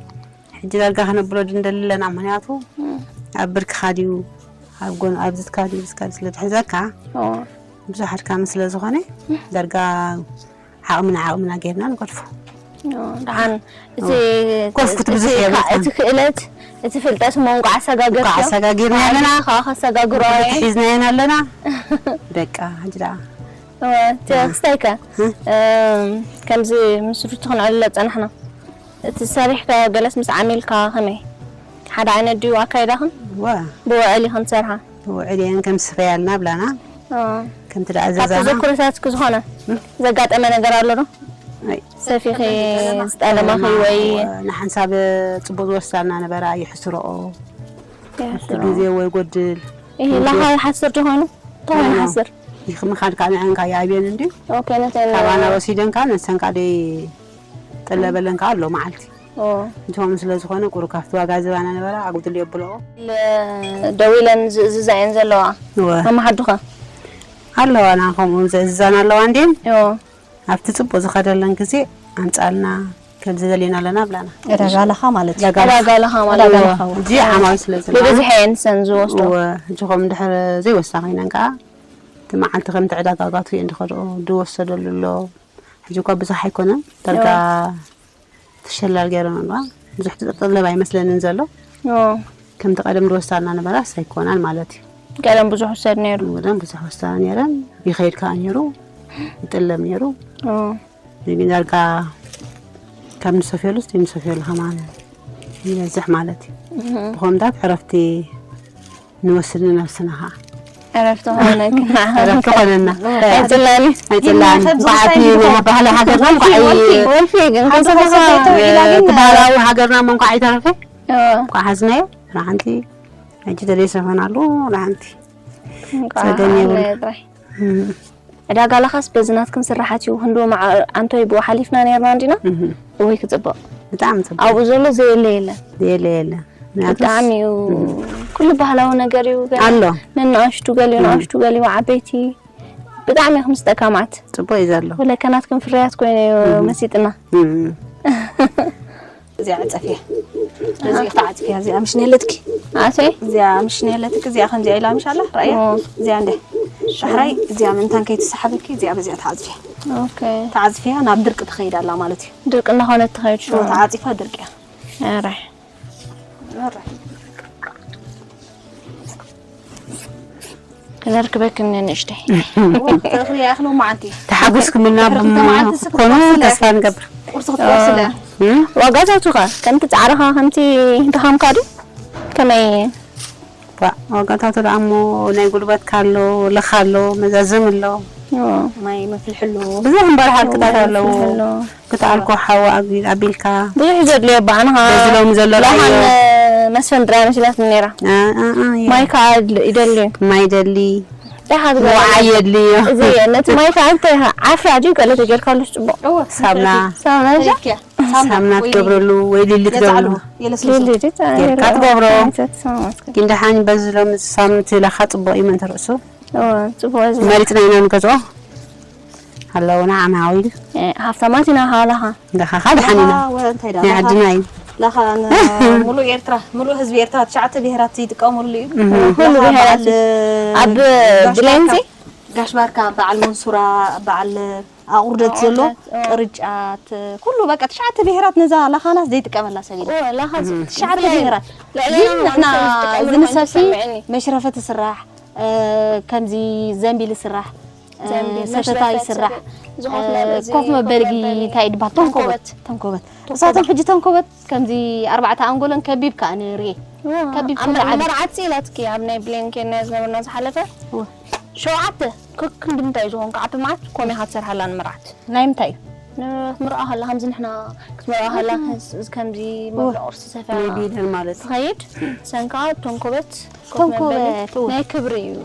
ሕጂ ዳርጋ ከነብሎ ድንደሊ ኣለና፣ ምኽንያቱ እም። ኣብ ብርክኻ ድዩ፣ ኣብ ጎን፣ ኣብ ዝትካ ድዩ፣ ዝትካ ድዩ ስለ ዝሕዘካ፣ ኦ። ብዙሕ ኣድካሚ ስለ ዝኾነ፣ ዳርጋ ዓቕምና ዓቕምና ጌርና ንገድፎ። ኦ፣ ደሓን እቲ፣ ኮፍ ክትብዝሕ እቲ የብልካን። ካ-፣ እቲ ክእለት፣ እቲ ፍልጠት እሞ እንቋዕ ኣሰጋገርክዮ። እንቋዕ ኣሰጋጊርና ኣለና። ንዓና ከዓ ከሰጋግሮ እየ። ሒዝናየን ኣለና። በቃ፣ ሕጂ ደኣ። እወ፣ እቲ እ። ክስታይከ? እ? እም፣ ከምዚ ምስ ሩቲ ክንዕልሎ ጸናሕና። እቲ ሰሪሕካዮ ገለስ ምስ ዓሚልካ ከመይ? ሓደ ዓይነት ድዩ ኣካይዳኽን? ዋ። ብውዕል ኢኽን ትሰርሓ? ብውዕል እየን ከም ስፈያልና ብላና። ኦ። ከምቲ ደኣ ካብ ዘዛና። ተዘክሮታትኪ ዝኾነ እም? ዘጋጠመ ነገር ኣሎ ዶ? ኣይ። ሰፊኺ ዝጠለማኺ ወይ? ንሓንሳብ ጽቡቕ ዝወስዳልና ነበራ፣ ይሕስረኦ። ይሕስረኦ። ግዜ ወይ ጎድል። ይሄ ግዜ። ለኻ ይሓስር ዶ ኮይኑ? እንታይ ኮይኑ ኣና። ይሓስር? ይኽ-፣ ምኻድ ከዓ ንዐን ከዓ ይኣብየን እንድዩ። ኦኬ፣ ነተን ካባና ወሲደን ከዓ ነሰን ከዓ ደይ ጠለበለን ከዓ ኣሎ መዓልቲ። ኦ። እንተኾኑ ስለ ዝኾነ ቁሩብ ካብቲ ዋጋ ዝባና ነበራ ኣጉድል የብልኦ። ለ-፣ ደው ኢለን ዝእዝዛ እየን ዘለዋ። እወ። መማሓዱኸ? ኣለዋና ከምኡ ዘእዝዛን ኣለዋ እንድየን። ኦ። ኣብቲ ጽቡቕ ዝኸደለን ግዜ ኣምጻልና፣ ከምዚ ዘለና ኣለና ብላና። ዕዳጋ ለኻ ማለት እዩ። ዕዳጋ ዕዳጋ ለኻ ማለት ዕዳጋ እዩ። ለኻ እውን። ሕጂ ዓማዊ ስለ ዘለና ብብዝሒ እየን ንሰን ዝወስዶ። እወ፣ ሕጂ ከም ድሕር ዘይወስዳ ኮይነን ከዓ እቲ መዓልቲ ከምቲ ዕዳጋ ጋቱ እየን ዝኸድኦ ዝወሰደሉ ኣሎ። ሕጂ እኳ ብዙሕ ኣይኮነን ዳርጋ ትሸላል ገይረን ኣለዋ። ብዙሕ ትጥለብ ኣይመስለንን ዘሎ። ኦ፣ ከምቲ ቀደም ዝወስዳልና ነበራስ ኣይኮናን ማለት እዩ። ቀደም ብዙሕ ውሰድ ነይሩ። ቀደም ብዙሕ ወስዳ ነይረን ይኸይድ ከዓ ነይሩ ይጥለብ ነይሩ። ኦ፣ ግን ዳርጋ ካብ ንሰፍየሉስ ንሰፍየሉ ከማን ይበዝሕ ማለት እዩ። ብኸምታት ዕረፍቲ ንወስድ ንነብስና ከዓ ዕረፍቲ ኾነክና። ዕረፍቲ ኾነና። ኣይፅላኒ። ኣይፅላን ከምዚ በዓቲ ወሳኝ ናይ መባህሊ ሃገርና እንኳዕ ወልፊ፣ ኣይ- ወልፊ ግን ሓንቲ ከሰሰ ከሰሰ ኢላ ግን እቲ ባህላዊ ሃገርና እሞ እንኳዕ ኣይተረፈ ኦ፣ እንኳዕ ሓዝናዮ ሓንቲ ሕጂ ተደይሰፈናሉ ሓንቲ እንኳዕ ጸገም የብሉ። ሃለየ ጥራይ። ዕዳጋ ለኻስ በዚ ናትክን ስራሓት እዩ። ክንዲ መዓ-፣ ዓንቶይ ብኡ ሓሊፍና ነርና እንዲና። እወይ ክፅብቕ። ብጣዕሚ ጽቡቅ ኣብኡ ዘሎ ዘየለ የለን። የለ የለ ምክንያቱ ብጣዕሚ እዩ። ኩሉ ባህላዊ ነገር እዩ። ገለ ኣሎ ነንኣሽቱ ገሊኡ ንኣሽቱ ገሊኡ ዓበይቲ ብጣዕሚ ኢኹም ዝጠካማት። ጽቡቅ እዩ ዘሎ ወለከናትክን ፍርያት ኮይኑ እዩ መሲጥና። እም። እዚኣ ዕፀፍያ። እዚ ተዓፅፍያ እዚኣ ምሽ ነለትኪ። ኣቶይ እዚኣ ምሽ ነለትኪ እዚኣ ከምዚኣ ኢላ ምሽ ኣላ ራእያ። ኦ። እዚኣ እንደ ዳሕራይ እዚኣ ምእንታን ከይትሰሓበኪ እዚኣ በዚኣ ተዓፅፍያ። ኦኬ ተዓፅፍያ ናብ ድርቂ ትኸይድ ኣላ ማለት እዩ። ድርቂ እናኾነት ትኸይድ ሽዑ። ተዓፂፋ ድርቂ እያ። ኧረ ክነርክበክኒ ንእሽተይ። ተኽሊ ይኣኽሎ መዓንቲ ተሓጉስኩምና ድሕሪ ክልተ መዓልቲ ስብ ብኮኑ ክትወስድ እያ። ተስፋ ንገብር ቁርሲ ክትወስድ እያ። እም? ዋጋታቱ ኸ ከምቲ ፃዕርኻ ከምቲ ድኻምካ ድዩ? ከመይ ዋ፣ ዋጋታቱ ደኣ እሞ ናይ ጉልበትካ ኣሎ ለኻ ኣሎ መዛዘም ኣሎ ኦ፣ ማይ መፍልሒ ኣሎ። ብዙሕ እምበር ሓልክታት ኣለዎ ኣሎ። ክትኣልኮ ሓዊ ኣቢ- ኣቢልካ ብዙሕ እዩ ዘድልዮ በዓንኻ በዚ ሎሚ ዘሎ ሎሃን ራእዮ መስፈን ጥራይ መስላትኒ ነይራ። አ- አ- አ- ያ። ማይ ከዓ ኣድል- ይደልዩ ማይ ደሊ ደሓ ወዓ ዝበለ የድልዮ እዚ ነቲ ማይ ከዓ እንታይ ኢኻ? ዓፍራ ድዩ ገለ ተጌርካሉስ ፅቡቅ እወ ሳምና ሳምና እያ። ሳምና ሳምና ወይ ትገብረሉ ወይ ሊሊ ነፃ ኣለዎ ትገብረሉ የለስልሶ። ልልድት ጌርካ ትገብሮ ግን ደሓን በዚ ሎሚ ሳምንቲ ለኻ ፅቡቅ እዩ መን ተርእሱ ፅቡቅ እዚ መሪፅና ኢና ንገዝኦ ኣለውና ዓማዊል ሃፍታማት ኢና ሃላኻ ደኻኻ ደሓን ኢና ወ እንታይ ዳ ናይ ዓድና እዩ ላኻ ሙሉእ ኤርትራ ሙሉእ ህዝቢ ኤርትራ ትሽዓተ ብሄራት ይጥቀሙሉ እዩ። ኩሉ ላኻ ብሄራት በዓል ኣብ ጋሽ ብሌንዚ ባርካ- ጋሽ ባርካ በዓል መንሱራ በዓል ኣቑርደት ዘሎ ኣቑርደት፣ እ። ቅርጫት ኩሉ በቃ ትሽዓተ ብሄራት ነዛ ላኻናስ ዘይጥቀመላ ሰብ የለን። ላኻ ትሽዓተ ብሄራት ልዕሊ ግን ንሕና እዚ ንሰብሲ ዝሰምዐኒ መሽረፈ ትስራሕ እ፣ ከምዚ ዘንቢል ይስራሕ እ፣ ዘንቢል፣ ሰተታ መሽረፈት፣ ይስራሕ ዝኾነ እ፣ መበዚ፣ ኮፍ መበሊ ኮፍ መበሊ፣ እንታይ ይድባል ተንኮበት ተንኮበት እሳቶም ሕጂ ተንኮበት ከምዚ ኣርባዕተ ኣንጎለን ከቢብካ ንርኢ ከቢብ ኣብ ኩሉ ዓዲ። መርዓት ኢላትኪ ኣብ ናይ ብሌን ኬንያ ዝነበርና ዝሓለፈ እወ። ሸውዓተ ከክንዲ ምንታይ ዝኾንካ ዓቢ መዓት ኮሚኻ ትሰርሓላ ንመርዓት ናይ ምንታይ እዩ? ክትምርዖ ከላ ከምዚ ንሕና ክትምርዖ ከላ ከምዚ መብልዕ ቁርሲ ሰፍያ ቢለን ማለት ትኸይድ ሰንካ ተንኮበት ኮፍ ተንኮበት፣ መበሊ እወ። ናይ ክብሪ እዩ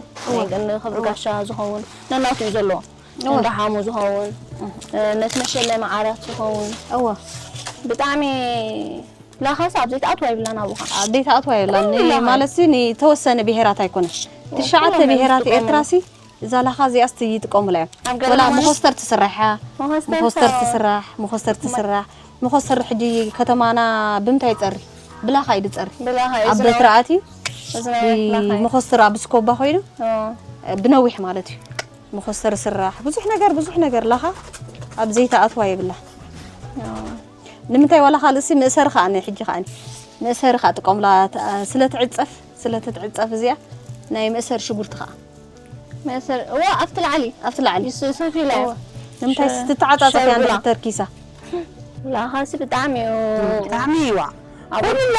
ናይ ክብሪ ጋሻ ዝኸውን ነናቱ እዩ ዘለዎ እወ። ንደሓሙ ዝኸውን ነቲ መሸለሚ ዓራት ዝኸውን እወ ብጣዕሚ ላኻስ ኣብ ዘይትኣትዋ ይብላን ኣብኻ ኣብ ዘይትኣትዋ የብላን ኩሉ ላኻ። ማለት ሲ ንተወሰነ ብሄራት ኣይኮነን ትሽዓተ ኩሎም ብሄራት ዝጥቀሙሉ። ኤርትራ ሲ እዛ ላኻ እዚኣስ ይጥቀሙላ እዮም ኣብ ገለ ወላ ማለት መኾስተር ትስራሕ እያ መኾስተር መኾስተር ትስራሕ። ትስራሕ መኾስተር ትስራሕ መኾስተር ሕጂ ከተማና ብምንታይ ይፀሪ ብላኻ እዩ ዝፀሪ ብላኻ እዩ ኣብ ዝነብር። በትርኣቲ እዚ ናይ ብላኻ እዩ። መኾስተር ኣብ ስኮባ ኮይኑ ኦ፣ ብነዊሕ ማለት እዩ መኾስተር ስራሕ ብዙሕ ነገር ብዙሕ ነገር ላኻ ኣብ ዘይትኣትዋ የብላ ንምንታይ ዋላ ካልእሲ መእሰሪ ከዓ ነ ሕጂ ከዓ መእሰሪ ከዓ ጥቀምላ ስለ ትዕፀፍ ስለ ትትዕፀፍ እዚኣ ናይ መእሰሪ ሽጉርቲ ከዓ መእሰሪ እዋ ኣብቲ ላዕሊ ኣብቲ ላዕሊ ይስ- ሰፊ ኢላ እያ። ንምንታይ ትተዓፃፀፍ እያ ሸጉላ። እንድሕር ተርኪሳ ላኻሲ ብጣዕሚ እዩ ብጣዕሚ ይዋ ኣብ ኩሉ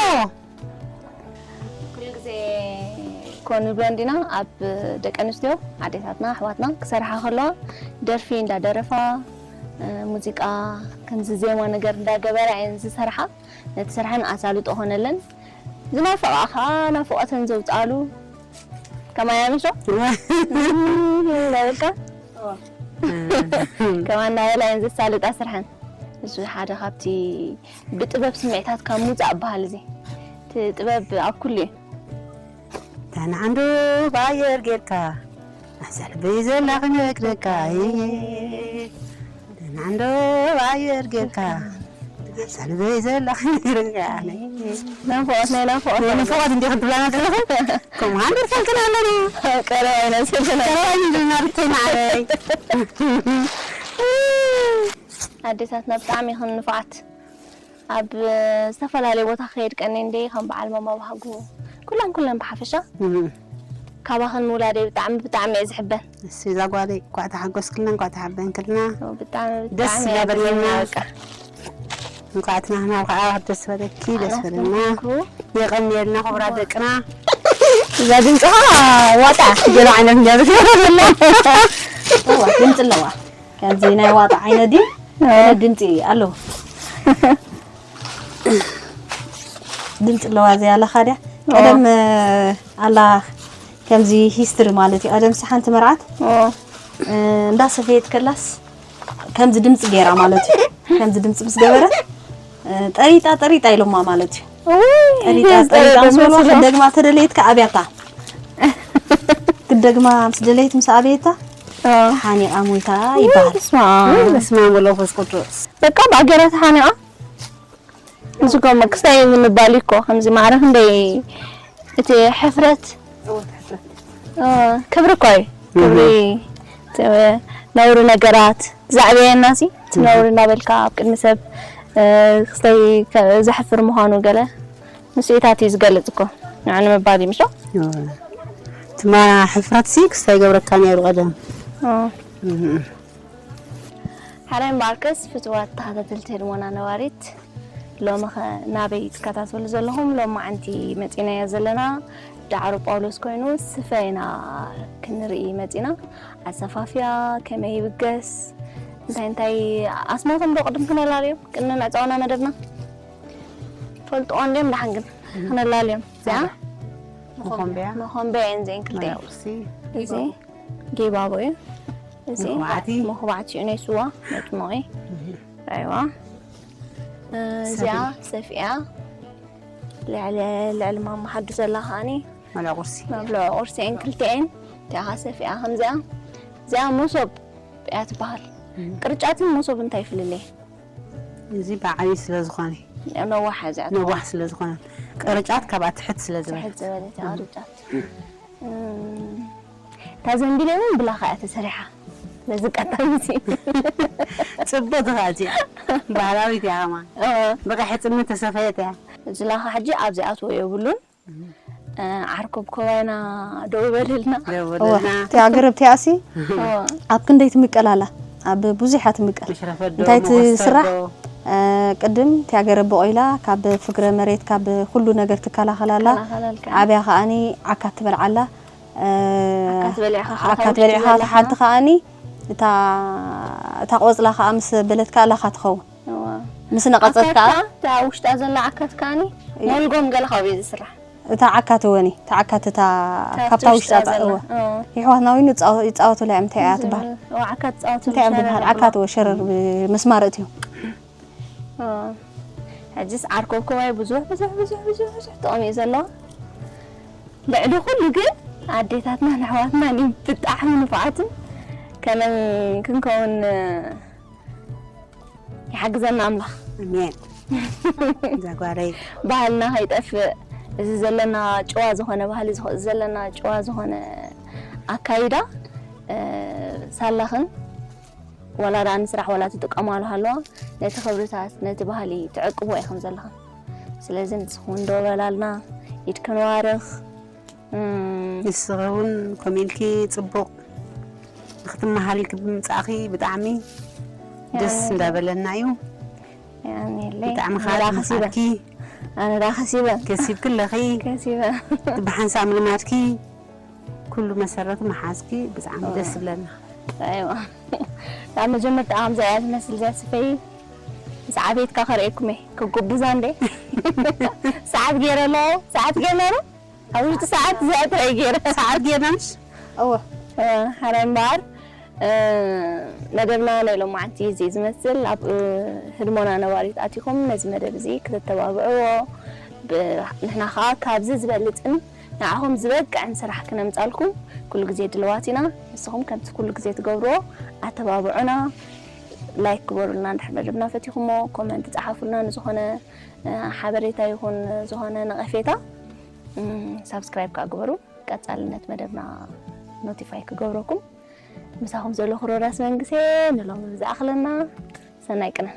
ኩሉ ግዜ ኮን ንብሎ እንዲና ኣብ ደቂ ኣንስትዮ ኣዴታትና ኣሕዋትና ክሰርሓ ከለዋ ደርፊ እንዳደረፋ እ፣ ሙዚቃ ከምዚ ዜማ ነገር እንዳገበራ እየን ዝሰርሓ ነቲ ስርሐን ኣሳልጦ ኾነለን ዝናፍቓ ከዓ ናፍቖተን ዘውፅኣሉ ከማይ ኣሚሶ እንዳበልካ ከማ እንዳበላ እየን ዘሳልጣ ስርሐን እዚ ሓደ ካብቲ ብጥበብ ስምዒታት ካብ ምውፃእ በሃል እዚ እቲ ጥበብ ኣብ ኩሉ እዩ ተናዓንዶ ብኣየር ጌርካ ኣሕዛ ልበይ ዘላ ክነግረካ ተናዓንዶ ብኣየር ጌርካ ሰልበይ ዘለኺ ነይርኒ ኣነ። ናፍቆት ናይ ናፍቆት ናይ ንፍቆት እንዲኹም ትብላና ዘለኹም? ከምኡ ሃንደር ፈልክና ኣለና። ቀረባ ኢና ዘለና። ቀረባ ኢና ዘለና ርተይ ማዕረይ። ኣዴታትና ብጣዕሚ ይኹን ንፉዓት። ኣብ ዝተፈላለየ ቦታ ክኸይድ ቀኒ እንደ ከም በዓል ማማ ባህጉ ኩለን ኩለን ብሓፈሻ ካባኽን ምውላደይ ብጣዕሚ ብጣዕሚ እየ ዝሕበን። እሱ እዛ ጓለይ እንኳዕ ተሓጎስክልና እንኳዕ ተሓበንክልና። ብጣዕሚ ደስ ብጣዕሚ እየ ይበለና። ዝሕበን በቃ። እንኳዕ ትናህና ከዓ ደስ በለኪ ደስ በለና። ኣናፍቅንኩ። የቐንየልና ክቡራት ደቅና። እዛ ድምፅኻ ዋጣ ገለ ዓይነት እንዲያ ዝገብረላ። እዋ ድምፂ ኣለዋ። ከምዚ ናይ ዋጣ ዓይነት ድዩ? ድምፂ ኣለዎ። ድምፂ ኣለዋ እዚኣ ኣለኻ ድያ? ቀደም ኣላ ከምዚ ሂስትሪ ማለት እዩ። ቀደም ሓንቲ መርዓት እንዳሰፈየት ከላስ ከምዚ ድምፂ ገይራ ማለት እዩ። ከምዚ ድምፂ ምስ ገበረት ጠሪጣ ጠሪጣ ኢሎማ ማለት እዩ። ጠሪጣ ጠሪጣ ምስ በልዋ ክትደግማ ተደለየት ከኣ ኣብያታ ክትደግማ ምስ ደለየት ምስ ኣብየታ ሓኒቓ ሞይታ ይበሃል። በስመ ኣብ። በስመ ኣብ ወመንፈስ ቅዱስ። በቃ ብኣገራ ተሓኒቓ እዚ ኮ ክስታይ ምባል እኮ ከምዚ ማዕረ ክንደይ እቲ ሕፍረት እ፣ ክብሪ እኮ እዩ። ክብሪ እቲ ነውሪ ነገራት ዛዕበየና ሲ እቲ ነውሪ እናበልካ ኣብ ቅድሚ ሰብ እ፣ ክስታይ ከ- ዘሕፍር ምዃኑ ገለ ምስኢታት እዩ ዝገልጽ እኮ ንዕ ንምባል እዩ ምሽ ትማ ሕፍረት ሲ ክስታይ ገብረካ ነይሩ ቀደም። ሓራይ እምበኣርከስ ፍትዋት ተኸታተልቲ ህድሞና ነባሪት ሎሚ ኸ ናበይ ትከታተሉ ዘለኹም? ሎሚ መዓንቲ መፂናዮ ዘለና ዳዕሮ ጳውሎስ ኮይኑ ስፈ ኢና ክንርኢ መፂና። ኣሰፋፍያ ከመይ ይብገስ እንታይ እንታይ ኣስማቶም ዶ ቅድም ክነላልዮም ቅድሚ ምዕፃውና መደብና ፈልጥዎ እንድዮም ደሓን ግን ክነላልዮም እዚኣ መኾንበያ መኾንበያ እየን እዚአን ክልተ መርያ ቁርሲ እዚ ጊባቦ እዩ። እዚ መኹባዕቲ። መኹባዕቲ እዩ ናይ ስዋ መጥመቒ ራይዋ እዚኣ ሰፍያ ልዕሊ ልዕሊ ማማ ሓዱ ዘላ ከዓኒ መርያ ቁርሲ መብልዒ ቁርሲ እየን ክልቲኤን እዚኣ ከዓ ሰፍያ ከምዚኣ እዚኣ መሶብ እያ ትበሃል። ቅርጫትን መሶብ እንታይ ይፍልለይ? እዚ ብዓብዪ ስለ ዝኾነ ነዋሕ እያ እዚኣ ነዋሕ ስለ ዝኾነ ቅርጫት ካብኣ ትሕት ስለ ዝበለ ትሕት ዝበለት እያ ቅርጫት። እም፣ እታ ዘንቢል እውን ብላኻ እያ ተሰሪሓ። ነዚ ቀዳሚ እዚ ፅብቕቲ ከዓ እዚኣ ባህላዊት እያ ከማን እ፣ ብቐይ ሕፅነት ተሰፈየት እያ። እዚ ላኻ ሕጂ ኣብዚኣትዎ የብሉን። እ፣ ዓርኮብ ኮባይና ደው በለልና። ደወለልና እቲኣ ገረብ እቲኣሲ ኣብ ክንደይ ትምቀል ኣላ ኣብ ብዙሕ እያ ትምቀል መሽረፈዶ እንታይ ትስራሕ መወሰዶ እ፣ ቅድም እቲኣ ገረብ በቆይላ ካብ ፍግረ መሬት ካብ ኩሉ ነገር ትከላኸል ኣላ ከላኸለልካ። ዓብያ ከዓኒ ዓካ ትበልዓላ እ፣ ዓካ ትበልዕኻ ዓካ ካብ ትበልዕኻ ውሽጢ ሓንቲ ከዓኒ እታ እታ ቆፅላ ከዓ ምስ በለት ከዓ ላኻ ትኸውን እዋ። ምስ ነቐፀት ከዓ ዓካትካ እታ ውሽጣ ዘላ ዓካት ከዓኒ ሞልጎም ገለ ካብኡ እዩ ዝስራሕ። እታ ዓካ ትወኒ እታ ዓካት እታ እታ ካብታ ውሽጣ ውሽጣ ዘላ። እወ እ። ይሕዋትና ወይኑ ይፃወ- ይፃወቱላ እዮም እንታይ እያ ትበሃል እዋ፣ ዓካት ፃወቱ እንታይ እዮም ሸረር ዝበሃል ይብሉ። ዓካት እወ ሸረር ብ- መስማር እትዮም ሕጅስ ዓርኮብ ኮባይ ብዙሕ ብዙሕ ብዙሕ ብዙሕ ብዙሕ ጥቕሚ እዩ ዘለዎ። ልዕሊ ኩሉ ግን ኣዴታትና ንኣሕዋትና ብጣዕሚ ንፉዓትን ከመን ክንከውን ይሓግዘና ኣምላኽ። ኣሜን። እዛ ጓለይ ባህልና ከይጠፍእ እዚ ዘለና ጭዋ ዝኾነ ባህሊ ዝኾ- ዘለና ጭዋ ዝኾነ ኣካይዳ ሳላኽን ዋላ ደኣ ንስራሕ ዋላ ትጥቀማሉ ሃለዋ ነቲ ክብርታት ነቲ ባህሊ ትዕቅቦ ኢኹም ዘለኹም። ስለዚ ንስኹም እንዶ በላልና ኢድ ክንባርኽ። ንስኺ እውን ከምኡ ኢልኪ ፅቡቕ ንክትመሃሪ ብምምፃእኺ ብጣዕሚ ደስ እንዳበለና እዩ። ያኔለይ ብጣዕሚ ኣነ ደኣ ከዓ ከሲበ ምኻድኪ ኣነ ደኣ ከሲበ ከሲብኪ ኣለኺ ከሲበ ብሓንሳብ ምልማድኪ ኩሉ መሰረቱ መሓዝኪ ብጣዕሚ ደስ ዝብለና። ኣይዋ ኣብ መጀመርታ ከምዚ እያ ትመስል እዚኣ ስፈይ ምስ ዓቤትካ ከርእየኩም እየ ክጉብዛ እንደ ሰዓት ገይረ ኣለዎ ሰዓት ገይረ ነሩ ኣብ ውሽጢ ሰዓት እዚኣ ጥራይ ገይረ ሰዓት ጌርና ምሽ እወ ሓራይ እምበኣር መደብና ናይ ሎማዓንቲ እዚ ዝመስል ኣብ ህድሞና ነባሪት ኣቲኹም ነዚ መደብ እዚ ክትተባብዕዎ ንሕና ከዓ ካብዚ ዝበልፅን ንዓኹም ዝበቅዕን ስራሕ ክነምፃልኩም ኩሉ ግዜ ድልዋት ኢና። ንስኹም ከምቲ ኩሉ ግዜ ትገብርዎ ኣተባብዑና። ላይክ ግበሩልና፣ እንድሕር መደብና ፈቲኹሞ ኮመንት ጸሓፉልና። ንዝኾነ ሓበሬታ ይኹን ዝኾነ ነቐፌታ ሳብስክራይብ ከዓ ግበሩ። ቀጻልነት መደብና ኖቲፋይ ክገብረኩም። ምሳኹም ዘለኹ ሮዳስ መንግሴ፣ ንሎሚ ብዝኣኽለና። ሰናይ ቅነ።